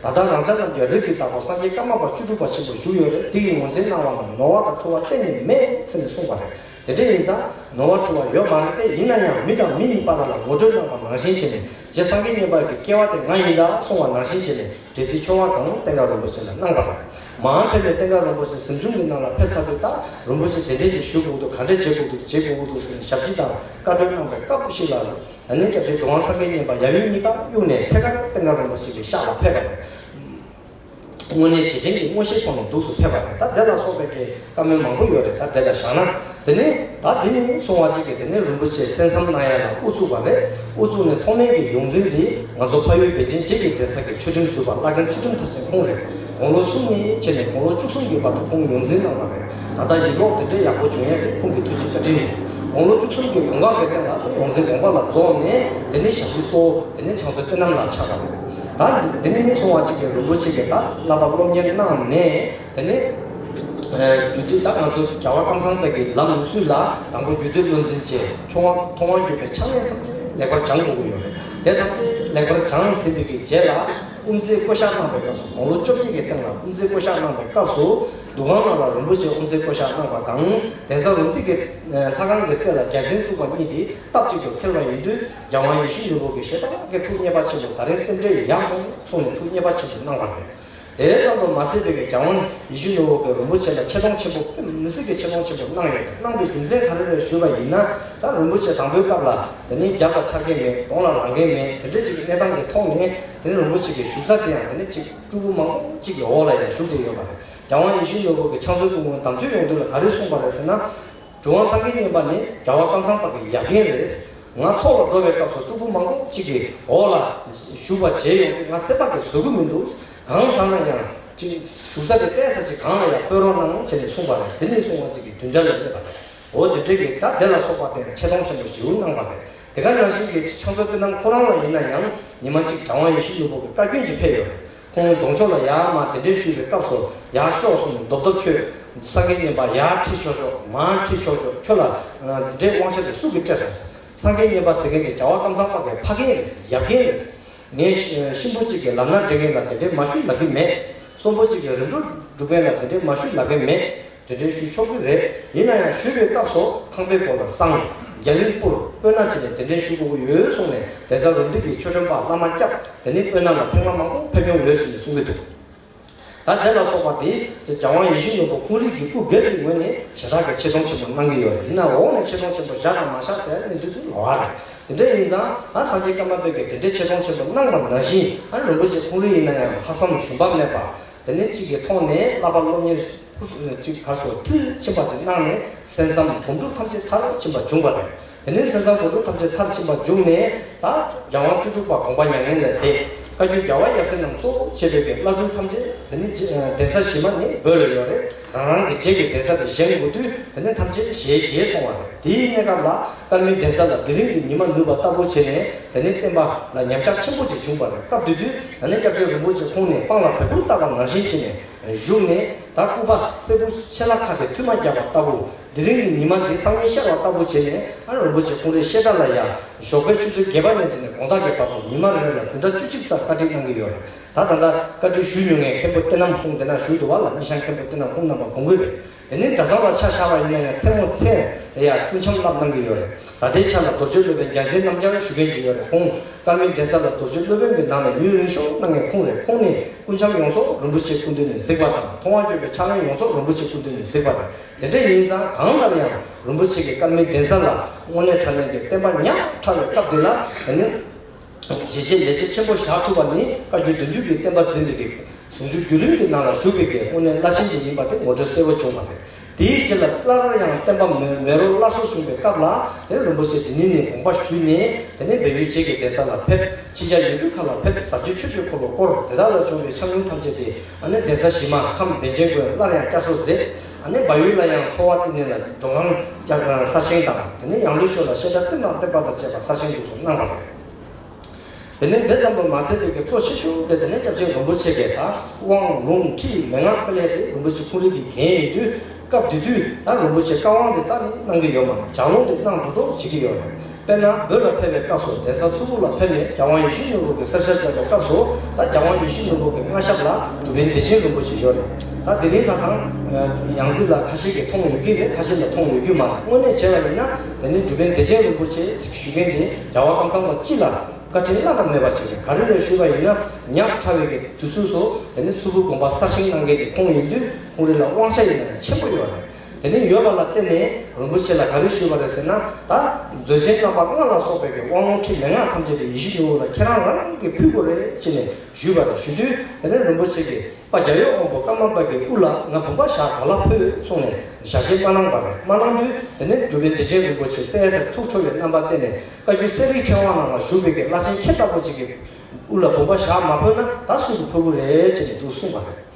ད་ལྟ་རང་ཅག་རྣམས་ཀྱི་རིགས་ཀྱི་བདག་པོ་སངས་རྒྱས་ཀརྨ་པ་བཅུ་དྲུག་པ་ཆེན་པོ་བཞུགས་ཡོད་རེད། འདི་ཡི་ངོས་འཛིན་གནང་བ་ལ་ནོར་བ་དང་འཁྲུལ་བ་གཏན་ནས་མེད་ཟེར་ནས་གསུངས་པ་རེད། དེ་འདྲ་ཡིན་ཙང་ནོར་བ་འཁྲུལ་བ་ཡོད་མ་རེད་དེ། ཡིན་ན་ཡང་མི་དང་མི་ཡི་བར་ལ་ངོ་སྤྲོད་གནང་བ་ནང་བཞིན་བྱས་ནས་རྗེ་སངས་རྒྱས་མཉན་པ་གི་སྐྱེ་བ་དེ་ང་ཡིན་ལ་གསུངས་པ་ནང་བཞིན་བྱས་ནས། འབྲས་སིལ་ཁྱོར་བ་གང་བསྟན་དགའ་རིན་པོ་ཆེ་ལ་གནང་བ་རེད། མར་ཕེབས་ནས་བསྟན་དགའ་རིན་པོ་ཆེ་གཟིམ་ཆུང་གི་ནང་ལ་ཕེབས་ཚར་དུས་ད་རིན་པོ་ཆེ་དེ་འདྲས་ཅིག་ཞུ་དགོས་འདུག་ག་འདྲས་བྱེད་དགོས་འདུག་བྱེད་དགོས་འདུག་ཟེར་ནས་ཞབས་ཕྱི་དང་བཀའ་འཁྲོལ་གནང་བའི་སྐབས་ཤིག་ལ། ཨ་ནི་སྐྱབས་རྗེ་གྲུབ་དབང་སངས་རྒྱས་མཉན་པ་ཡབ་ཡུམ་གཉིས་ཀ་གཡུགས་ནས་ཐད་ཀར་བསྟན་དགའ་རིན་པོ་ཆེ་གི་ཤག་ལ་ཕེབས་པ་རེད། དངོས་གནས་རྗེས་དྲན་གྱི་མངོན་ཤེས་ཁོ་ན་འདུག་སུ་ཕེབས་པ་རེད། ད་དེ་ལ་སོགས་པའི་གི་བཀའ་མོལ་མང་པོ་ཡོད་རེད། ད་དེ་ལ་བཞག་ན། དེ་ནས་ད་དེ་ནས་གསུང་བ་གཅིག་གིས་དེ་ནས་རིན་པོ་ཆེ་གསན་བསམ་གནང་ཡ་ལ་དབུ་བཙུགས་པ་རེད། དབུ་བཙུགས་ནས་ཐོག་མའི་གི་ཡོངས་འཛིན་འདི་ང་ཚོ་འཕགས་ཡུལ་བན་ཆེན་རྗེ་གི་གདན་ས་གི་ཆོས་ཁྲིམས་ཟུར་པ་བླ་རྒན་ཚུལ་ཁྲིམས་མཐར་ཕྱིན་ཁོང་རེད། དགུང་ལོ་གསུམ་ནས་བྱས་ནས་དགུང་ལོ་བཅུ་གསུམ་གྱི་བར་དུ་ཁོང་ཡོངས་འཛིན་གནང་བ་རེད། ད་ལྟ་ཡིག་ལོག་དེ་འདྲའི་ཡག་པོ་བྱུང་ཡ་དེ་ཁོང་གི་ཐུགས་རྗེ་བཀའ་དྲིན་རེད། དགུང་ལོ་བཅུ་གསུམ་གྱི་ཡོངས་གྲགས་ཀྱི་སྟེང་ལ་ཡོངས་འཛིན་དགོངས་པ་ལ་རྫོགས་ནས། དེ་ནས་ཞབས་ཕྱི་གཙོ་བོ་དེ་ནས་ཕྱག་མཛོད་བསོད་ནམས་ལ་ཆགས་པ་རེད། ད་འདི་ནས་སོང་བ་གཅིག་གིས་རིན་པོ་ཆེ་གིས་ད་བསླབ་པ་སློབ་གཉེར་གནང་ནས། དེ་ནས་རྒྱུད་སྡེ། ད་ང་ཚོ་རྒྱལ་བ་ཀམ་ཚང་པའི་གི་ལམ་ཚུལ་ལ་དང་པོ་རྒྱུད་སྡེ་བློ་འཛིན་བྱས། མཐོང་བ་མཐོང་བ་བརྒྱུད་པའི་ཕྱག་ལེན་ཐམས་ཅད་ལེགས་པར་སྦྱང་དགོས་ཀྱི་ཡོད་རེད། དེ་ཐམས་ཅད་ལེགས་པར་སྦྱངས་ཟིན་པའི་གི་རྗེས་ལ། དབུ་མཛད་བསྐོ་བཞག་གནང་བའི་སྐབས་སུ། དགུང་ལོ་བཅོ་བརྒྱད་ཀྱི་སྟེང་ལ་དབུ་མཛད་བསྐོ་བཞག་གནང་བའི་སྐབས་སུ། འདུ་ཁང་ནང་ལ་རིན་པོ་ཆེ་དབུ་མཛད་བསྐོ་བཞག་གནང་བ་དང་། གདན་ས་རུམ་བཏེག་གི་ལྷ་ཁང་གི་རྩེ་ལ་རྒྱལ་མཚན་བཙུགས་པ་གཉིས་དེ་སྟབས་གཅིག་ཏུ་འཁེལ་བ་ཡིན་དུས། རྒྱལ་དབང་ཡིད་བཞིན་ནོར་བུ་གི་ཞལ་ཏ་ལག་གི་ཐུགས་མཉེས་པ་ཆེན་པོ་ད་རེས་རྟེན་འབྲེལ་ཡག་སོང་གསུངས་ནས་ཐུགས་མཉེས་པ་ཆེན་པོ་གནང་བ་རེད། དེ་ཙམ་དུ་མ་ཟད་པའི་གི་རྒྱལ་དབང་ཡིད་བཞིན་ནོར་བུ་གིས་རིན་པོ་ཆེ་ལ་ཆེ་མཐོང་ཆེན་པོ། དཔེ་མི་སྲིད་ཀྱི་ཆེ་མཐོང་ཆེན་པོ་གནང་ཡོད། གནང་བའི་རྒྱུ་མཚན་ག་རེ་རེད་ཞུས་པ་ཡིན་ན། ད་རིན་པོ་ཆེ་དང་པོའི་སྐབས་ལ་དེ་ནས་རྒྱབ་ལ་འཆར་མཁན་མེད། གདོང་ལ་རང་མཁན་མེད། དེ་འདྲ་ཅིག་གི་གནས་སྟངས་ཀྱི་ཐོག་ནས། དེ་ནས་རིན་པོ་ཆེ་གི་བཞུགས་ས་དེ་ཡང་དེ་ནས་ཅིག་སྤྲུལ་སྐུ་མང་པོ་ཅིག་གི་འོག་ལ་ཡང་བཞུགས་བསྡད་ཡོད་པ་རེད། རྒྱལ་དབང་ཡིད་བཞིན་ནོར་བུ་གིས་ཕྱག་མཛོད་སྐུ་ངོ་དམ་ཆོས་ཡོངས་འདུས་ལ་ག་རེ་གསུངས་པ་རེད་ཟེར་ན། གྲུབ་དབང་སངས་རྒྱས་མཉན་པ་ནི་རྒྱལ་བ་ཀམ་ཚང་པ་གི་ཡབ་རྒན་རེད། ང་ཚོགས་ལ་འགྲོ་བའི་སྐབས་སུ་སྤྲུལ་སྐུ་མང་པོ་གཅིག་གི་འོག་ལ་བཞུགས་པ་མཇལ་ཡོང་དུས། ང་སེམས་པ་གིས་བཟོད་ཀྱི་མི་འདུག། གང་དྲག་ན་ཡང་ཅིག་བཞུགས་ས་དེ་གཏད་ས་ཅིག་གང་ལ་ཡང་སྤོས་རོགས་གནང་བྱས་ནས་གསུངས་པ་རེད། དེ་ནས་གསུངས་པ་ཅིག་གི་བདུན་ཕྲག་ལ་སླེབས་པ་རེད། འོ་དེ་འདྲ་གི་ད་དེ་ལ་སོགས་པ་དེ་ཆེ་མཐོང་ཆེན་པོ་ཞེ་པོ་གནང་བ་རེད། དེ་ག་ནང་བཞིན་གྱི་ཕྱག་མཛོད་བསོད་ནམས་ཁོ་རང་ལ་ཡིན་ན་ཡང་ཉི་མ་གཅིག་རྒྱལ་དབང་ཡིད་བཞིན་ནོར་བུ་གི་བཀའ་བཀྱོན་ཅིག་ཕེབས་ཡོད་རེད། ཁོང་གྲོང་ཆོག་ལ་ཡར་མར་གདན་འདྲེན་ཞུས་པའི་སྐབས་སུ། ཡར་ཤོག་གསུངས་ནས་རྡོབ་རྡོབ། ཁྱོད་སངས་རྒྱས་མཉན་པ་ཡར་ཁྲིད་ཆོག་ཆོག། མར་ཁྲིད་ཆོག་ཆོག། ཁྱོད་ལ་འདི་འདྲའི་དབང་ཆ་དེ་སུ་གིས་སྤྲད་སོང་ཟེར། སངས་རྒྱས་མཉན་པ་ཟེར་མཁན་དེ་རྒྱལ་བ་ཀམ་ཚང་པ་གི་ཕ་རྒན་རེད་ཟེར། ཡབ་རྒན་རེད་ཟེར། ངས་གཤིན་པོ་གཅིག་གི་ལམ་སྣ་འདྲེན་མཁན་ལ་དེ་འདྲའི་མ་ཞུས་ལབ་ཀྱི་མེད། གསོན་པོ་གཅིག་གི་རིམ་གྲོ་སྒྲུབ་མཁན་ལ་དེ་འདྲའི་མ་ཞུས་ལབ་ཀྱི་མེད། དེ་འདྲའི་ཞུ་ཆོག་གི་རེད། ཡིན་ན་ཡང་ཞུ་བའི་སྐབས་སུ་ཁང་པའི་སྒོ་ལ་བསང་། རྒྱ་གླིང་སྤུར། སྤོས་སྣ་བྱས་ནས་དེ་འདྲའི་ཞུ་དགོས་ཀྱི་ཡོད་གསུངས་ནས། གདན་ས་རུམ་བཏེག་གི་ཆོས་སྒྲོན་པ་བླ་མ་སྐྱབས། དེ་ནས་སྤོས་སྣ་ལ་ཐེངས་མ་མང་པོ་ཕེབས་མྱོང་ཡོད་ཟེར་ནས་གསུང་གི་འདུག། ད་དེ་ལ་སོགས་པ་དེ་རྒྱལ་དབང་ཡིད་བཞིན་ནོར་བུ་ཁོང་རང་གི་སྐུ་སྒེར་གྱི་ངོས་ནས་ཞེ་དྲག་གི་ཆེ་མཐོང་ཆེན་པོ་གནང་གི་ཡོད་རེད། ཡིན་ནའང་འོག་ནས་ཆེ་མཐོང་ཆེན་པོ་བཞག་དང་མ་བཞག་ཟེར་གནས་ཚུལ་དེ་ལོགས་ཀ་རེད། དེ་འདྲ་ཡིན་ཙང་། ཨ། སངས་རྒྱས་ཀརྨ་པས་ཀྱི་དེ་འདྲའི་ཆེ་མཐོང་ཆེན་པོ་གནང་བ་ནང་བཞིན། ཨ། རིན་པོ་ཆེ་ཁོང་རང་ཡིན་ན་ཡང་ལྷག་བསམ་ཞུམ་པ་མེད་པ། དེ་ནས་གཅིག་གི་ཐོག་ནས་བསླབ་པ་སློབ་གཉེར་གཅིག་ག་སོ་མཐིལ་ཕྱིན་པ་དེ་གནང་ནས། སེམས་ཙམ་སྒོམ་སྒྲུབ་ཐམས་ཅད་མཐར་ཕྱིན་པ་བྱུང་བ་རེད། དེ་ནས་སེམས་ཙམ་སྒོམ་སྒྲུབ་ཐམས་ཅད་མཐར་ཕྱིན་པ་བྱུང་ནས། ད་རྒྱལ་དབང་བཅུ་དྲུག་པ་དགོངས་པ་མྱ་ངན་ལས་འདས། བཀའ་བརྒྱུད་རྒྱལ་བ་ཡབ་སྲས་རྣམས་གཙོ་བོ་བྱས་པའི་གི་བླ་སྤྲུལ་ཐམས་ཅད་དེ་ནས་རྗེ། གདན་ས་གཞི་མ་ནི་བོད་ལ་ཡོད་རེད། རང་རང་གི་རྗེས་ཀྱི་གདན་ས་དེ་བཞེངས་དགོས་དུས། དེ་ནས་ཐམས་ཅད་ཞལ་གྱེས་སོང་བ་རེད། དེའི་གནས་སྐབས་ལ་ཀརྨའི་གདན་ས་ལ་དེ་རིང་གི་ཉི་མ་ནུབ་པ་ལྟ་བུ་བྱས་ནས། དེ་ནས་བསྟན་པ་ལ་ཉམས་ཆག་ཆེན་པོ་ཅིག་བྱུང་བ་རེད། སྐབས་དེ་དུས་ད་ནི་སྐྱབས་རྗེ་རིན་པོ་ཆེ་ཁོང་ནས་སྤང་ལ་བལ་ཕུར་བཏབ་པ་ནང་བཞིན་བྱས་ནས་བཞུགས་ནས། ད་སྐུད་པ་སེར་པོ་ཕྱེ་ལ་ཁ་དེ་མཐུད་མ་བརྒྱབ་པ་ལྟ་བུ། དེ་རིང་གི་ཉི་མ་འདི་སང་ཉིན་ཤར་བ་ལྟ་བུ་བྱས་ནས། ཨ། རིན་པོ་ཆེ་ཁོང་རའི་བཤད་གྲྭ་ལ་ཡ། ཞོགས་པའི་ཆུ་ཚོད་བརྒྱད་པ་ནས་བྱས་ནས་དགོང་དག་གི་བར་དུ་ཉི་མ་རེ་རེ་ལ་འཛིན་གྲྭ་བཅུ་གཅིག་ཙམ་བཀའ་ཁྲིད་གནང་གི་ཡོད་རེད། ད་ད་ལྟ་བཀའ་ཁྲིད་ཞུ་མྱོང་མཁན་མཁན་པོ་བསྟན་ནམ་ཁོང་དེ་ན་བཞུགས་འདུག་བ་ལ། སྙེ་ཤང་མཁན་པོ་བསྟན་ནམ་ཁོང་རྣམ་པ་དགོངས་ཀྱི་རེད། དེ་ནས་གྲྭ་ཚང་ལ་ཆ་བཞག་པ་ཡིན་ན་ཡང་། མཚན་མོ་མཚན་ལ་ཡ་སྐུ་འཆམ་བསླབ་གནང་གི་ཡོད་རེད། ད་ལྟའི་ཆ་ལ་རྡོ་རྗེ་སློབ་དཔོན་རྒྱལ་མཚན་རྣམ་རྒྱལ་ཞུ་མཁན་ཅིག་ཡོད་རེད། ཁོང་ཀརྨའི་གདན་ས་ལ་རྡོ་རྗེ་སློབ་དཔོན་གྱི་ནང་ནས་མིང་རིང་ཤོས་གནང་མཁན་ཁོང་རེད། ཁོང་ནི་སྐུ་འཆམ་ཡོངས་རྫོགས་རིན་པོ་ཆེའི་སྐུ་མདུན་ནས་གཟིགས་པ་དང་། མཐོང་བ་བརྒྱུད་པའི་ཕྱག་ལེན་ཡོངས་རྫོགས་རིན་པོ་ཆེའི་སྐུ་མདུན་ནས་གཟིགས་པ་རེད། དེ་འདྲ་ཡིན་ཙང་། གང་ལྟར་ཡང་རིན་པོ་ཆེ་གིས་ཀརྨའི་གདན་ས་ལ་དངོས་གནས་དྲང་གནས་ཀྱི་བསྟན་པ་ཉག་ཕྲ་བའི་སྐབས་འདི་ལ། དེ་ནི་བྱས་རྗེས་ལས་བྱེད་ཆེན་པོ་བཞག་ཐུབ་པ་ནི། བཀའ་བརྒྱུད་བདུན་ཅུ་གི་བསྟན་པ་འཛིན་པའི་གི་ཟུང་འཇུག་བརྒྱུད་རིམ་གྱི་ནང་ལ་ཞུགས་པའི་གི་དངོས་གནས་བླ་ཆེན་ཞིག་ཡིན་པ་དེ་ངོ་སྤྲོད་གསལ་པོ་བྱུང་བ་རེད། དེའི་རྗེས་ལ་སླར་ཡང་བསྟན་པ་མེ་མེ་རོ་སླར་གསོ་བྱུང་བའི་སྐབས་ལ། དེ་རིན་པོ་ཆེ་འདི་ནས་ནི་དགོངས་པ་ཞུས་ནས། དེ་ནས་སྦས་ཡུལ་རྗེ་གི་གདན་ས་ལ་ཕེབས། ཕྱི་རྒྱལ་ཡུལ་གྲུ་ཁག་ལ་ཕེབས། ཟབ་རྒྱས་ཆོས་ཀྱི་འཁོར་ལོ་བསྐོར། དེ་དག་ལ་བྱུང་བའི་ཕྱག་དངུལ་ཐམས་ཅད་དེ། ཨ་ནི་གདན་ས་གཞི་མ་ཁམས་བན་ཆེན་དགོན་སླར་ཡང་བསྐྱར་གསོ་མཛད། ཨ་ནི་སྦས་ཡུལ་ལ་ཡང་ཚོ་བ་བསྟི་གནས་ལ་མགྲོན་ཁང་བསྐྱར་གསོ་གསར་བཞེངས་དང་། དེ་ནས་ཡང་ལུས་ཤོད་ལ་བཤད་གྲྭ་བསྟན་དང་བསྟན་པ་དང་བཅས་པ་གསར་བཞེངས་དུ་སོང་གནང་བ་རེད། དེ་ནས་འདི་ཙམ་དུ་མ་ཟད་པའི་གི་གཙོ་ཆེ་ཤོས་དེ། དེ་ནས་སྐྱབས་རྗེ་རིན་པོ་ཆེ་གིས་ད་དབང་ལུང་ཁྲིད་མན་ངག་དཔེ་ལེན་དེ་རིན་པོ་ཆེ་ཁོང་རང་གི་འགན་ཡིན་དུས། སྐབས་དེ་དུས་ད་རིན་པོ་ཆེ་བཀའ་དབང་དེ་རྩ་ནས་གནང་གི་ཡོད་མ་རེད། ལྗགས་ལུང་དེ་གནང་འགྲོ་གྲབས་བྱེད་ཀྱི་ཡོད་རེད། དཔེར་ན་བོད་ལ་ཕེབས་པའི་སྐབས་སུ། གདན་ས་མཚུར་ཕུ་ལ་ཕེབས་ནས་རྒྱལ་དབང་ཡིད་བཞིན་ནོར་བུ་གི་ས་ཆར་བཅར་བའི་སྐབས་སུ། ད་རྒྱལ་དབང་ཡིད་བཞིན་ནོར་བུ་གི་མངའ་ཞབས་ལ་འབྲུག་པའི་བདེ་ཆེན་རིན་པོ་ཆེ་ཡོད་རེད། ད་དེ་རིང་ཁ་སང་ཡང་སྲིད་ལ་ཁ་ཤས་ཀྱིས་མཐོང་ཡོད་ཀྱི་རེད། ཁ་ཤས་ལ་མཐོང་ཡོད་ཀྱི་མ་རེད། དངོས་གནས་བྱས་པ་ཡིན་ན། དེ་ནི་འབྲུག་པའི་བདེ་ཆེན་རིན་པོ་ཆེ་ཞུ་མཁན་དེ་རྒྱལ་བ་ཀམ་ཚང་པ་སྤྱི་ལ་བཀའ་དྲིན་བླ་ན་མེད་པ་ཞིག་རེད། ག་རེ་རེད་ཞུས་པ་ཡིན་ན། ཉག་ཕྲ་བའི་གི་དུས་ཚོད་སུ་དེ་ནི་མཚུར་ཕུ་དགོན་པ་གསར་བཞེངས་གནང་མཁན་དེ་ཁོང་ཡིན་དུས། ཁོང་རང་ལ་དབང་ཆ་ཡིན་ན་ཡང་ཆེན་པོ་ཡོད་རེད། དེ་ནི་ཡོད་པ་ལ་བརྟེན་ནས་རིན་པོ་ཆེ་ལ་ག་རེ་ཞུས་པ་རེད་ཟེར་ན། ད་མཛོད་ཆེན་རྣམ་པ་ལྔ་ལ་སོགས་པའི་གི་དབང་ལུང་ཁྲིད་མན་ངག་ཐམས་ཅད་དེ་ཡིད་བཞིན་ནོར་བུ་ལ་ཁྱེད་རང་རང་གིས་ཕུལ་དགོས་རེད་ཅེས་ནས་ཞུས་པ་རེད། ཞུ་དུས་དེ་ནི་རིན་པོ་ཆེ་གིས། དཔལ་རྒྱལ་བའི་དབང་པོ་ཀརྨ་པ་གི་དབུ་ལ་ང་བུམ་པ་ཞག་ག་ལ་ཕུལ་གསུངས་ནས་ཞལ་བཞེས་མ་གནང་བ་རེད། མ་གནང་དུས་དེ་ནས་འབྲུག་པའི་བདེ་ཆེན་རིན་པོ་ཆེ་དཔལ་སར་ཐུགས་ཁྲོ་བའི་རྣམ་པ་བསྟན་ནས། བཀའ་བརྒྱུད་གསེར་རིའི་ཕྲེང་བ་ནང་ལ་བཞུགས་པའི་གི་བླ་ཆེན་ཁྱེད་ལྟ་བུ་ཅིག་གི་དབུ་ལ་བུམ་པ་ཞག་མ་ཕུལ་ན་ད་སུ་གིས་ཕུལ་གི་རེད་ཅེས་ནས་འདུག་གསུངས་པ་རེད།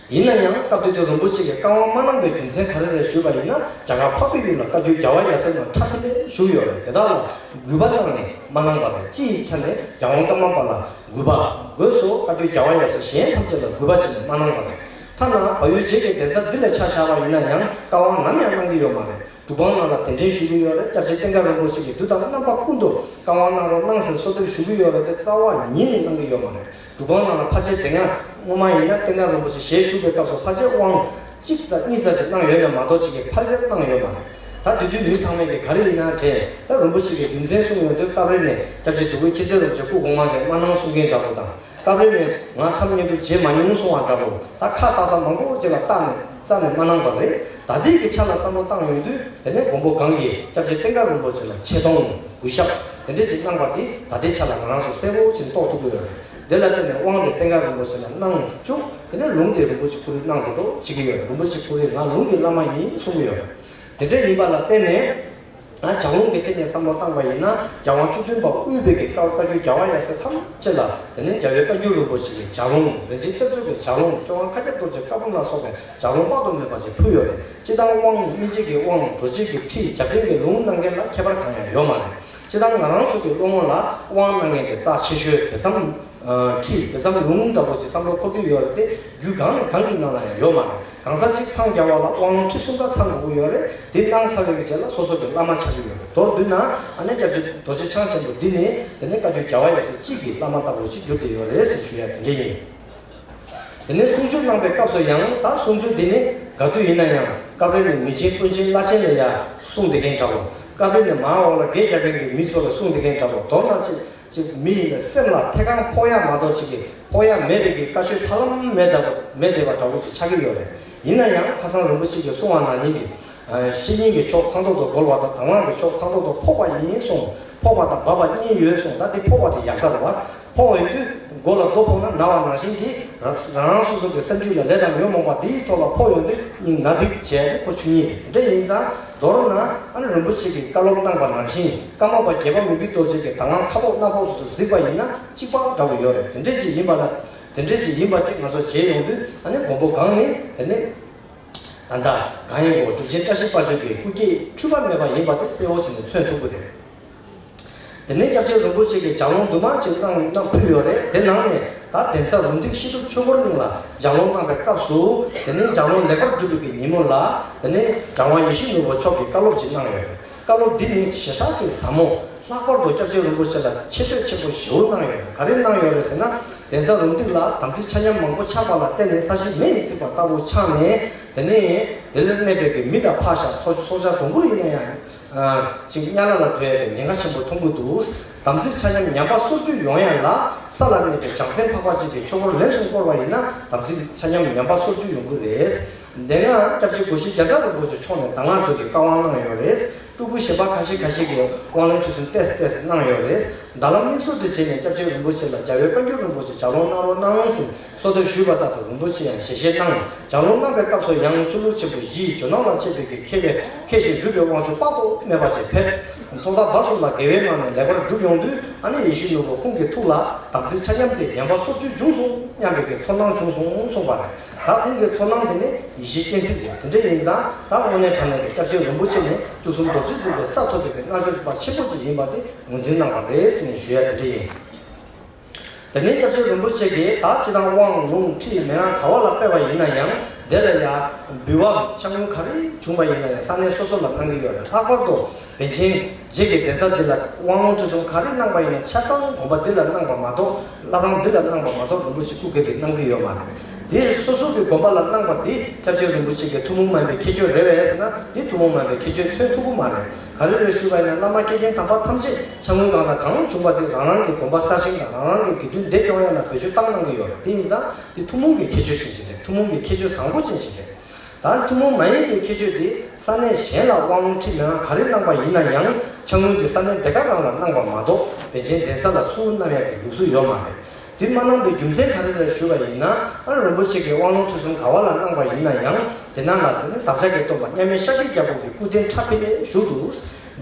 ཡིན་ན་ཡང་སྐབས་དེ་དུས་རིན་པོ་ཆེ་གིས་བཀའ་དབང་མ་གནང་པའི་རྒྱུ་མཚན་ག་རེ་རེད་ཞུས་པ་ཡིན་ན། རྒྱ་གར་འཕགས་པའི་ཡུལ་ལ་བཀའ་བརྒྱུད་རྒྱལ་བ་ཡབ་སྲས་རྣམས་ཁྲ་ཕི་ལེ་བཞུགས་ཡོད་རེད། དེ་དག་ལ་གུས་པ་གནང་ནས་མ་གནང་བ་རེད། སྤྱི་ཡི་ཆ་ནས་རྒྱལ་དབང་ཀརྨ་པ་ལ་གུས་པ་དགོས་སོ། བཀའ་བརྒྱུད་རྒྱལ་བ་ཡབ་སྲས་གཞན་ཐམས་ཅད་ལ་གུས་པ་བྱས་ནས་མ་གནང་བ་རེད། ཐ་ན་བལ་ཡུལ་རྗེ་གི་གདན་ས་འདི་ལ་ཆ་བཞག་པ་ཡིན་ན་ཡང་བཀའ་དབང་ནམ་ཡང་གནང་གི་ཡོད་མ་རེད། སྒྲུབ་ཁང་ནང་ལ་གདན་འདྲེན་ཞུ་གི་ཡོད་རེད། སྐྱབས་རྗེ་བསྟན་དགའ་རིན་པོ་ཆེ་གིས་དུས་དང་རྣམ་པ་ཀུན་ཏུ་བཀའ་དབང་གནང་རོགས་གནང་ཟེར་གསོལ་འདེབས་ཞུ་གི་ཡོད་རེད་དེ། རྩ་བ་ཉིད་ནས་གནང་གི་ཡོད་མ་རེད། སྒྲུབ་ཁང་ནང་ལ་ཕལ་ཆེར་དེ་སྔ་སྔོན་མ་ཡིན་ན་བསྟན་དགའ་རིན་པོ་ཆེ་ཞལ་བཞུགས་པའི་སྐབས་སུ་ཕལ་ཆེར་དབང་གཅིག་ཙམ་གཉིས་ཙམ་ཞིག་གནང་ཡོད་ན་མ་གཏོགས་ཅིག་གིས་ཕལ་ཆེར་གནང་ཡོད་མ་རེད། ད་དེ་དུས་མི་ཚང་མས་ཀྱིས་ག་རེ་ཡིན་ན་དྲན། ད་རིན་པོ་ཆེ་གིས་རྒྱུ་མཚན་གསུངས་ཡོང་དུས། སྐབས་རེ་ནས་སྐྱབས་རྗེ་དོལ་པོ་མཁྱེན་བརྩེ་རིན་པོ་ཆེ་སྐུ་གོང་མ་གིས་མ་གནང་གསུང་མཁན་འདྲ་པོ་དང་། སྐབས་རེ་ནས་ང་མཚམས་བསྙེན་སྒྲུབ་བྱེད་མ་མྱོང་གསུང་བ་འདྲ་པོ། ད་ཁ་ལྟ་ས་མང་པོ་ཅིག་ལ་བལྟས་ནས་རྩ་ནས་མ་གནང་བ་རེད། ད་ལྟའི་གི་ཆ་ལ་བསམ་བློ་བཏང་ཡོང་དུས། དེ་ནས་མགོན་པོ་གང་གིས་སྐྱབས་རྗེ་བསྟན་དགའ་རིན་པོ་ཆེ་ལ་ཆེ་མཐོང་གུས་ཞབས་དེ་འདྲས་ཅིག་གནང་བ་དེ་ད་ལྟའི་ཆ་ལ་ང་རང་ཚོ་གསལ་པོ་ཅིག་རྟོགས་ཐུབ་ཀྱི་ཡོད་རེད། དེ་ལ་བརྟེན་ནས་དབང་དེ་བསྟན་དགའ་རིན་པོ་ཆེ་ལ་གནང་བཅུག་དེ་ནས་ལུང་དེ་རིན་པོ་ཆེ་ཁོ་རང་གནང་འགྲོ་འགྲོ་བྱེད་ཀྱི་ཡོད་རེད། རིན་པོ་ཆེ་ཁོ་རང་ང་ལུང་གི་བླ་མ་ཡིན་གསུང་གི་ཡོད་རེད། དེ་འདྲ་ཡིན་པ་ལ་བརྟེན་ནས། ང་ལྗགས་ལུང་གི་ཐད་ནས་བསམ་བློ་བཏང་བ་ཡིན་ན། རྒྱལ་དབང་བཅུ་བདུན་པ་དབུས་པའི་གི་བཀའ་བཀའ་བརྒྱུད་རྒྱལ་བ་ཡབ་སྲས་ཐམས་ཅད་ལ། དེ་ནས་རྒྱལ་བའི་བཀའ་བརྒྱུད་རིན་པོ་ཆེ་གི་ལྗགས་ལུང་། རིན་ཆེན་གཏེར་མཛོད་ཀྱི་ལྗགས་ལུང་། སྐྱོབ་དབང་མཁའ་ཁྱབ་རྡོ་རྗེ་བཀའ་འབུམ་ལ་སོགས་པའི་ལྗགས་ལུང་དཔག་ཏུ་མེད་པ་ཅིག་ཕུལ་ཡོད་རེད། སྤྱིར་བཏང་དབང་། སྨིན་བྱེད་ཀྱི་དབང་། རྡོ་རྗེ་གི་ཁྲིད། རྒྱབ་རྟེན་གྱི་ལུང་གནང་མཁན་ལ་ཁྱད་པར་གང་ཡང་ཡོད་མ་རེད། སྤྱིར་བཏང་ང་རང་ཚོ་གི་སློབ་མ་ལ་དབང་གནང་མཁན་དེ་རྩ་ཆེ་ཤོས་དེ་ཙམ། ཨ། ཁྲིད་དེ་ཙམ་ལུང་འདྲ་པོ་ཞིག་བསམ་བློ་འཁོར་གྱི་ཡོད་རེད་དེ། རྒྱུད་གང་ནས་གང་གི་ནང་ལ་ཡང་ཡོད་མ་རེད། གང་ཟག་གཅིག་འཚང་རྒྱ་བ་ལ་དབང་ལུང་ཁྲིད་གསུམ་ཀ་ཚང་དགོས་ཀྱི་ཡོད་རེད། དེ་གནང་ཚར་བའི་རྗེས་ལ་སོ་སོ་གི་བླ་མ་ཆགས་ཀྱི་ཡོད་རེད། མདོར་བསྡུས་ན་ཨ་ནི་སྐྱབས་རྗེ་རྡོ་རྗེ་འཆང་ཆེན་པོ་འདི་ནི་དེ་ནས་བཀའ་བརྒྱུད་རྒྱལ་བ་ཡབ་སྲས་གཅིག་གི་བླ་མ་ལྟ་བུ་ཅིག་གྱུར་བསྡད་ཡོད་རེད་ཟེར་ཞུ་ཡ་དེ་འདྲ་ཡིན། དེ་ནས་གསུང་ཆོས་གནང་པའི་སྐབས་སུ་ཡང་། ད་གསུང་ཆོས་འདི་ནི་ག་དུས་ཡིན་ན་ཡང་སྐབས་རེ་ནས་མི་ཆེན་དཔོན་ཆེན་བླ་ཆེན་ལ་ཡང་གསུང་བསྡད་མཁན་འདྲ་པོ། སྐབས་རེ་ནས་མར་འོག་ལ་སྒེར་རྒྱབ་མཁན་གྱི་མི་ཚོ་ལ་གསུང་བསྡད་མཁན་འདྲ་པོ། མདོར་ན་ཅིག་ཅིག་མི་ཡི་སེམས་ལ་ཐད་ཀར་ཕོག་ཡ་མ་གཏོགས་ཅིག་གི་ཕོག་ཡ་མེད་པའི་གི་བཀའ་ཆོས་ཐབས་ལམ་མེད་བསྡད་པ་མེད་བསྡད་པ་འདྲ་པོ་ཅིག་ཆགས་ཀྱི་ཡོད་རེད། ཡིན་ན་ཡང་ཁ་སང་རིན་པོ་ཆེ་གིས་གསུང་བ་ནང་བཞིན་གྱི། ཨ། བཤེས་གཉེན་གྱི་ཕྱོགས་ཚང་ཐོག་ཏུ་རྒོལ་བ་དང་དང་བླངས་ཀྱི་ཕྱོགས་ཚང་ཐོག་ཏུ་ཕོག་པ་ཡིན་གསུངས། ཕོག་པ་དང་འབབ་པ་གཉིས་ཡོད་གསུངས། ད་དེ་ཕོག་པ་དེ་ཡག་ས་རེད་བ། ཕོག་ཡོང་དུས་མགོ་ལ་རྡོ་ཕོག་ན་ན་བ་ནང་བཞིན་གྱི། རང་རང་སོ་སོ་གི་སེམས་རྒྱུད་ལ་ལས་དང་ཉོན་མོངས་པ་དེའི་ཐོག་ལ་ཕོག་ཡོང་དུས་སྙིང་ན་སྡུག་བྱས་ཏེ་ཁོ་ཆོས་ཉིད་རེད། དེ་འདྲ་ཡིན་ཙང་། མདོར་ན་ཨ་ནི་རིན་པོ་ཆེ་གིས་བཀའ་སློབ་གནང་པ་ནང་བཞིན་ཀརྨ་པ་དགྱེས་པ་མོས་གུས་རྡོ་རྗེ་གི་དང་བླངས་ཁ་ཕོག་སྣ་ཕོག་ཏུ་གཟིགས་པ་ཡིན་ན་གཅིག་པ་འདྲ་བོ་ཡོད་རེད། དེ་འདྲ་ཅིག་ཡིན་པ་ལ། དེ་འདྲ་ཅིག་ཡིན་པ་ཅིག་ང་ཚོ་མཇལ་ཡོང་དུས། ཨ་ནི་མགོན་པོ་གང་ནི་དེ་ནི། ད་ལྟ་གང་ཡིན་གོ། གྲུབ་ཆེན་བཀྲ་ཤིས་དཔལ་འབྱོར་གྱི་སྐུ་སྐྱེས་འཁྲུལ་པ་མེད་པ་ཡིན་པ་དེ་གསལ་བོ་བྱས་ནས་མཚོན་ཐུབ་ཀྱི་རེད། དེ་ནས་སྐྱབས་རྗེ་རིན་པོ་ཆེ་གིས་ལྗགས་ལུང་དུ་མ་ཅིག་གནང་གནང་ཕུལ་ཡོད་རེད། དེ་ནང་ནས་ད་གདན་ས་རུམ་བཏེག་བཤད་སྒྲུབ་ཆོས་འཁོར་གླིང་ལ་ལྗགས་ལུང་གནང་པའི་སྐབས་སུ། དེ་ནས་ལྗགས་ལུང་ལེགས་པར་གྲུབ་པའི་གི་ཉིན་མོ་ལ། དེ་ནས་གྲྭ་པ་ཡིད་བཞིན་ནོར་བུ་མཆོག་གིས་བཀའ་སློབ་ཅིག་གནང་ཡོད་རེད། བཀའ་སློབ་འདི་ནི་ཞེ་དྲག་གི་ཟབ་མོ། ལྷག་པར་དུ་སྐྱབས་རྗེ་རིན་པོ་ཆེ་ལ་ཆེ་བསྟོད་ཆེན་པོ་ཞེ་པོ་གནང་ཡོད་རེད། ག་རེ་གནང་ཡོད་རེད་ཟེར་ན། གདན་ས་རུམ་བཏེག་ལ་དམ་ཚིག་ཆ་མཉམ་མང་པོ་ཆགས་པ་ལ་བརྟེན་ནས་ས་གཞི་མེ་ཡིས་ཚིག་པ་ལྟ་བུ་ཆགས་ནས། དེ་ནས་དེ་ལ་གནས་པའི་གི་མི་དང་ཕར་བཞག་སྲོག་སྲོག་ཆགས་གྲོག་སྦུར་ཡིན་ན་ཡང་། ཅིག་དམྱལ་བ་ལ་འགྲོ་ཡ་གི་ཉེན་ཁ་ཆེན་པོ་མཐོང་གི་འདུག་དམ་ཚིག་ཆ་མཉམ་ཉམས་པ་སོར་ཆུད་ཡོང་ཡ་ལ། ས་ལ་གནས་པའི་བྱང་སེམས་འཕགས་པ་ཅན་གྱི་ཆོས་འཁོར་ལན་གསུམ་བསྐོར་བ་ཡིན་ན་དམ་ཚིག་ཆ་མཉམ་ཉམས་པ་སོར་ཆུད་ཡོང་གི་རེད། དེ་སྔ་སྐྱབས་རྗེ་སྒོ་བཞི་རྒྱ་མཚོ་རིན་པོ་ཆེ་མཆོག་ནས་གདམས་ངག་མཛོད་ཀྱི་བཀའ་དབང་གནང་ཡོད་རེད། སྤྲུལ་སྐུ་གཞན་པ་ཁ་ཤས་ཁ་ཤས་ཀྱིས་དབང་ལུང་ཁྲིད་གསུམ་ཏོག་ཙམ་ཏོག་ཙམ་གནང་ཡོད་རེད། ཟླ་ལམ་དམིགས་སུ་བསྡུས་བྱས་ནས་སྐྱབས་རྗེ་རིན་པོ་ཆེ་ལ་རྒྱལ་བའི་བཀའ་བརྒྱུད་རིན་པོ་ཆེ་ལྗགས་ལུང་གནང་རོགས་གནང་ཟེར་གསོལ་འདེབས་ཞུས་པ་ལྟར་དུ་རིན་པོ་ཆེ་ཡང་ཞལ་བཞེས་གནང་། ལྗགས་ལུང་གནང་པའི་སྐབས་སུ་ཡང་ཆོས་ལུགས་ཆེན་པོ་བཞིའི་ཇོ་ནང་ལ་མཆིས་པའི་གི་མཁས་པའི་མཁས་ཤིང་གྲུབ་པའི་དབང་ཕྱུག་དཔག་ཏུ་མེད་པ་ཅིག་ཕེབས། ཐོག་མཐའ་བར་གསུམ་ལ་དགེ་བའི་ངང་ནས་ལེགས་པར་བསྒྲུབས་ཡོང་དུས། ཨ་ནི་ཡིད་བཞིན་ནོར་བུ་ཁོང་གི་ཐུགས་ལ་དམ་ཚིག་ཆ་མཉམ་དེ་ཉམས་པ་སོར་ཆུད་བྱུང་སོང་སྙམ་པའི་གི་ཚོར་སྣང་བྱུང་སོང་གསུངས་པ་རེད། ད་ཁོང་གི་ཚོར་སྣང་དེ་ནི་ཡིད་ཆེས་སྤྱན་གཟིགས་རེད། དེ་འདྲ་ཡིན་ཙང་ད་དངོས་གནས་དྲང་གནས་ཀྱི་སྐྱབས་རྗེ་རིན་པོ་ཆེ་ནི་བཅུ་གསུམ་རྡོ་རྗེ་འཛིན་པའི་ས་ཐོབ་པའི་གི་རྣལ་འབྱོར་པ་ཆེན་པོ་ཅིག་ཡིན་པ་དེ་ངོས་འཛིན་གནང་བ་རེད་ཟེར་ནས་ཞུ་ཡ་དེ་འདྲ་ཡིན། དེ་ནས་སྐྱབས་རྗེ་རིན་པོ་ཆེ་གིས་ད་སྤྱིར་བཏང་དབང་ལུང་ཁྲིད་མན་ངག་ག་བ་ལ་ཕེབས་པ་ཡིན་ན་ཡང་། དེ་ལ་ཡང་འབུལ་བ་ཕྱག་དངུལ་ག་རེ་བྱུང་བ་ཡིན་ན་ཡང་ས་གནས་སོ་སོ་ལ་གནང་གི་ཡོད་རེད། ལྷག་པར་དུ་པཎ་ཆེན་རྗེ་གི་གདན་ས་འདི་ལ་དབང་ལུང་ཁྲིད་གསུམ་ག་རེ་གནང་པ་ཡིན་ན་ཆ་ཚང་དགོན་པ་འདི་ལ་གནང་པ་མ་གཏོགས། བླ་བྲང་འདི་ལ་གནང་པ་མ་གཏོགས་རིན་པོ་ཆེ་སྐུ་སྒེར་གྱིས་གནང་གི་ཡོད་མ་རེད། དེ་སོ་སོ་གི་དགོན་པ་ལ་གནང་པ་འདི་སྐྱབས་རྗེ་རིན་པོ་ཆེ་གི་ཐུན་མོང་མ་ཡིན་པའི་ཁྱད་ཆོས་རེད་པས་ཟེར་ན། འདི་ཐུན་མོང་མ་ཡིན་པའི་ཁྱད་ཆོས་མཚོན་ཐུབ་ཀྱི་མ་རེད། ག་རེ་རེད་ཞུས་པ་ཡིན་ན། བླ་མ་སྐྱེས་ཆེན་དམ་པ་ཐམས་ཅད་ཕྱག་དངུལ་གང་དང་གང་བྱུང་བ་དེ་རང་རང་གི་དགོན་པ་གསར་བཞེངས་དང་རང་རང་གི་དགེ་འདུན་སྡེ་སྐྱོང་ཡ་ལ་བེད་སྤྱོད་བཏང་གནང་གི་ཡོད་རེད། དེ་ཡིན་ཙང་དེ་ཐུན་མོང་གི་ཁྱད་ཆོས་ཅན་ཞིག་རེད། ཐུན་མོང་གི་ཁྱད་ཆོས་བཟང་པོ་ཅན་ཞིག་རེད། ད་ཐུན་མོང་མ་ཡིན་པའི་ཁྱད་ཆོས་དེ་ས་གནས་གཞན་ལ་དབང་ལུང་ཁྲིད་མན་ངག་ག་རེ་གནང་པ་ཡིན་ན་ཡང་ཕྱག་དངུལ་དེ་ས་གནས་དེ་ག་རང་ལ་གནང་པ་མ་གཏོགས་པཎ་ཆེན་གདན་ས་ལ་ཚུར་གནང་ཡ་གི་ལུགས་སྲོལ་ཡོད་མ་རེད། དེ་མ་གནང་པའི་རྒྱུ་མཚན་ག་རེ་རེད་ཞུས་པ་ཡིན་ན། ཨ་རིན་པོ་ཆེ་གིས་དབང་ལུང་ཁྲིད་གསུམ་ག་བ་ལ་གནང་པ་ཡིན་ན་ཡང་དེ་ནང་ལ་དེ་ནི་བདག་ཅག་གི་སྟོན་པ་མཉམ་མེད་ཤཱཀྱའི་རྒྱལ་པོ་གི་སྐུ་རྟེན་ཁྲ་ཕི་ལེ་བཞུགས་འདུག་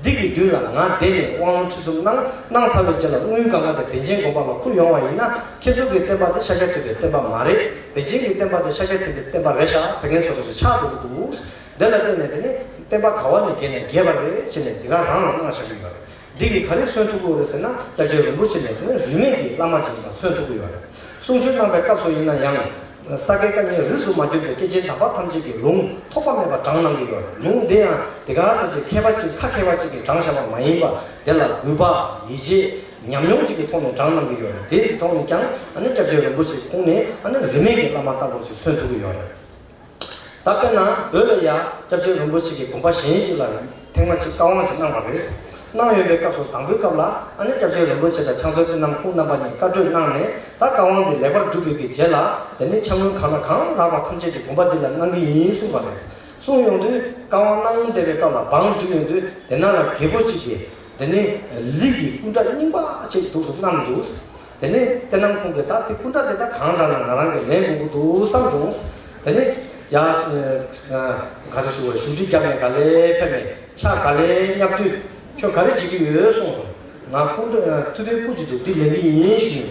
འདི་གི་མདུན་ལ་ང་བསྡད་ནས་དབང་ལུང་ཁྲིད་གསུམ་གནང་། གནང་ཚར་བའི་རྗེས་ལ་དངུལ་གང་ག་དེ་པཎ་ཆེན་དགོན་པ་ལ་ཁུར་ཡོང་བ་ཡིན་ན། ཁྱེད་ཚོ་གི་བསྟན་པ་དེ་ཤཱཀྱ་ཐུབ་པའི་བསྟན་པ་མ་རེད། པཎ་ཆེན་གྱི་བསྟན་པ་དེ་ཤཱཀྱ་ཐུབ་པའི་བསྟན་པ་རེད་ཤག་ཟེར་མཁན་ཚོ་ཆགས་འགྲོ་གི་འདུག། དེ་ལ་བརྟེན་ནས་དེ་ནི་བསྟན་པ་ག་བ་ནས་རྒྱས་ནས་རྒྱས་པ་རེད་ཟེར་ནས་འདི་ག་རང་ལ་གནང་བཞག་གི་ཡོད་རེད། འདི་གིས་ག་རེ་མཚོན་ཐུབ་ཀྱི་ཡོད་རེད་ཟེར་ན། སྐྱབས་རྗེ་རིན་པོ་ཆེ་ནས་དེ་ནི་རིས་མེད་ཀྱི་བླ་མ་ཅིག་ཡིན་པ་མཚོན་ཐུབ་ཀྱི་ཡོད་རེད། གསུང་ཆོས་གནང་བའི་སྐབས་སུ་ཡིན་ན་ཡང་། ས་དགེ་བཀའ་རྙིང་རིས་སུ་མ་གྱུར་པའི་སྐྱེས་ཆེན་དམ་པ་ཐམས་ཅད་ཀྱིས་ལུང་ཐོགས་པ་མེད་པ་དྲངས་གནང་གི་ཡོད་རེད། ལུང་འདི་ཡང་དེ་ག་ས་ཅིག་མཁས་པ་ཅིག་ཁ་མཁས་པ་ཅིག་གིས་དྲངས་བཞག་པ་མ་ཡིན་པ། དེ་ལ་གུས་པ། ཡིད་ཆེས། ཉམས་མྱོང་ཅིག་གི་ཐོག་ནས་དྲངས་གནང་གི་ཡོད་རེད། དེའི་ཐོག་ནས་ཀྱང་ཨ་ནི་སྐྱབས་རྗེ་རིན་པོ་ཆེ་ཁོང་ནི་ཨ་ནི་རིས་མེད་ཀྱི་བླ་མ་ལྟ་བུ་ཅིག་མཚོན་ཐུབ་ཀྱི་ཡོད་རེད། ད་དཔེར་ན་བོད་ལ་ཡ་སྐྱབས་རྗེ་རིན་པོ་ཆེ་གིས་དགོན་པ་གཞན་ཞིག་ལ་ཐེངས་མ་གཅིག་བཀའ་དབང་ཞིག་གནང་བ་རེད། གནང་ཡོད་པའི་སྐབས་སུ་དང་པོའི་སྐབས་ལ་ཨ་ནི་སྐྱབས་རྗེ་རིན་པོ་ཆེ་དང་ཕྱག་མཛོད་བསོད་ནམས་ཁོང་རྣམ་པ་གཉིས་བཀའ་གྲོས་གནང་ནས། ད་བཀའ་དབང་འདི་ལེགས་པར་བསྒྲུབས་པའི་གི་རྗེས་ལ། དེ་ནས་ཕྱག་དངུལ་གང་ལ་གང་རག་པ་ཐམས་ཅད་ཀྱིས་དགོན་པ་འདི་ལ་གནང་གི་ཡིན་གསུངས་པ་རེད། གསུངས་ཡོང་དུས་བཀའ་དབང་གནང་བསྡད་པའི་སྐབས་ལ་བང་བསྒྲིགས་ཡོང་དུས། དེ་ནང་ལ་རྒད་པོ་གཅིག་གིས། དེ་ནས་ལི་གི་སྐུ་འདྲ་རྙིང་པ་ཞིག་འདུག་སེ་བསྣམས་འདུག། དེ་ནས་བསོད་ནམས་ཁོང་གིས་ད་དེ་སྐུ་འདྲ་དེ་ད་གང་དྲག་ན་ང་རང་གིས་ལེན་དགོས་ཀྱི་འདུག་བསམ་བྱུང་། དེ་ནས་ཡ། ག་རེ་ཞུ་བ། བཞུགས་ཁྲི་བརྒྱབ་ནས་ག་ལེ་ཕེབས་ནས་ཕྱག་ག་ལེ་བརྙབ་དུས། ཁྱོད་ག་རེ་བྱེད་ཀྱི་ཡོད་གསུངས་སོང་། ང་སྐུ་འདྲ་ཐུབ་པའི་སྐུ་ཅིག་འདུག། འདི་ལེན་གྱི་ཡིན་ཞུས།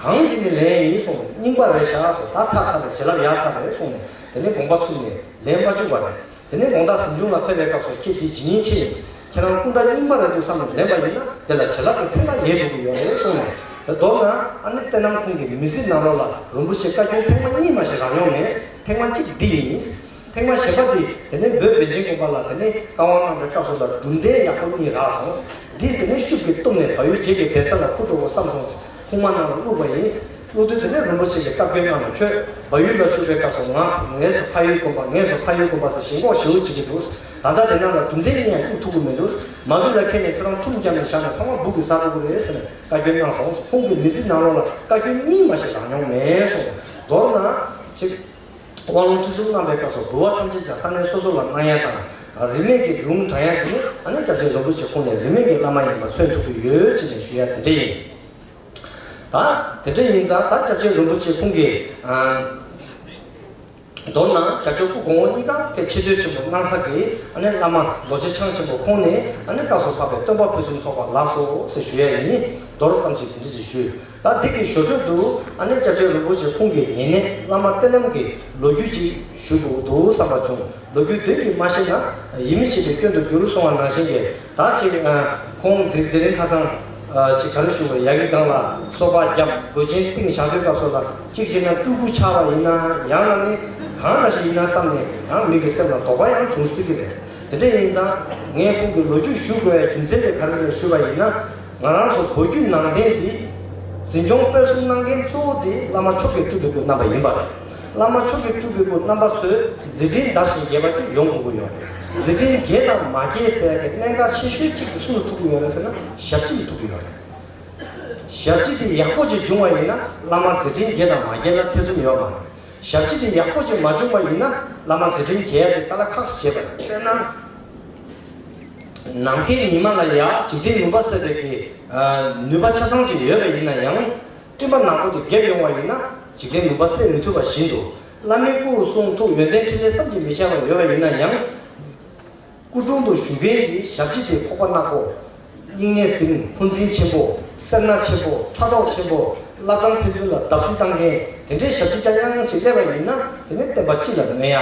གང་བྱས་ནས་ལེན་ཡིན་གསུངས། རྙིང་པ་རེད་ཤག་གསུངས། ད་ཚར་ཚར་རེད། བྱིན་རླབས་ཡར་ཚར་རེད་གསུངས་ནས། དེ་ནས་དགོངས་པ་ཚུམས་ནས་ལེན་མ་བཅུག་པ་རེད། དེ་ནས་དགོང་དག་གཟིམ་ཆུང་ལ་ཕེབས་པའི་སྐབས་སུ། ཁྱེད་འདི་ཇི་སྙེད་ཆེ་ཡིན། ཁྱེད་རང་སྐུ་འདྲ་རྙིང་པ་རེད་འདུག་བསམ་ནས་ལེན་པ་ཡིན་ན། དེ་ལ་བྱིན་རླབས་ཀྱི་ཚད་མཐའ་ཡལ་འགྲོ་གི་ཡོད་རེད་གསུངས་ནས། དེ་མདོར་ན་ཨ་ནི་བསོད་ནམས་ཁོང་གི་མི་ཚེ་ནང་ལོགས་ལ་རིན་པོ་ཆེ་བཀའ་བཀྱོན་ཐེངས་མ་གཉིས་མ་ཞིག་རག་མྱོང་མེད། ཐེངས་མ་གཅིག་འདི་ཡིན། ཐེངས་མ་གཞན་པ་འདི་དེ་ནས་བོད་པཎ་ཆེན་དགོན་པ་ལ་དེ་ནས་བཀའ་དབང་གནང་བའི་སྐབས་སུ་ལ་གྲུབ་མཐའ་ཡག་པོ་གཉིས་རག་སོང་། འདི་དེ་ནས་ཤུགས་ཀྱིས་བཏུམས་ནས་བལ་ཡུལ་རྗེ་གི་གདན་ས་ལ་འཁུར་འགྲོ་དགོས་བསམ་སོང་། ཁུག་མ་ནང་ལ་བླུགས་པ་ཡིན། བླུགས་དུས་དེ་ནས་རིན་པོ་ཆེ་གིས་བཀའ་བཀྱོན་གནང་ནས། ཁྱོད་བལ་ཡུལ་ལ་བཞུགས་པའི་སྐབས་སུ་ང་ངལ་གསོ་ཕ་ཡུལ་དགོན་པ། ངལ་གསོ་ཕ་ཡུལ་དགོན་པ་ཟེར་ཞེན་ཁོག་ཞེ་པོ་བྱེད་ཀྱི་འདུག། ད་ལྟ་དེ་ནང་ལ་གྲུབ་མཐའ་གཉིས་ཡང་གཡུག་ཐུབ་ཀྱི་མི་འདུག། མ་ལུས་ལ་ཁྱེར་ནས་ཁྱོད་རང་ཐུམ་བརྒྱབ་ནས་བཞག་ནས་ཚང་མ་སྦུག་གིས་ཟ་འགྲོ་གི་རེད་ཟེར་ནས་བཀའ་བཀྱོན་གནང་སོང་། ཁོང་གི་མི་ཚེ་ནང་ལོགས་ལ་བཀའ་བཀྱོན་གཉིས་མ་ཞིག་རག་མྱོང་མེད་གསུངས། མདོར་ན་ཅིག། དབང་ལུང་ཁྲིད་གསུམ་གནང་བའི་སྐབས་སུ་འབུལ་བ་ཐམས་ཅད་ཀྱང་ས་གནས་སོ་སོ་ལ་གནང་ཡ་དང་། རིས་མེད་ཀྱི་ལུང་དྲངས་ཡ་དེ་ནི་ཨ་ནི་སྐྱབས་རྗེ་རིན་པོ་ཆེ་ཁོང་ནས་རིས་མེད་ཀྱི་བླ་མ་ཡིན་པ་མཚོན་ཐུབ་ཀྱི་ཡོད་ཅེས་ནས་ཞུ་ཡ་དེ་འདྲ་ཡིན། ད་དེ་འདྲ་ཡིན་ཙང་ད་སྐྱབས་རྗེ་རིན་པོ་ཆེ་ཁོང་གིས། ཨ། མདོར་ན་རྒྱལ་མཆོག་སྐུ་གོང་འོག་གཉིས་ཀ་གི་ཆེ་བསྟོད་ཆེན་པོ་གནང་ས་གི་ཨ་ནི་བླ་མ་རྡོ་རྗེ་འཆང་ཆེན་པོ་ཁོང་ནས་ཨ་ནི་བཀའ་སྲུང་འཕགས་པའི་སྟོན་པ་ཕུན་སུམ་ཚོགས་པ་ལགས་སོ་ཞེས་ཞུ་ཡ་ཡིན། མདོར་ཙམ་ཞིག་དེ་འདྲ་ཞིག་ཞུས། ད་འདི་གི་ཞོར་འཕྲོས་སུ་ཨ་ནི་སྐྱབས་རྗེ་རིན་པོ་ཆེ་ཁོང་གི་ཉེ་གནས་བླ་མ་བསྟེན་རྣམ་གྱི་ལོ་རྒྱུས་ཅིག་ཞུ་དགོས་འདུག་བསམ་པ་བྱུང་། ལོ་རྒྱུས་བདུན་གྱིས་མ་ཤེས་ན་ཡིད་མི་ཆེས་པའི་སྐྱོན་དུ་འགྱུར་གསུང་བ་ནང་བཞིན་གྱི། ད་ཅིག་ཨ། ཁོང་དེ་དེ་རིང་ཁ་སང་། ཨ། ཅིག་ག་རེ་ཞུ་དགོས། ཡ་གི་སྒང་ལ་སོ་པ་བརྒྱབ། གོས་ཆེན་བཏིང་བཞག་དུས་སྐབས་སུ་ལ་གཅིག་བྱས་ན་སྤྲུལ་སྐུ་ཆགས་པ་ཡིན་ན། ཡང་ན་ནི་གང་འདྲ་ཞིག་ཡིན་ན་བསམ་ནས་ཡང་མི་གི་སེམས་ལ་དོགས་པ་ཡང་བྱུང་སྲིད་ཀྱི་རེད། དེ་འདྲ་ཡིན་ཙང་ངས་ཁོང་གི་ལོ་རྒྱུས་ཞུ་དགོས་པའི་རྒྱུ་མཚན་དེ་ག་རེ་རེད་ཞུས་པ་ཡིན་ན། ང་རང་ཚོ་བོད་བརྒྱུད་ནང་བསྟན་འདི་འཛིན་སྐྱོང་སྤེལ་གསུམ་གནང་མཁན་གཙོ་བོ་དེ་བླ་མ་མཆོག་གི་སྤྲུལ་པའི་སྐུ་རྣམ་པ་ཡིན་པ་རེད། བླ་མ་མཆོག་གི་སྤྲུལ་པའི་སྐུ་རྣམ་པ་ཚོས་མཛད་འཕྲིན་དར་ཞིང་རྒྱས་པ་ཅིག་ཡོང་དགོས་ཀྱི་ཡོད་རེད། མཛད་འཕྲིན་རྒྱས་དང་མ་རྒྱས་ཟེར་ཡ་གི་གནད་འགག་ཆེ་ཤོས་གཅིག་དེ་སུ་ལ་ཐུག་གི་ཡོད་རེད་ཟེར་ན། ཞབས་ཕྱི་ལ་ཐུག་གི་ཡོད་རེད། ཞབས་ཕྱི་དེ་ཡག་པོ་ཅིག་བྱུང་བ་ཡིན་ན་བླ་མ་མཛད་འཕྲིན་རྒྱས་དང་མ་རྒྱས་ལ་ཐེ་ཚོམ་ཡོད་མ་རེད། ཞབས་ཕྱི་དེ་ཡག་པོ་ཅིག་མ་བྱུང་བ་ཡིན་ན་བླ་མ་མཛད་འཕྲིན་རྒྱས་ཡ་དེ་དཀའ་ལས་ཁག་ཅིག་བྱེད་པ་རེད། དཔེར་ན། ནམ་མཁའི་ཉི་མ་ལ་ཡ་འཇིག་རྟེན་མུན་པ་སེལ་བའི་གི་ནུས་པ་ཆ་ཚང་ཅིག་ཡོད་པ་ཡིན་ན་ཡང་། སྤྲིན་པ་ནག་པོ་དེ་བརྒྱབ་ཡོང་བ་ཡིན་ན་འཇིག་རྟེན་མུན་པ་སེལ་མི་ཐུབ་པ་བཞིན་དུ། བླ་མའི་སྐུ་གསུང་ཐུགས་ཡོན་ཏན་ཕྲིན་ལས་བསམ་གྱིས་མི་ཁྱབ་པ་ཡོད་པ་ཡིན་ན་ཡང་། སྐུ་དྲུང་དུ་བཞུགས་མཁན་གྱི་ཞབས་ཕྱི་དེ་ཁོག་པ་ནག་པོ། སྙིང་ནད་ཟིན། འཁོན་འཛིན་ཆེན་པོ། སེར་སྣ་ཆེན་པོ། ཕྲག་དོག་ཆེན་པོ། བླ་བྲང་ཕན་ཚུན་ལ་བརྡབ་གསིག་བཏང་མཁན་དེ་འདྲའི་ཞབས་ཕྱི་རྐྱང་རྐྱང་ཞིག་སླེབས་པ་ཡིན་ན། དེ་ནི་བསྟན་པ་སྤྱི་ལ་གནོད་ཡ།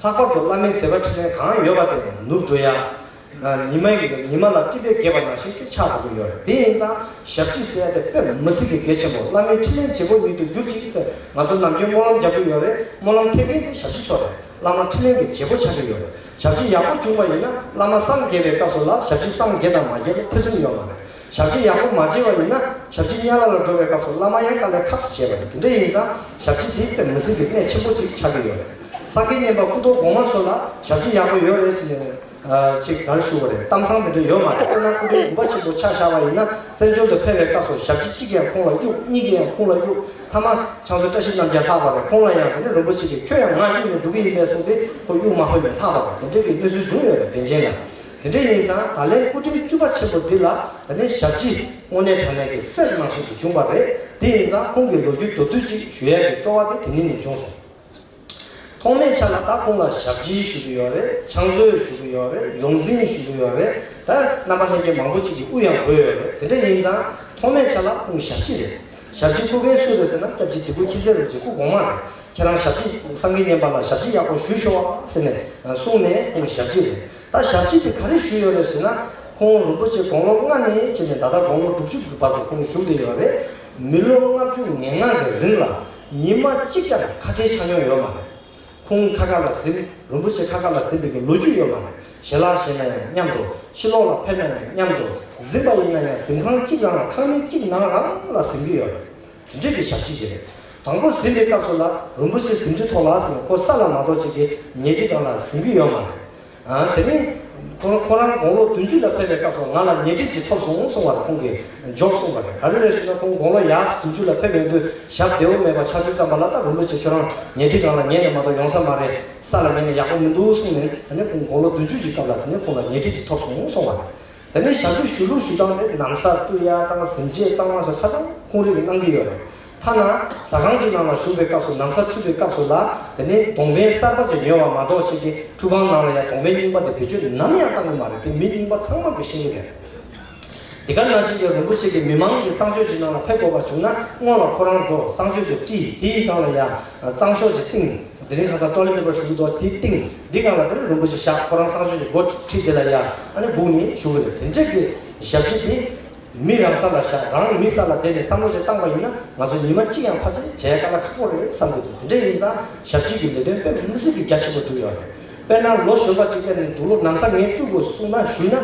ལྷག་པར་དུ་བླ་མའི་མཛད་པ་འཕྲིན་ལས་གང་ཡོད་པ་དེ་ནུབ་འགྲོ་ཡ། ཉི་མ་ཉི་མ་ལ་སྤྲིན་པས་བརྒྱབ་པ་ནང་བཞིན་དེ་ཆགས་འགྲོ་གི་ཡོད་རེད། དེ་ཡིན་ཙང་ཞབས་ཕྱི་ཟེར་ཡ་དེ་དཔེ་མི་སྲིད་ཀྱི་གལ་ཆེན་པོ། བླ་མའི་འཕྲིན་ལས་བརྗེ་པོ་ཉིད་དུ་འགྱུར་ཅིག་ཟེར་ང་ཚོ་ནམ་རྒྱུན་སྨོན་ལམ་རྒྱག་གི་ཡོད་རེད། སྨོན་ལམ་འཐེབ་མཁན་དེ་ཞབས་ཕྱི་ཚོ་རེད། བླ་མ་འཕྲིན་ལས་ཀྱི་བརྗེ་པོ་ཆགས་ཀྱི་ཡོད་རེད། ཞབས་ཕྱི་ཡག་པོ་བྱུང་བ་ཡིན་ན་བླ་མ་སངས་རྒྱས་པའི་སྐབས་སུ་ལ་ཞབས་ཕྱི་སངས་རྒྱས་དང་མ་རྒྱས་ལ་ཐེ་ཚོམ་ཡོད་མ་རེད། ཞབས་ཕྱི་ཡག་པོ་མ་བྱས་པ་ཡིན་ན་ཞབས་ཕྱི་དམྱལ་བ་ལ་འགྲོ་བའི་སྐབས་སུ་བླ་མ་ཡང་དཀའ་ལས་ཁག་ཅིག་བྱས་པ་རེད། དེ་འདྲ་ཡིན་ཙང་ཞབས་ཕྱི་དེ་དཔེ་མི་སྲིད་ཀྱི་གནད་ཆེན་པོ་ཅིག་ཆགས་ཀྱི་ཡོད་རེད། སངས་རྒྱས་བསྙེན་པ་སྐུ་ཐོག་གོང་མ་ཚོ་ལ་ཞབས་ཕྱི་ཡག་པོ་ཡོད་རེད་ཟེར་ནས། ཨ། ཅིག་ག་རེ་ཞུ་དགོས་རེད། གཏམ་བཟང་དེ་འདྲ་ཡོད་མ་རེད། དཔེར་ན་སྐུ་ཕྲེང་དགུ་པ་ཆེན་པོ་ཆ་བཞག་པ་ཡིན་ན། བཙན་བྱོལ་དུ་ཕེབས་པའི་སྐབས་སུ་ཞབས་ཕྱི་གཅིག་ཡང་ཁོང་ལ་གཡུག། གཉིས་ཀྱིས་ཡང་ཁོང་ལ་གཡུག། མཐའ་མ་ཕྱག་མཛོད་བཀྲ་ཤིས་རྣམ་རྒྱལ་ལྷག་པ་རེད། ཁོང་ལ་ཡང་དེ་ནས་རིན་པོ་ཆེ་གིས་ཁྱོད་ཡང་ང་གཡུག་ནས་འགྲོ་གི་ཡིན་པས་གསུངས་ཏེ་ཁོ་གཡུག་མ་ཕོད་ནས་ལྷག་པ་རེད། དེ་འདྲ་གི་གནས་ཚུལ་བྱུང་ཡོད་རེད། པཎ་ཆེན་ལ། དེ་འདྲ་ཡིན་ཙང་ད་ལན་སྐུ་ཕྲེང་བཅུ་པ་ཆེན་པོ་འདི་ལ་དེ་ནས་ཞབས་ཕྱི་དངོས་གནས་དྲང་གནས་ཀྱི་གསེར་ནང་བཞིན་དུ་བྱུང་བ་རེད། དེ་ཡིན་ཙང་ཁོང་གི་ལོ་རྒྱུས་མདོར་བསྡུས་ཅིག་ཞུ་ཡག་གི་སྤྲོ་བ་དེ་དེ་ནས་ནས་བྱུང་སོང་། ཐོག་མའི་ཆ་ལ་ད་ཁོང་ལ་ཞབས་ཕྱི་ཞུ་གི་ཡོད་རེད། ཕྱག་མཛོད་ཞུ་གི་ཡོད་རེད། ཡོངས་འཛིན་ཞུ་གི་ཡོད་རེད། ད་རྣམ་པ་ལྷན་རྒྱས་མང་པོ་ཅིག་གིས་དབུ་ཡང་དགོས་ཡོད་རེད། དེ་འདྲ་ཡིན་ཙང་ཐོག་མའི་ཆ་ལ་ཁོང་ཞབས་ཕྱི་རེད། ཞབས་ཕྱི་བསྐུལ་མཁན་སུ་རེད་ཟེར་ན་སྐྱབས་རྗེ་དིལ་མགོ་ཁྱི་ཚེ་རིན་པོ་ཆེ་སྐུ་གོང་མ་རེད། ཁྱེད་རང་ཞབས་ཕྱི་སངས་རྒྱས་མཉན་པ་ལ་ཞབས་ཕྱི་ཡག་པོ་ཞུས་ཤོག་ཟེར་ནས་གསུངས་ནས་ཁོང་ཞབས་ཕྱི་རེད། ད་ཞབས་ཕྱི་དེ་ག་རེ་ཞུས་ཡོད་རེད་ཟེར་ན། ཁོང་རིན་པོ་ཆེ་དགུང་ལོ་ལྔ་ནས་བྱས་ནས་ད་ལྟ་དགུང་ལོ་དྲུག་ཅུ་གི་བར་དུ་ཁོང་བཞུགས་བསྡད་ཡོད་རེད། མི་ལོ་ལྔ་བཅུ་ང་ལྔ་གི་རིང་ལ་ཉི་མ་གཅིག་ཀྱང་ཁ་བྲལ་ཆགས་མྱོང་ཡོད་མ་རེད། ཁོང་ཁ་ཁ་ལ་གཟིམ། རིན་པོ་ཆེ་ཁ་ཁ་ལ་གཟིམ་པའི་གི་ལོ་རྒྱུས་ཡོད་མ་རེད། ཞལ་ལག་བཞེས་ན་ཡང་མཉམ་དུ། ཕྱི་ལོགས་ལ་ཕེབས་ན་ཡང་མཉམ་དུ། གཟིམ་པ་ཡིན་ན་ཡང་གཟིམ་ཁང་གཅིག་རང་ལ་ཁང་མིག་གཅིག་ནང་རང་ལ་གཟིམ་གྱི་ཡོད་རེད། དེ་འདྲ་གི་ཞབས་ཕྱི་ཞིག་རེད། དང་པོ་གཟིམ་པའི་སྐབས་སུ་ལ་རིན་པོ་ཆེ་གཟིམ་ཁྲི་ཐོག་ལ་ཟེར་ནས་ཁོ་ས་ལ་མ་གཏོགས་ཅིག་གི་ཉལ་ཁྲི་སྒང་ལ་གཟིམ་གྱི་ཡོད་མ་རེད། ཨ། དེ་ནས་ཁོ་ཁོ་རང་དགུང་ལོ་བདུན་ཅུ་ལ་ཕེབས་པའི་སྐབས་སུ་ང་ལ་ཉལ་ཁྲི་ཅིག་ཐོབ་སོང་གསུངས་པ་རེད། ཁོང་གིས་འཇོག་གསུངས་པ་རེད། ག་རེ་རེད་ཞུ་ན་ཁོང་དགུང་ལོ་ཡར་བདུན་ཅུ་ལ་ཕེབས་ཡོང་དུས་ཞབས་བདེ་བོ་མེད་པ་ཆགས་དུས་ཙམ་པ་ལ། ད་རིན་པོ་ཆེ་ཁྱོད་རང་ཉལ་ཁྲི་སྒང་ལ་ཉལ་ནས་མ་གཏོགས་ཡོང་ས་མ་རེད། ས་ལ་ཉལ་ནས་ཡག་པོ་མི་འདུག་གསུངས་ནས། དེ་ནས་ཁོང་དགུང་ལོ་བདུན་ཅུ་གི་སྐབས་ལ་དེ་ནས་ཁོང་ལ་ཉལ་ཁྲི་ཅིག་ཐོབ་སོང་གསུངས་པ་རེད། དེ་ནས་ཞབས་ཕྱི་ཞུ་ལུགས་ཞུ་སྟངས་དེ་ན་བཟའ་བཀྲུ་ཡ་དང་གཟིམ་ཆས་གཙང་མ་སོགས་ཆ་ཚང་ཁོང་རང་གིས་གནང་གི་ཡོད་རེད། ཐ་ན་ཟ་ཁང་གཅིག་ནང་ལ་བཞུགས་པའི་སྐབས་སུ་ན་བཟའ་འཁྲུད་པའི་སྐབས་སུ་ལ། དེ་ནས་གདོང་པའི་གསར་པ་ཅིག་ཉོས་པ་མ་གཏོགས་ཅིག་གི་ཁྲུས་ཁང་ནང་ལ་ཡང་གདོང་པའི་རྙིང་པ་དེ་བེད་སྤྱོད་ནམ་ཡང་བཏང་གི་མ་རེད། དེ་མི་རྙིང་པ་ཚང་མ་གིས་ཤེས་ཀྱི་རེད། འདི་ག་ནང་བཞིན་གྱི་རིན་པོ་ཆེ་གིས་མི་མང་གི་གསང་སྤྱོད་ཅིག་ནང་ལ་ཕེབས་དགོས་པ་བྱུང་ན་སྔོན་ལ་ཁོ་རང་འགྲོ། གསང་སྤྱོད་ཅིག་ཁྲིད། དེའི་སྒང་ལ་ཡང་གཙང་ཤོག་ཅིག་བཏིང་། དེ་རིང་ཁ་སང་ཊོ་ལེཊ་པེ་པར་ཞུ་གི་འདུག་དེ་བཏིང་། འདི་སྒང་ལ་དེ་ནས་རིན་པོ་ཆེ་བཞག་ཁོ་རང་གསང་སྤྱོད་ཀྱི་སྒོ་ཁྲིད་དེ་ལ་ཡ་ཨ་ནི་སྒུག་ནས་བཞུགས་ཀྱི་རེད། དེ་འདྲ་གི་ཞབས་ཕྱི་དེ་མི་རང་ས་ལ་བཞག་རང་མི་ས་ལ་བསྡད་ནས་བསམ་བློ་ཞིག་བཏང་པ་ཡིན་ན། ང་ཚོ་ཉི་མ་གཅིག་ཡང་ཕལ་ཆེར་བྱེད་དཀའ་ལས་ཁག་པོ་རེད་བསམ་གྱི་འདུག་དེ་འདྲ་ཡིན་ཙང་ཞབས་ཕྱི་གི་ལས་དོན་དཔེ་མི་སྲིད་ཀྱི་རྒྱ་ཆེན་པོ་བསྒྲུབས་ཡོད་རེད། དཔེར་ན་ལོ་གཞོན་པ་ཅིག་སླེབས་ནས་དུག་ལོག་ན་བཟའ་ངས་བཀྲུ་དགོས་གསུངས་ན་ཞུས་ན།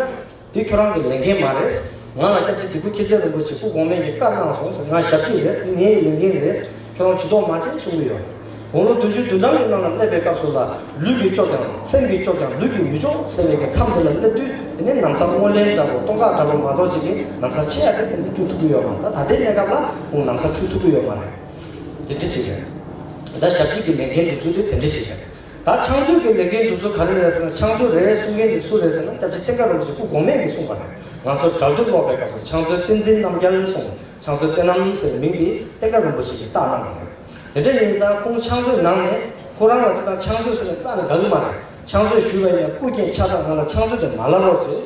འདི་ཁྱོད་རང་གི་ལས་འགན་མ་རེད། ང་ལ་སྐྱབས་རྗེ་དིལ་མགོ་ཁྱི་ཚེ་རིན་པོ་ཆེ་སྐུ་གོང་མས་ཀྱིས་བཀའ་གནང་སོང་ཟེར། ང་ཞབས་ཕྱི་རེད། ངའི་ལས་འགན་རེད། ཁྱོད་རང་ཇུས་གཏོགས་མ་བྱེད་གསུང་གི་ཡོད། དགུང་ལོ་བདུན་ཅུ་དོན་གྲངས་ཀྱི་ནང་ལ་སླེབས་པའི་སྐབས་སུ་ལ་ལུས་ཀྱིས་སྐྱོབ་ཀྱང་སེམས་ཀྱིས་སྐྱོབ་ཀྱང་ལུས་ཀྱིས་མི་ལྕོགས་ཟེར་བའི་གི་མཚམས་དེ་ལ་སླེབས་དུས། དེ་ནས་ན་བཟའ་སྔོ་ལེན་འདྲ་པོ་སྟོད་འགག་འདྲ་པོ་མ་གཏོགས་ཅིག་གིས་ན་བཟའ་ཆེ་ཡ་དེ་ཁོང་གིས་བཀྲུ་ཐུབ་ཀྱི་ཡོད་མ་རེད། ད་ད་ལྟའི་གནས་སྐབས་ལ་ཁོང་ན་བཟའ་འཁྲུད་ཐུབ་ཀྱི་ཡོད་མ་རེད། དེ་འདྲ་ཞིག་རེད། ད་ཞབས་ཕྱི་གི་ལས་འགན་སྒྲུབ་ཚུལ་དེ་དེ་འདྲ་ཞིག་རེད། ད་ཕྱག་མཛོད་ཀྱི་ལས་འགན་སྒྲུབ་ཚུལ་ག་རེ་རེད་ཟེར་ན། ཕྱག་མཛོད་རེད་གསུང་མཁན་དེ་སུ་རེད་ཟེར་ན། སྐྱབས་རྗེ་བསྟན་དགའ་རིན་པོ་ཆེ་སྐུ་གོང་མས་ཀྱིས་གསུངས་པ་རེད། ང་ཚོ་གྲྭ་བདུན་སློབ་པའི་སྐབས་སུ་ཕྱག་མཛོད་བསྟན་འཛིན་རྣམ་རྒྱལ་གསུངས། ཕྱག་མཛོད་བསྟན་རྣམ་ཟེར་མིང་དེ་བསྟན་དགའ་རིན་པོ་ཆེ་གིས་བཏགས་གནང་བ་རེད། དེ་འདྲ་ཡིན་ཙང་ཁོང་ཕྱག་མཛོད་ནང་ནས་ཁོ་རང་ལ་ཅི་ལྟར་ཕྱག་མཛོད་ཟེར་ནས་རྩ་ནས་དགའ་གི་མ་རེད། ཕྱག་མཛོད་ཞུས་པ་ཡིན་ན་སྐུ་མཁྱེན་ཆ་ཚང་ང་ལ་ཕྱག་མཛོད་དེ་མ་ལབ་རོགས་བྱེད།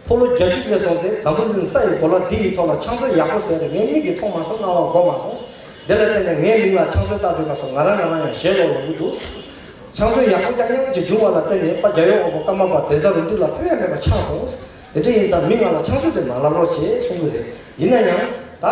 ཕོ་ལོ་བརྒྱད་ཅུ་སླེབས་སོང་སྟེ་འཛམ་བུ་གླིང་ས་ཡི་གོ་ལ་འདི་ཡི་ཐོག་ལ་ཕྱག་མཛོད་ཡག་པོ་ཟེར་ཏེ་ངའི་མིག་གིས་མཐོང་མ་སོང་། རྣ་བས་གོ་མ་སོང་། དེ་ལ་བརྟེན་ནས་ངའི་མིང་ལ་ཕྱག་མཛོད་བཏགས་དུས་སྐབས་སུ་ང་རང་ང་རང་ཡང་ཞེད་ལོག་ལོག་གི་འདུག་ཕྱག་མཛོད་ཡག་པོ་རྐྱང་རྐྱང་ཅིག་བྱུང་བ་ལ་བརྟེན་ནས་དཔལ་རྒྱལ་བའི་དབང་པོ་ཀརྨ་པ་གདན་ས་རུ་འདི་ལ་ཕེབས་ཡ་མེད་པ་ཆགས་སོང་། དེ་འདྲ་ཡིན་ཙང་མི་ང་ལ་ཕྱག་མཛོད་དེ་མ་ལབ་རོགས་བྱེད་གསུང་གི་རེད། ཡིན་ན་ཡང་ད་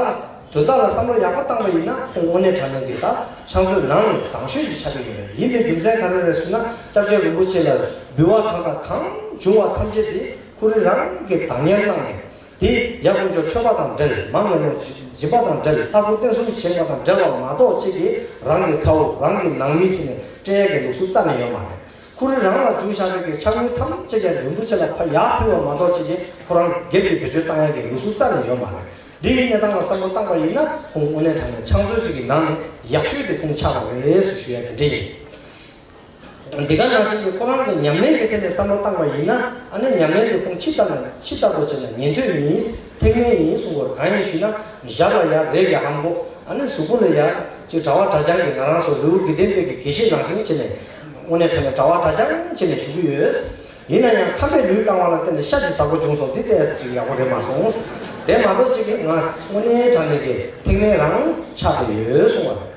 དོན་དག་ལ་བསམ་བློ་ཡག་པོ་བཏང་པ་ཡིན་ན་ཁོང་དངོས་གནས་དྲང་གནས་ཀྱི་ད་ཕྱག་མཛོད་ནང་ནས་བཟང་ཤོས་ཤིག་ཆགས་ཀྱི་ཡོད་རེད། ཡིན་པའི་རྒྱུ་མཚན་ག་རེ་རེད་ཟེར་ན། སྐྱབས་རྗེ་རིན་པོ་ཆེ་ལ་འབུལ་བ་གང་དང་གང་བྱུང་བ་ཐམས་ཅད་དེ་ཁོ་རང་རང་གིས་བདག་གཉེར་གནང་ནས། དེ་ཡབ་དཀོན་མཆོག་མཆོད་པ་དང་འབྲེལ། མ་ངན་ལོང་སྦྱིན་པ་དང་འབྲེལ། ལྷ་སྐུ་རྟེན་གསུམ་བཞེངས་པ་དང་འབྲེལ་བ་མ་གཏོགས་ཅིག་གིས་རང་གི་ཚ་བོ་རང་གི་ནང་མི་ཟེར་ནས་སྤྲད་ཡ་གི་ལུགས་སྲོལ་རྩ་ནས་ཡོད་མ་རེད། ཁོ་རང་རང་ལ་བྱུང་བཞག་པའི་གི་ཕྱག་དངུལ་ཐམས་ཅད་ཀྱང་རིན་པོ་ཆེ་ལ་ཕར་ཡར་ཕུལ་བ་མ་གཏོགས་ཅིག་གིས་ཁོ་རང་སྒེར་གྱི་བེད་སྤྱོད་བཏང་ཡ་གི་ལུགས་སྲོལ་རྩ་ནས་ཡོད་མ་རེད། འདི་ཡི་གནས་སྟངས་ལ་བསམ་བློ་བཏང་པ་ཡིན་ན་ཁོང་དངོས་གནས་དྲང་གནས་ཕྱག་མཛོད་ཅིག་གི་ནང་ནས་ཡག་ཤོས་དེ་ཁོང་ཆགས་པ་རེད་ཟེར་ཞུ་ཡ་དེ་འདྲ་ཡིན། འདི་ག་ནང་བཞིན་གྱི་ཁོ་རང་གི་ཉམས་ལེན་གྱི་ཐད་ནས་བསམ་བློ་བཏང་པ་ཡིན་ན། ཨ་ནི་ཉམས་ལེན་དེ་ཁོང་ཕྱི་ལྟར་ན་ཕྱི་ལྟར་དུ་བྱས་ན་ཉན་ཐོས་ཡིན། ཐེག་དམན་ཡིན་གསུང་བར་གང་ཡིན་ཞུས་ན། ཞབས་ལ་ཡ་རས་ཀྱི་ཧམ་གོ། ཨ་ནི་གཟུགས་པོ་ལ་ཡ་ཅིག་དྲ་བ་དྲ་རྐྱང་གི་ང་རང་ཚོ་རི་བོ་དགེ་ལྡན་པའི་གི་དགེ་བཤེས་ནང་བཞིན་བྱས་ནས་དངོས་གནས་དྲང་གནས་དྲ་བ་དྲ་རྐྱང་བྱས་ནས་བཞུགས་ཀྱི་ཡོད། ཡིན་ན་ཡང་ཁམས་པའི་ལུས་བླངས་པ་ལ་བརྟེན་ནས་ཤ་ཅིག་ཟ་དགོས་བྱུང་སོང་། འདི་ཏོག་ཙམ་ཅིག་ཡག་པོ་རེད་མ་སོང་། དེ་མ་གཏོགས་ཅིག་གིས་ང་དངོས་གནས་དྲང་གནས་ཀྱི་ཐེག་དམན་རང་ཆགས་བསྡད་ཡོད་གསུང་བ་རེད།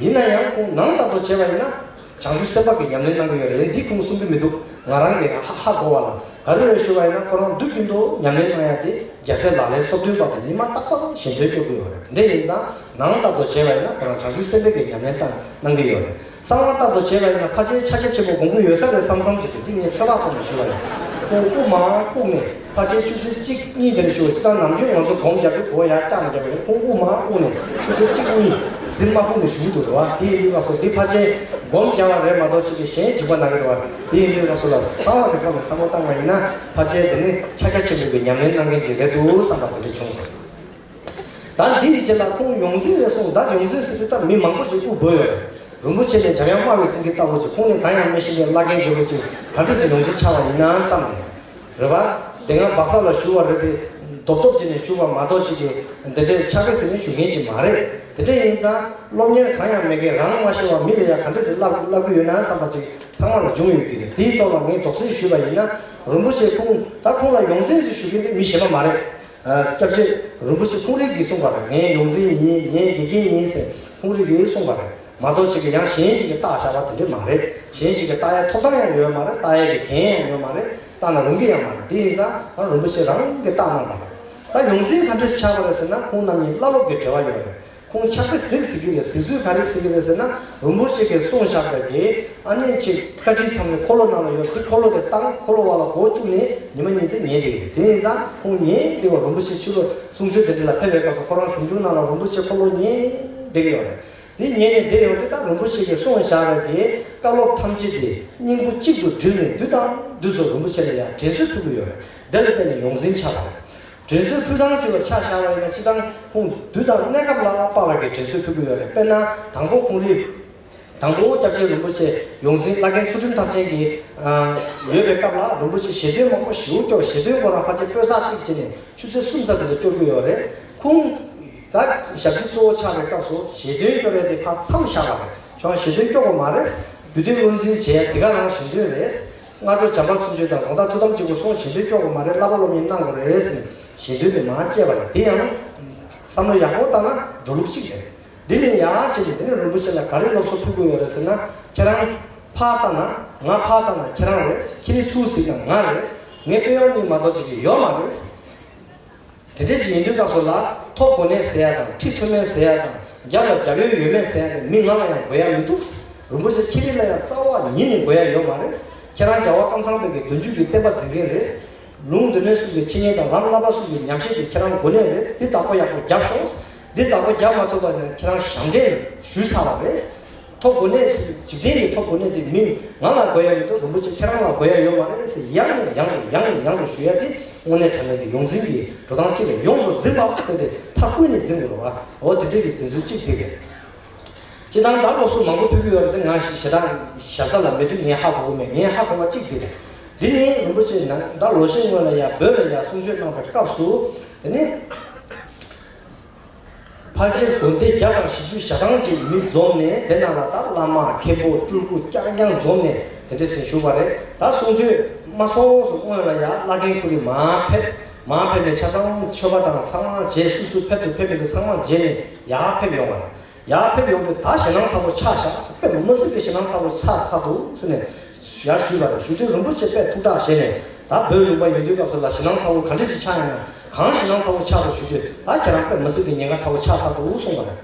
ཡིན་ན་ཡང་ཁོང་ནང་ལྟར་དུ་བྱས་པ་ཡིན་ན་བྱང་ཆུབ་སེམས་དཔའ་གི་ཉམས་ལེན་གནང་གི་ཡོད་རེད། འདི་ཁོང་གསུང་གི་མི་འདུག་ང་རང་གིས་ཧ་ཧ་གོ་བ་ལ། ག་རེ་རེད་ཞུ་བ་ཡིན་ན། ཁོ་རང་མདོ་རྒྱུན་དུ་ཉམས་ལེན་གནང་ཡ་དེ་རྒྱལ་སྲས་ལག་ལེན་སོ་བདུན་པ་དང་ཉི་མ་རྟག་པར་ཞལ་འདོན་སྐྱོར་གྱི་ཡོད་རེད། དེ་འདྲ་ཡིན་ཙང་ནང་ལྟར་དུ་བྱས་པ་ཡིན་ན་ཁོ་རང་བྱང་ཆུབ་སེམས་དཔའ་གི་ཉམས་ལེན་གནང་གནང་གི་ཡོད་རེད། གསང་བ་ལྟར་དུ་བྱས་པ་ཡིན་ན་ཕལ་ཆེར་ཕྱག་རྒྱ་ཆེན་པོ་སྒོམ་གྱི་ཡོད་ས་རེད་བསམ་བསམ་བྱེད་དུས། འདི་ངས་ཚོད་དཔག་ཐོག་ནས་ཞུ་བ་ཡིན། ཁོང་དབུ་མར་བཀུག་ནས། ཕལ་ཆེར་ཆུ་ཚོད་གཅིག་གཉིས་དེར་ཞུ་བ་ཅིག་དང་། ནམ་རྒྱུན་ང་ཚོ་སྒོམ་རྒྱག་དུས་སྒོ་ཡར་བཀྱག་ནས་རྒྱག་པ་ཡིན། ཁོང་དབུ་མར་བཀུག་ནས་ཆུ་ཚོད་གཅིག་གཉིས་གཟིམ་མ་བཀུག་ནས་བཞུགས་འདུག་རེད་བ། དེ་ཡིན་དུས་སྐབས་སུ་འདི་ཕལ་ཆེར་སྒོམ་རྒྱག་པ་རེད་མ་གཏོགས་ཅིག་གི་གཞན་འཇིགས་པ་ན་གི་རེད་བ། དེ་ཡིན་དུས་སྐབས་སུ་ལ་གསང་བ་གི་ཐོག་ནས་བསམ་བློ་བཏང་བ་ཡིན་ན། ཕལ་ཆེར་དེ་ནི་ཕྱག་རྒྱ་ཆེན་པོའི་གི་ཉམས་ལེན་གནང་མཁན་ཅིག་རེད་འདུག་བསམ་པ་དེ་འདྲ་བྱུང་སོང་། ད་འདི་ཡི་རྗེས་ལ་ཁོང་ཡོངས་འཛིན་རེད་གསུངས། ད་ཡོངས་འཛིན་ཟེར་དུས་ད་མི་མང་པོ་ཞིག་དབུ་འབོད་ཡོད་རེད། རིན་པོ་ཆེ་ནས་འཇམ་དབྱངས་སྨྲ་བའི་སེང་གེ་ལྟ་བུ་ཅིག་ཁོང་ནས་ད་ཡང་མི་ཤེས་མཁན་བླ་རྒན་རྒྱལ་པོ་ཅིག་ག་འདྲ་ཟེར་ཡོངས་འཛིན་ཆགས་པ་ཡིན་ན་བསམ་ནས། རེད་བ། དེ་སྔ་སྦག་ས་ལ་བཞུགས་པ་རེད་དེ། རྡོབ་རྡོབ་བྱས་ནས་བཞུགས་པ་མ་གཏོགས་ཅིག་གིས་འདི་འདྲའི་ཕྱག་དཔེ་ཟེར་ནས་བཞུགས་མཁན་ཅིག་མ་རེད། དེ་འདྲ་ཡིན་ཙང་། སློབ་གཉེར་གང་ཡང་མེད་མཁན་རང་མ་ཤེས་པ་མི་ལ་ཡང་ག་འདྲ་ཟེར་བསླབ་བསླབ་ཀྱི་ཡོད་ན་བསམ་པ་ཅིག་ཚང་མ་ལ་འབྱུང་ཡོད་ཀྱི་རེད། དེའི་ཐོག་ལ་ངས་དོགས་སེལ་ཞུས་པ་ཡིན་ན། རིན་པོ་ཆེ་ཁོང་ད་ཁོང་ལ་ཡོངས་འཛིན་ཞིག་ཞུ་མཁན་དེ་མི་གཞན་པ་མ་རེད། ཨ། སྐྱབས་རྗེ་རིན་པོ་ཆེ་ཁོང་རང་གིས་གསུངས་པ་རེད། ངས་ཡོངས་འཛིན་ཡིན། ངས་དགེ་རྒན་ཡིན་ཟེར་ཁོང་རང་གིས་གསུངས་པ་རེད། མ་གཏོགས་ཅིག་གིས་ཡང་གཞན་ཞིག་གིས་བཏགས་བཞག་པ་དེ་འདྲ་མ་རེད། གཞན་ཞིག་གིས་བཏགས་ཡ་ཐོབ་ཐང་ཡང་ཡོད་མ་རེད། བཏགས་ཡ་གི་འགན་ཡང་ཡོད་མ་རེད། བཏགས་ན་རུང་གི་ཡང་མ་རེད། དེ་ཡིན་ཙང་ད་རིན་པོ་ཆེ་རང་གིས་བཏགས་གནང་བ་རེད། ད་ཡོངས་འཛིན་ག་འདྲ་ཆགས་པ་རེད་ཟེར་ན། ཁོང་རྣམ་གཉིས་བླ་སློབ་ཀྱི་འབྲེལ་བ་ཡོད་རེད། ཁོང་ཕྱག་དཔེ་གཟིགས་གཟིགས་ཀྱི་རེད། གཟིགས་ཚུལ་ག་རེ་གཟིགས་ཀྱི་རེད་ཟེར་ན། རིན་པོ་ཆེ་གིས་གསུངས་བཞག་པའི་གི་ཨ་ནི་ཅིག་བཀའ་ཁྲིད་ཚང་མའི་འཁོར་ལོ་ནང་ལ་ཡོད་དེ། འཁོར་ལོ་དེ་བཏང་། འཁོར་ལོ་བར་ལ་སྒོ་བཅུག་ནས་ཉི་མ་ཉིན་མཚན་ཉལ་བསྡད་ཀྱི་རེད། དེ་ཡིན་ཙང་ཁོང་ཉལ་བསྡད་པ། རིན་པོ་ཆེ་ཕྱི་ལོགས་གསུང་ཆོས་དེ་འདྲ་ལ་ཕེབས་པའི་སྐབས་སུ་ཁོ་རང་གཟིམ་ཆུང་ནང་ལ་རིན་པོ་ཆེ་འཁོར་ལོ་ཉལ་བསྡད་ཀྱི་ཡོད་རེད། དེ་ཉལ་ནས་བསྡད་ཡོང་དུས་ད་རིན་པོ་ཆེ་གིས་གསུངས་བཞག་པའི་གི་བཀའ་སློབ་ཐམས་ཅད་དེ་སྙིང་པོ་གཅིག་ཏུ་དྲིལ་ནས་དུས་དང་དུས་སུ་རིན་པོ་ཆེ་ལ་ཡང་དྲན་གསོ་ཕུལ་གྱི་ཡོད་རེད། དེ་ལ་བརྟེན་ནས་ཡོངས་འཛིན་ཆགས་པ་རེད། དྲན་གསོ་ཕུལ་སྟངས་ཅིག་ལ་ཆ་བཞག་པ་ཡིན་ན། སྤྱིར་བཏང་ཁོང་དུས་དང་གནས་སྐབས་ལ་དཔག་པའི་དྲན་གསོ་ཕུལ་གྱི་ཡོད་རེད། དཔེར་ན་དང་པོ་ཁོང་རིགས། དང་པོ་སྐྱབས་རྗེ་རིན་པོ་ཆེ་ཡོངས་འཛིན་བླ་རྒན་ཚུལ་ཁྲིམས་མཐར་ཕྱིན་གྱི་ཨ་ཡོད་པའི་སྐབས་ལ། རིན་པོ་ཆེ་ཞལ་འདོན་མང་པོ་ཞེ་པོ་སྐྱོར། ཞལ་འདོན་ཁོ་རང་ཕལ་ཆེར་པོད་ཚག་གཅིག་བྱས་ནས་ཆུ་ཚོད་གསུམ་ཙམ་དེ་འདྲ་སྐྱོར་གྱི་ཡོད་རེད། ཁོང་ད་ཞབས་ཕྱི་གཙོ་བོ་ཆགས་པའི་སྐབས་སུ་ཞལ་འདོན་སྐྱོར་ཡ་དེ་ཕར་མཚམས་བཞག་པ་རེད། ཁྱོད་རང་ཞལ་འདོན་སྐྱོར་དགོས་མ་རེད། རྒྱུད་སྟོད་བློ་འཛིན་བྱས་དེ་ག་རང་ཞལ་འདོན་རེད། སྔ་དྲོ་བྱམས་པ་ཚུན་ཆད་དང་དགོང་དག་ཐུགས་དམ་གཅིག་པུ་སོང་། ཞལ་འདོན་སྐྱོར་དགོས་མ་རེད། བསླབ་པ་སློབ་གཉེར་གནང་དགོས་རེད་ཟེར་ནས་ཞལ་འདོན་དེ་མར་བཅད་པ་རེད། དེ་ཡང་བསམ་བློ་ཡག་པོ་བཏང་ན་འགྲོ་ལུགས་གཅིག་རེད། འདི་ནས་ཡར་བྱས་ནས་དེ་ནས་རིན་པོ་ཆེ་ལ་ག་རེ་སློབ་གསོ་ཕུལ་དགོས་ཡོད་རེད་ཟེར་ན། ཁྱེད་རང་ཕར་ལྟ་ན་ང་ཕར་ལྟ་ན་ཁྱེད་རང་རེད། ཁྱེད་རང་ཚུར་གཟིགས་ན་ང་རེད། ངའི་དཔོན་གཡོག་གཉིས་མ་གཏོགས་ཅིག་ཡོད་མ་རེད། དེ་འདྲ་ཅིག་ཡིན་དུས་སྐབས་སུ་ལ། ཐོབ་གོ་ནས་ཟེར་ཡ་དང་། ཁྲིད་ཐུབ་མིན་ཟེར་ཡ་དང་། རྒྱབ་ལ་རྒྱབ་ཡོལ་ཡོད་མེད་ཟེར་ཡ་དེ་མི་ང་ལ་ཡང་དགོས་ཡ་མི་འདུག། རིན་པོ་ཆེ་ཁྱེད་རང་ལ་ཡང་རྩ་བ་ཉིད་ནས་དགོས་ཡ་ཡོད་མ་རེད། ཁྱེད་རང་རྒྱལ་བ་ཀམ་ཚང་པའི་གི་བདུན་ཅུ་གི་བསྟན་པ་འཛིན་མཁན་རེད། ལུང་སྡེ་སྣོད་གསུམ་གྱི་འཆད་ཉན་དང་ལམ་བསླབ་པ་གསུམ་གྱི་ཉམས་བཞེས་དེ་ཁྱེད་རང་འགོ་ནས་རེད། འདི་བདག་པོ་ཡག་པོ་རྒྱབ་ཤོག། འདི་བདག་པོ་རྒྱབ་མ་ཐུབ་པ་ཡིན་ན་ཁྱེད་རང་ཞབས་འདྲེན་ཞུས་ཚར་བ་རེད། ཐོབ་གོ་ནས། འཇིག་རྟེན་གྱི་ཐོབ་གོ་ནས་དེ་མི་ང་ལ་དགོས་ཡ་མི་འདུག། རིན་པོ་ཆེ་ཁྱེད་རང་ལ་དགོས་ཡ་ཡོད་མ་རེད་ཟེར་ཡང་ནས་ཡང་དུ་ཡང་ནས་ཡང་དུ་ཞུ་ཡ་དེ་དངོས་གནས་དྲང་གནས་ཀྱི་ཡོངས་འཛིན་གྱི་འགྲོ་སྟངས་གཅིག་ལ་ཡོངས་སུ་འཛིན་པ་ཟེར་ཏེ་མཐའ་ཀུན་ནས་འཛིན་དགོས་རེད་བ། འོ་དེ་འདྲས་ཀྱི་འཛིན་ཚུལ་གཅིག་དེ་རེད། སྤྱིར་བཏང་ད་སློབ་གསོ་མང་པོ་ཕུལ་གྱི་ཡོད་རེད་དེ། ང་ཞེ་དྲག་ཞབས་ས་ལ་མེད་དུས་ངས་ཧ་གོ་གི་མེད། ངས་ཧ་གོ་བ་གཅིག་དེ་རེད། འདི་ནི་རིན་པོ་ཆེ་ནང་ད་ལོ་ཤས་སྔོན་ལ་ཡ་བོད་ལ་ཡ་གསུང་ཆོས་གནང་པའི་སྐབས་སུ། དེ་ནི་ཕལ་ཆེར་དགོན་སྡེ་བརྒྱ་དང་བཞི་བཅུ་ཞེ་གྲངས་ཅིག་མི་འཛོམས་ནས། དེ་ནང་ལ་ད་བླ་མ་མཁན་པོ་སྤྲུལ་སྐུ་རྐྱང་རྐྱང་འཛོམས་ནས་དེ་འདྲ་ཟེར་ཞུ་བ་རེད། ད་གསུང་ཆོས་མ་ཚོགས་སུ་སྔོན་ལ་ཡ་བླ་རྒན་ཁོ་རང་མར་ཕེབས། མར་ཕེབས་ནས་ཆ་ཚང་མཆོད་པ་དང་ཚང་མ་བྱས། སུ་སུ་ཕེབས་འདུག་ཕེབས་མི་འདུག་ཚང་མ་མཇལ་ནས་ཡར་ཕེབས་ཡོང་བ་རེད། ཡར་ཕེབས་ཡོང་དུས་ད་ཞེད་སྣང་ཚ་པོ་ཆགས་ཤག། དཔེ་མི་སྲིད་པའི་ཞེད་སྣང་ཚ་པོ་ཆགས་ཚར་འདུག་ཟེར་ནས་ཡར་ཞུས་པ་རེད། ཞུ་དུས་རིན་པོ་ཆེ་དཔེ་ཐུགས་ཐག་བཞེས་ནས། ད་བོད་ལུང་པ་ཡོང་དུས་སྐབས་སུ་ལ་ཞེད་སྣང་ཚ་པོ་ག་འདྲ་ཞིག་ཆགས་ཡོང་ན། གང་ཞེད་སྣང་ཚ་པོ་ཆགས་འདུག་ཞུ་དུས། ད་ཁྱེད་རང་དཔེ་མི་སྲིད་པའི་ཉེན་ཁ་ཚ་པོ་ཆགས་ཚར་འདུག་གསུངས་པ་རེད།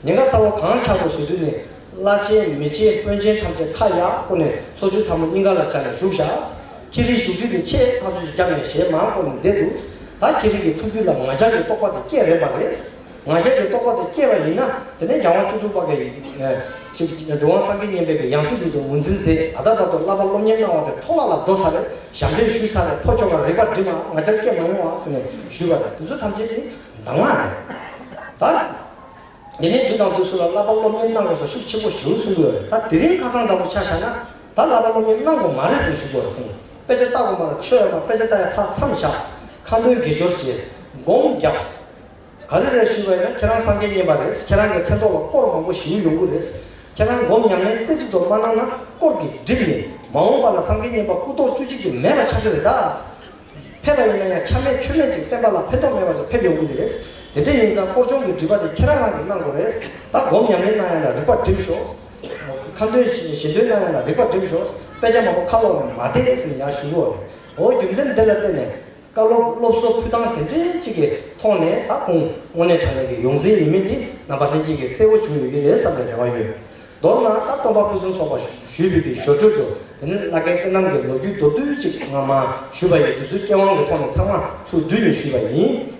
ཉེན་ཁ་ཚ་པོ་གང་ཆགས་འདུག་ཟེར་དུས་ནས། བླ་ཆེན་མི་ཆེན་དཔོན་ཆེན་ཐམས་ཅད་ཁ་ཡར་བསྐོར་ནས་ཚོགས་མཆོད་ཐལ་མོ་སྙིང་ག་ལ་བཅར་ནས་བཞུགས་ཤག། ཁྱེད་རིགས་བཞུགས་ཁྲི་དེ་ཆེས་ཐག་ཆོད་ཅིག་བརྒྱབ་ནས་ཞལ་མར་བསྐོར་ནས་བསྡད་འདུག། ད་ཁྱེད་རིགས་ཀྱི་ཐུགས་རྒྱུད་ལ་ང་རྒྱལ་གྱི་རྟོག་པ་དེ་སྐྱེས་རན་པ་རེད། ང་རྒྱལ་གྱི་རྟོག་པ་དེ་སྐྱེས་པ་ཡིན་ན། དེ་ནས་རྒྱལ་དབང་བཅུ་དྲུག་པ་གི་ཨེ་ཅིག་འགྲོ་དབང་སངས་རྒྱས་མཉན་པའི་གི་ཡང་སྲིད་དེ་དུ་ངོས་འཛིན་མཛད། ད་ལྟ་བར་དུ་བསླབ་པ་སློབ་གཉེར་གནང་བ་དེ་འཕྲོ་བརླག་ལ་འགྲོ་ཚར་རེད། ཞབས་འདྲེན་ཞུས་ཚར་རེད། ཕོ་ཁྱོ་ག་རིག་པ་སྒྲིམ་མ། ང་རྒྱལ་སྐྱེ་མ་ཡོང་བ་ཟེར་ནས་ཞུས་པ་རེད། དེ་ཚོ་ཐམས་ཅད་དེ་གདམས་ངག་རེད། ད། དེ་ནས་དུས་དང་དུས་སུ་ལ་བསླབ་པ་སློབ་གཉེར་གནང་དགོས་ས་ཤུགས་ཆེན་པོ་ཞེ་པོ་གསུང་གི་ཡོད་རེད། ད་དེ་རིང་ཁ་སང་འདྲ་པོ་ཆ་བཞག་ན། ད་བསླབ་པ་སློབ་གཉེར་གནང་དགོས་མ་རེད་ཟེར་ཞུ་གི་ཡོད་རེད། ཁོང་དཔེ་ཆ་ལྟ་དགོས་མ་རེད། ཆོས་ཡོད་མ་དཔེ་ཆ་ལྟ་ཡ་ཐག་མཚམས་བཞག། ཁ་འདོན་དགེ་སྦྱོར་བྱས། སྒོམ་རྒྱག། ག་རེ་རེད་ཞུས་པ་ཡིན་ན། ཁྱེད་རང་སངས་རྒྱས་མཉན་པ་རེད། ཁྱེད་རང་གི་མཚན་ཐོག་ལ་དཀོར་མང་པོ་ཞེ་པོ་ཡོང་གི་རེད། ཁྱེད་རང་སྒོམ་ཉམས་ལེན་རྩེ་གཅིག་ཏུ་མ་གནང་ན་དཀོར་གྱིས་བསྒྲིབས་ནས། མ་འོངས་པ་ལ་སངས་རྒྱས་མཉན་པ་སྐུ་ཐོག་བཅུ་གཅིག་ཅིག་མེད་པ་ཆགས་ཀྱི་རེད་ད། ཕེབས་པ་ཡིན་ན་ཡང་ཆ་མེད་ཆོས་མེད་ཅིག་བསྟན་པ་ལ་ཕན་ཐོགས་མེད་པ་ཅིག་ཕེབས་ཡོང་གི་རེད། དེ་འདྲ་ཡིན་ཙང་དཀོར་སྦྱོང་གི་སྒྲིབ་པ་དེ་ཁྱེད་རང་རང་གིས་གནང་དགོས་རེད། ད་སྒོམ་ཉམས་ལེན་གནང་ཡ་ལ་རིག་པ་སྒྲིམ་ཤོག། ཁ་འདོན་ཞལ་འདོན་གནང་ཡ་ལ་རིག་པ་སྒྲིམ་ཤོག། དཔེ་ཆ་མང་པོ་ཁ་ལོག་ནས་མ་བལྟས་ཟེར་ནས་ཡར་ཞུ་གི་ཡོད་རེད། འོ་རྒྱུ་མཚན་འདི་ལ་བརྟེན་ནས་བཀའ་སློབ་སློབ་གསོ་ཕུལ་སྟངས་དེ་འདྲའི་ཅིག་གི་ཐོག་ནས། ད་ཁོང་དངོས་གནས་དྲང་གནས་ཀྱི་ཡོངས་འཛིན་ཡིན་མིན་དེ་རྣམ་པ་ལྷན་རྒྱས་ཀྱིས་གསལ་པོ་བྱུང་ཡོད་ཀྱི་རེད་བསམ་པའི་རེ་བ་ཡོད། མདོར་ན་ད་སྟོན་པ་ཕུན་སུམ་ཚོགས་པ་ཞུས་པའི་གི་ཞོར་འཕྲོས་སུ། དེ་ནས་བླ་རྒན་བསོད་ནམས་ཀྱི་ལོ་རྒྱུས་མདོར་བསྡུས་ཅིག་སྔ་མ་ཞུས་པ་ཡིན། དུས་ཚོད་སྐྱེ་དབང་གི་ཐོག་ནས་ཚང་མ་ཚུར་བསྡུས་ནས་ཞུས་པ་ཡིན།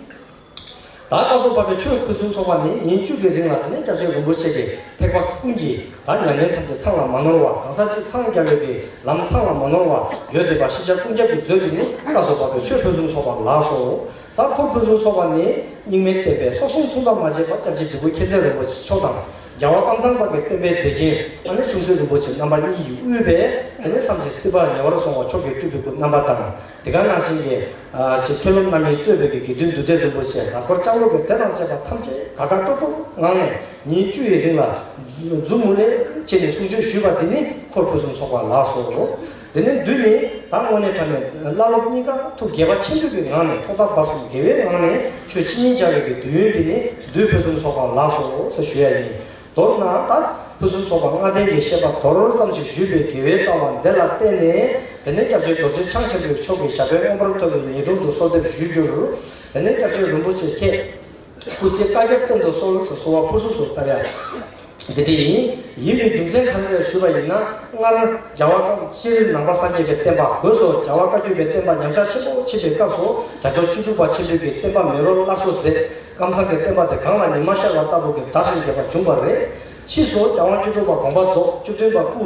ད་བཀའ་ཟུར་པ་པའི་ཆོས་ཕུན་སུམ་ཚོགས་པ་ནི་ཉིན་བཅུ་གི་རིང་ལ། དེ་ནས་སྐྱབས་རྗེ་རིན་པོ་ཆེ་གི་ཐེག་པ་ཀུན་གྱི་ད་ཉམས་ལེན་ཐམས་ཅད་ཚང་ལ་མ་ནོར་བ། གང་ཟག་གཅིག་འཚང་རྒྱ་བའི་གི་ལམ་ཚང་ལ་མ་ནོར་བ་ཡོད་བསྡད་པ། ཤེས་བྱ་ཀུན་ཁྱབ་ཀྱི་མཛོད་དེ་ནི་བཀའ་ཟུར་པ་པའི་ཆོས་ཕུན་སུམ་ཚོགས་པ་ལགས་སོ། ད་འཁོར་ཕུན་སུམ་ཚོགས་པ་ནི་རྙིང་མའི་བསྟན་པའི་སྲོག་ཤིང་མཚུངས་ཟླ་མ་བྱས་པ་སྐྱབས་རྗེ་ཇི་ལྟར་མཁྱེན་བརྩེ་རིན་པོ་ཆེ་མཆོག་དང་། རྒྱལ་བ་ཀམ་ཚང་པ་གི་བསྟན་པའི་མཛེས་རྒྱན་ཨ་ནི་ཆུང་སྲིད་རིན་པོ་ཆེ་རྣམ་པ་གཉིས་ཀྱིས་དབུས་པའི་ཨ་ནི་བསམ་གྱིས་སྲིད་པ་ཉེ་བར་སོང་བ་མཆོག་གི་སྤྲུལ་པའི་སྐུ་རྣམ་པ་དང་། དེ་ག་ནང་བཞིན་གྱི་ཨ་ཅིག་མཁན་སློབ་རྣམ་གཉིས་གཙོས་པའི་གི་དགེ་འདུན་འདུས་སྡེ་རིན་པོ་ཆེ་ལྷག་པར་ལྕང་ལོ་གི་སྡེ་དང་བཅས་པ་ཐམས་ཅད་དགའ་དགའ་སྤྲོ་སྤྲོ་ངང་ནས་ཉིན་བཅུ་ཡི་རིང་ལ་མཛུབ་མོ་ལེགས་བྱས་ནས་གསུང་ཆོས་ཞུས་པ་འདི་ནི་འཁོར་ཕུན་སུམ་ཚོགས་པ་ལགས་སོ། དེ་ནས་འདུས་ནི་ད་དངོས་གནས་དྲང་གནས་བླ་སློབ་གཉིས་ཀ་ཐུགས་དགྱེས་པ་ཆེན་པོའི་གི་ངང་ནས་ཐོག་མཐའ་བར་གསུམ་དགེ་བའི་ངང་ནས་ཆོས་ཕྱི་ཉིན་སྦྱར་བའི་གི་དུས་ཡུན་འདི་ནི་འདུས་ཕུན་སུམ་ཚོགས་པ་ལགས་སོ་ཟེར་ཞུ་ཡ་ཡིན། མདོར་ན་ད་ཕུན་སུམ་ཚོགས་པ་ལྔ་ལྡན་གྱི་བཤད་པ་མདོར་ཙམ་ཞིག་ཞུས་པའི་དགེ་བའི་རྩ་བ་འདི་ལ་བརྟེན་ནས། དེ་ནས་སྐྱབས་རྗེ་རྡོ་རྗེ་འཆང་ཆེན་པོ་མཆོག་གི་ཞབས་པད་མངོན་པར་མཐོ་བའི་ཉིན་དྲུང་དུ་གསོལ་འདེབས་ཞུས་རྒྱུར། དེ་ནས་སྐྱབས་རྗེ་རིན་པོ་ཆེ་ཁྱེད་སྐུ་ཚེ་བསྐལ་བརྒྱར་བརྟན་དུ་གསོལ་ཟེར་གསོལ་བ་ཕུར་ཚུགས་སུ་བཏབ་ཡ། འདི་འདྲ་ཡིན། ཡིན་པའི་རྒྱུ་མཚན་གང་རེད་ཞུས་པ་ཡིན་ན། སྔར་རྒྱལ་བ་ཀམ་ཤྲཱི་ནང་པ་སངས་རྒྱས་པའི་བསྟན་པ་སྒོས་སུ་རྒྱལ་བ་བཀའ་བརྒྱུད་པའི་བསྟན་པ་ཉམས་ཆག་ཆེན་པོ་ཕྱིན་པའི་སྐབས་སུ་རྒྱལ་མཆོག་བཅུ་དྲུག་པ་ཆེན་པོའི་གི་བསྟན་པ་མེ་རོ་སླར་གསོ་མཛད། ཀམ་ཚང་གི་བསྟན་པ་དེ་གངས་ལ་ཉི་མ་ཤར་བ་ལྟ་བུ་གི་དར་ཞིང་རྒྱས་པ་བྱུང་བ་རེད། ཕྱིས་སུ་རྒྱལ་དབང་བཅུ་དྲུག་པ་དགོངས་པ་རྫོགས། བཅུ་བདུན་པ་སྐུ་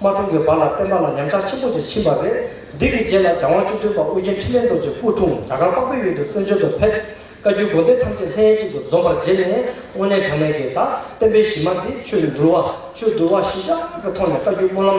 མ་འཁྲུངས་ཀྱི་བར་ལ་བསྟན་པ་ལ་ཉམས་ཆག་ཆེན་པོ་ཅིག་ཕྱིན་པ་རེད། འདི་གི་རྗེས་ལ་རྒྱལ་དབང་བཅུ་བདུན་པ་ཨོ་རྒྱན་འཕྲིན་ལས་རྡོ་རྗེ་སྐུ་འཁྲུངས། རྒྱ་གར་འཕགས་པའི་ཡུལ་དུ་བཙན་བྱོལ་དུ་ཕེབས། བཀའ་བརྒྱུད་དགོན་སྡེ་ཐམས་ཅད་ལྷན་ཅིག་ཏུ་འཛོམས་པར་བྱས་ནས། དངོས་གནས་དྲང་གནས་ཀྱི་ད་བསྟན་པའི་གཞི་མ་འདི་ཆོས་འདུལ་བ། ཆོས་འདུལ་བ་གཞི་བཞག་གི་ཐོག་ནས་བཀའ་བརྒྱུད་སྨོན་ལམ་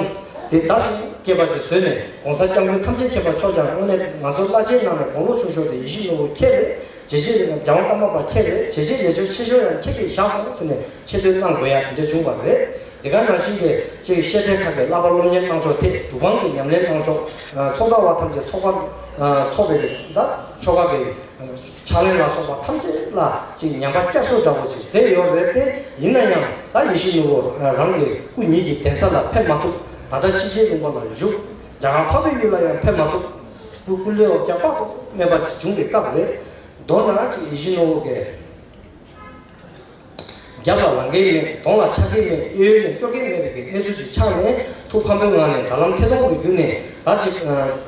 འདི་དར་ཞིང་རྒྱས་པ་ཅིག་བཟོས་ནས། ༸གོང་ས་༸སྐྱབས་མགོན་ཐམས་ཅད་མཁྱེན་པ་མཆོག་ཀྱང་དངོས་གནས་ང་ཚོ་བླ་ཆེན་ནང་ནས་དགུང་ལོ་ཆུང་ཤོས་དེ་ཡིད་བཞིན་ནོར་བུ་ཁྱེད་རེད། རྗེ་བཙུན་རིན་པོ་རྒྱལ་དབང་ཀརྨ་པ་ཁྱེད་རེད། རྗེ་བཙུན་ལས་ཆུང་ཆེ་ཤོས་ཡང་ཁྱེད་ཀྱིས་བཞག་སོང་ཟེར་ནས་ཆེ་བསྟོད་གནང་དགོས་ཡ་དེ་འདྲ་བྱུང་བ་རེད། དེ་ག་ནང་བཞིན་གྱི་ཅིག་བཤད་གྲྭའི་ཁག་གི་བསླབ་པ་སློབ་གཉེར་གནང་ཕྱོགས་དེ། གྲུབ་དབང་གི་ཉམས་ལེན་གནང་ཕྱོགས། ཚོགས་བསགས་པ་ཐམས་ཅད་ཚོགས་པ་ཚོགས་པའི་གི་ད་ཆོ་ག་གི་ཕྱག་ལེན་ལ་སོགས་པ་ཐམས་ཅད་ལ་ཅིག་ཉམས་པ་བསྐྱར་གསོ་འདྲ་བོ་ཅིག་མཛད་ཡོད་རེད་དེ། ཡིན་ན་ཡང་ད་ཡིད་བཞིན་ནོར་བུ་རང་གི་སྐུ་ཉིད་ཀྱི་གདན་ས་ལ་ཕེབས་མ་ཐུབ། ད་ལྟ་ཕྱི་རྒྱལ་ལུང་པ་ལ་བཞུགས། རྒྱ་གར་འཕགས་པའི་ཡུལ་ལ་ཡང་ཕེབས་མ་ཐུབ། སྐུ་སྐུ་ལས་འོ་བརྒྱ་དཔག་ཏུ་མེད་པ་ཞིག་བྱུང་བའི་སྐབས་རེད། མདོར་ན་ཅིག་ཡིད་བཞིན་ནོར་བུ་གི་རྒྱབ་ལ་ལང་ཀའི་མེད། གདོང་ལ་ཆགས་ཀའི་མེད། གཡས་གཡོན་ནས་སྐྱོར་ཀའི་མེད་པའི་གི་གནས་ཚུལ་ཅིག་ཆགས་ནས། ཐུགས་ཕམ་པའི་ངང་ནས་དྲ་ལམ་ཐད་གཏོང་གི་བརྒྱུད་ནས་ད་ཅིག་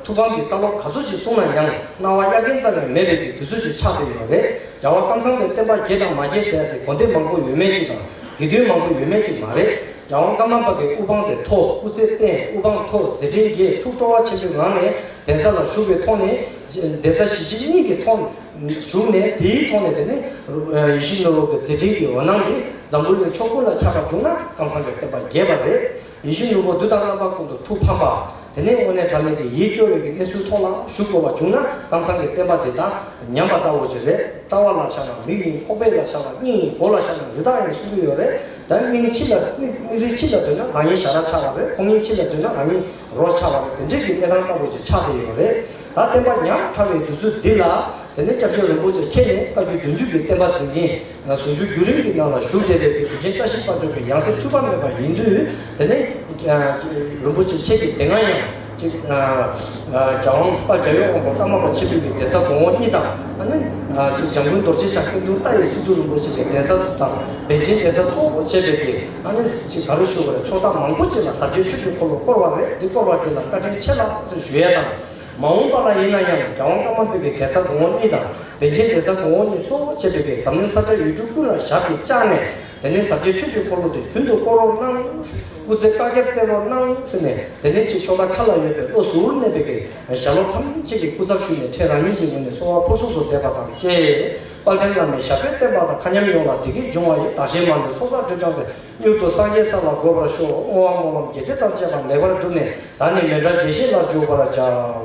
ཐུགས་ཕམ་གྱི་བཀའ་སློབ་ག་ཚོད་ཅིག་གསུངས་ན་ཡང་རྣ་བར་གཡར་གྱིན་ཙམ་ཡང་མེད་པའི་གི་དུས་ཚོད་ཅིག་ཆགས་བསྡད་ཡོད་རེད། རྒྱལ་བ་ཀམ་ཚང་པའི་བསྟན་པ་རྒྱས་དང་མ་རྒྱས་ཟེར་ཡ་དེ་དགོན་སྡེ་མང་པོ་ཡོད་མེད་ཅིག་དང་། དགེ་འདུན་མང་པོ་ཡོད་མེད་ཅིག་མ་རེད། རྒྱལ་དབང་ཀརྨ་པ་གིས་དབུ་འཕང་དེ་མཐོ། སྐུ་ཚེ་བརྟན། དབུ་འཕང་མཐོ། མཛད་འཕྲིན་རྒྱས། ཐུགས་སྤྲོ་བ་ཆེན་པོའི་ངང་ནས་གདན་ས་ལ་བཞུགས་པའི་ཐོག་ནས། གདན་ས་གཞིས་བྱེས་གཉིས་ཀྱི་ཐོག་བཞུགས་ནས། དེའི་ཐོག་ནས་དེ་ནི་ཡིད་བཞིན་ནོར་བུ་གི་མཛད་འཕྲིན་གྱི་འོད་སྣང་དེ་འཛམ་བུ་གླིང་ཕྱོགས་ཀུན་ལ་ཁྱབ་པ་བྱུང་ན་ཀམ་ཚང་གི་བསྟན་པ་རྒྱས་པ་རེད། ཡིད་བཞིན་ནོར་བུ་དུས་དང་རྣམ་པ་ཀུན་ཏུ་ཐུགས་ཕམ་པ། དེ་ནས་དངོས་གནས་དྲང་གནས་ཀྱི་ཡིད་སྐྱོ་བའི་གི་གནས་ཚུལ་ཐོག་ལ་བཞུགས་དགོས་པ་བྱུང་ན། ཀམ་ཚང་གི་བསྟན་པ་དེ་དག་ཉམས་པ་ལྟ་བུ་ཅིག་རེད། ལྟ་བ་ལ་བཞག་ན་མིག་ཡིན། ཁོག་པའི་ལ་བཞག་ན་སྙིང་ཡིན། མགོ་ལ་བཞག་ན་རི་དྭགས་ཡིན་གསུང་གི་ཡོད་རེད། ད་མིག་ཕྱི་ལ་མིག་མིག་རིལ་ཕྱི་ལ་སྡོད་ན་རང་ཉིད་ཞ་ར་ཆགས་པ་རེད། ཁོག་སྙིང་ཕྱི་ལ་སྡོད་ན་རང་ཉིད་རོ་ཆགས་པ་རེད། དེ་འདྲའི་གི་གནས་སྟངས་ལྟ་བུ་ཅིག་ཆགས་བསྡད་ཡོད་རེད། ད་བསྟན་པ་ཉམས་ཕྲ་བའི་དུས་ཚོད་འདི་ལ། དེ་ནས་སྐྱབས་རྗེ་རིན་པོ་ཆེ་ཁྱེད་ནས་བཀའ་བརྒྱུད་བདུན་ཅུ་གི་བསྟན་པ་འཛིན་མཁན། ཟུང་འཇུག་བརྒྱུད་རིམ་གྱི་ནང་ལ་བཞུགས་བསྡད་པའི་གི་དྲིན་ཅན་བཀྲ་ཤིས་དཔལ་འབྱོར་གྱི་ཡང་སྲིད་འཁྲུལ་པ་མེད་པ་ཡིན་དུས། དེ་ནས་རིན་པོ་ཆེ་ཁྱེད་ཀྱིས་དེ་སྔ་ཡང་ཅིག་རྒྱལ་དབང་དཔལ་རྒྱལ་བའི་དབང་པོ་ཀརྨ་པ་ཆེན་པོའི་གི་གདན་ས་གོང་འོག་གཉིས་དང་། ཨ་ནི་ཅིག་འཇམ་མགོན་རྡོ་རྗེ་འཆང་སྐྱབས་མགོན་ཏཱ་ཡི་སི་ཏུ་རིན་པོ་ཆེ་གི་གདན་ས་དང་། པཎ་ཆེན་གདན་ས་གཙོ་བོ་བྱས་པའི་གི་ཨ་ནི་ཅིག་ག་རེ་ཞུ་དགོས་རེད། ཕྱོགས་མཐའ་མང་པོ་ཅིག་ལ་ཟབ་རྒྱས་ཆོས་ཀྱི་འཁོར་ལོ་བསྐོར་བ་རེད། འདི་བསྐོར་བ་འདི་ལ་བཀའ་དྲིན་ཆེ་ལགས་ཟེར་ཞུ་ཡ་དང་། མ་འོངས་པ་ལ་ཡིན་ན་ཡང་རྒྱལ་དབང་ཀརྨ་པའི་གི་གདན་ས་གོང་འོག་གཉིས་དང་། པཎ་ཆེན་གདན་ས་གོང་འོག་གཉིས་གཙོ་བོ་བྱས་པའི་གི་འཛམ་གླིང་ས་ཆ་ཡུལ་གྲུ་ཀུན་ལ་ཞབས་ཀྱིས་བཅགས་ནས། དེ་ནས་ཟབ་རྒྱས་ཆོས་ཀྱི་འཁོར་ལོ་དེ་རྒྱུན་དུ་བསྐོར་རོགས་གནང་། སྐུ་ཚེ་བསྐལ་བརྒྱར་བརྟན་རོགས་གནང་ཟེར་ནས། དེ་ནས་ཅིག་ཕྱོགས་མཐའ་མཁའ་ལ་ཡོད་པའི་བློ་གཟུར་གནས་པའི་གི་ཞལ་སློབ་ཐམས་ཅད་ཀྱི་སྐུ་ཚབ་ཞུས་ནས། ཕྲན་རང་ཉིད་ཀྱི་ངོས་ནས་གསོལ་བ་ཕུར་ཚུགས་སུ་འདེབས་པ་དང་བཅས། དཔལ་ལྡན་བླ་མའི་ཞབས་པད་བརྟན་པ་དང་། མཁའ་མཉམ་ཡོངས་ལ་བདེ་སྐྱིད་འབྱུང་བ་ཡི། བདག་གཞན་མ་ལུས་ཚོགས་བསགས་སྒྲིབ་སྦྱངས་ཏེ། མྱུར་དུ་སངས་རྒྱས་ས་ལ་འགོད་པར་ཤོག། བསྔོ་བ་སྨོན་ལམ་དགེ་སྡིག་དང་བཅས་པ་ལེགས་པར་བསྒྲུབས་ནས། བདག་ནི་མི་འབྲལ་དགེ་བཤེས་ལ་འཇུག་པར་བྱ།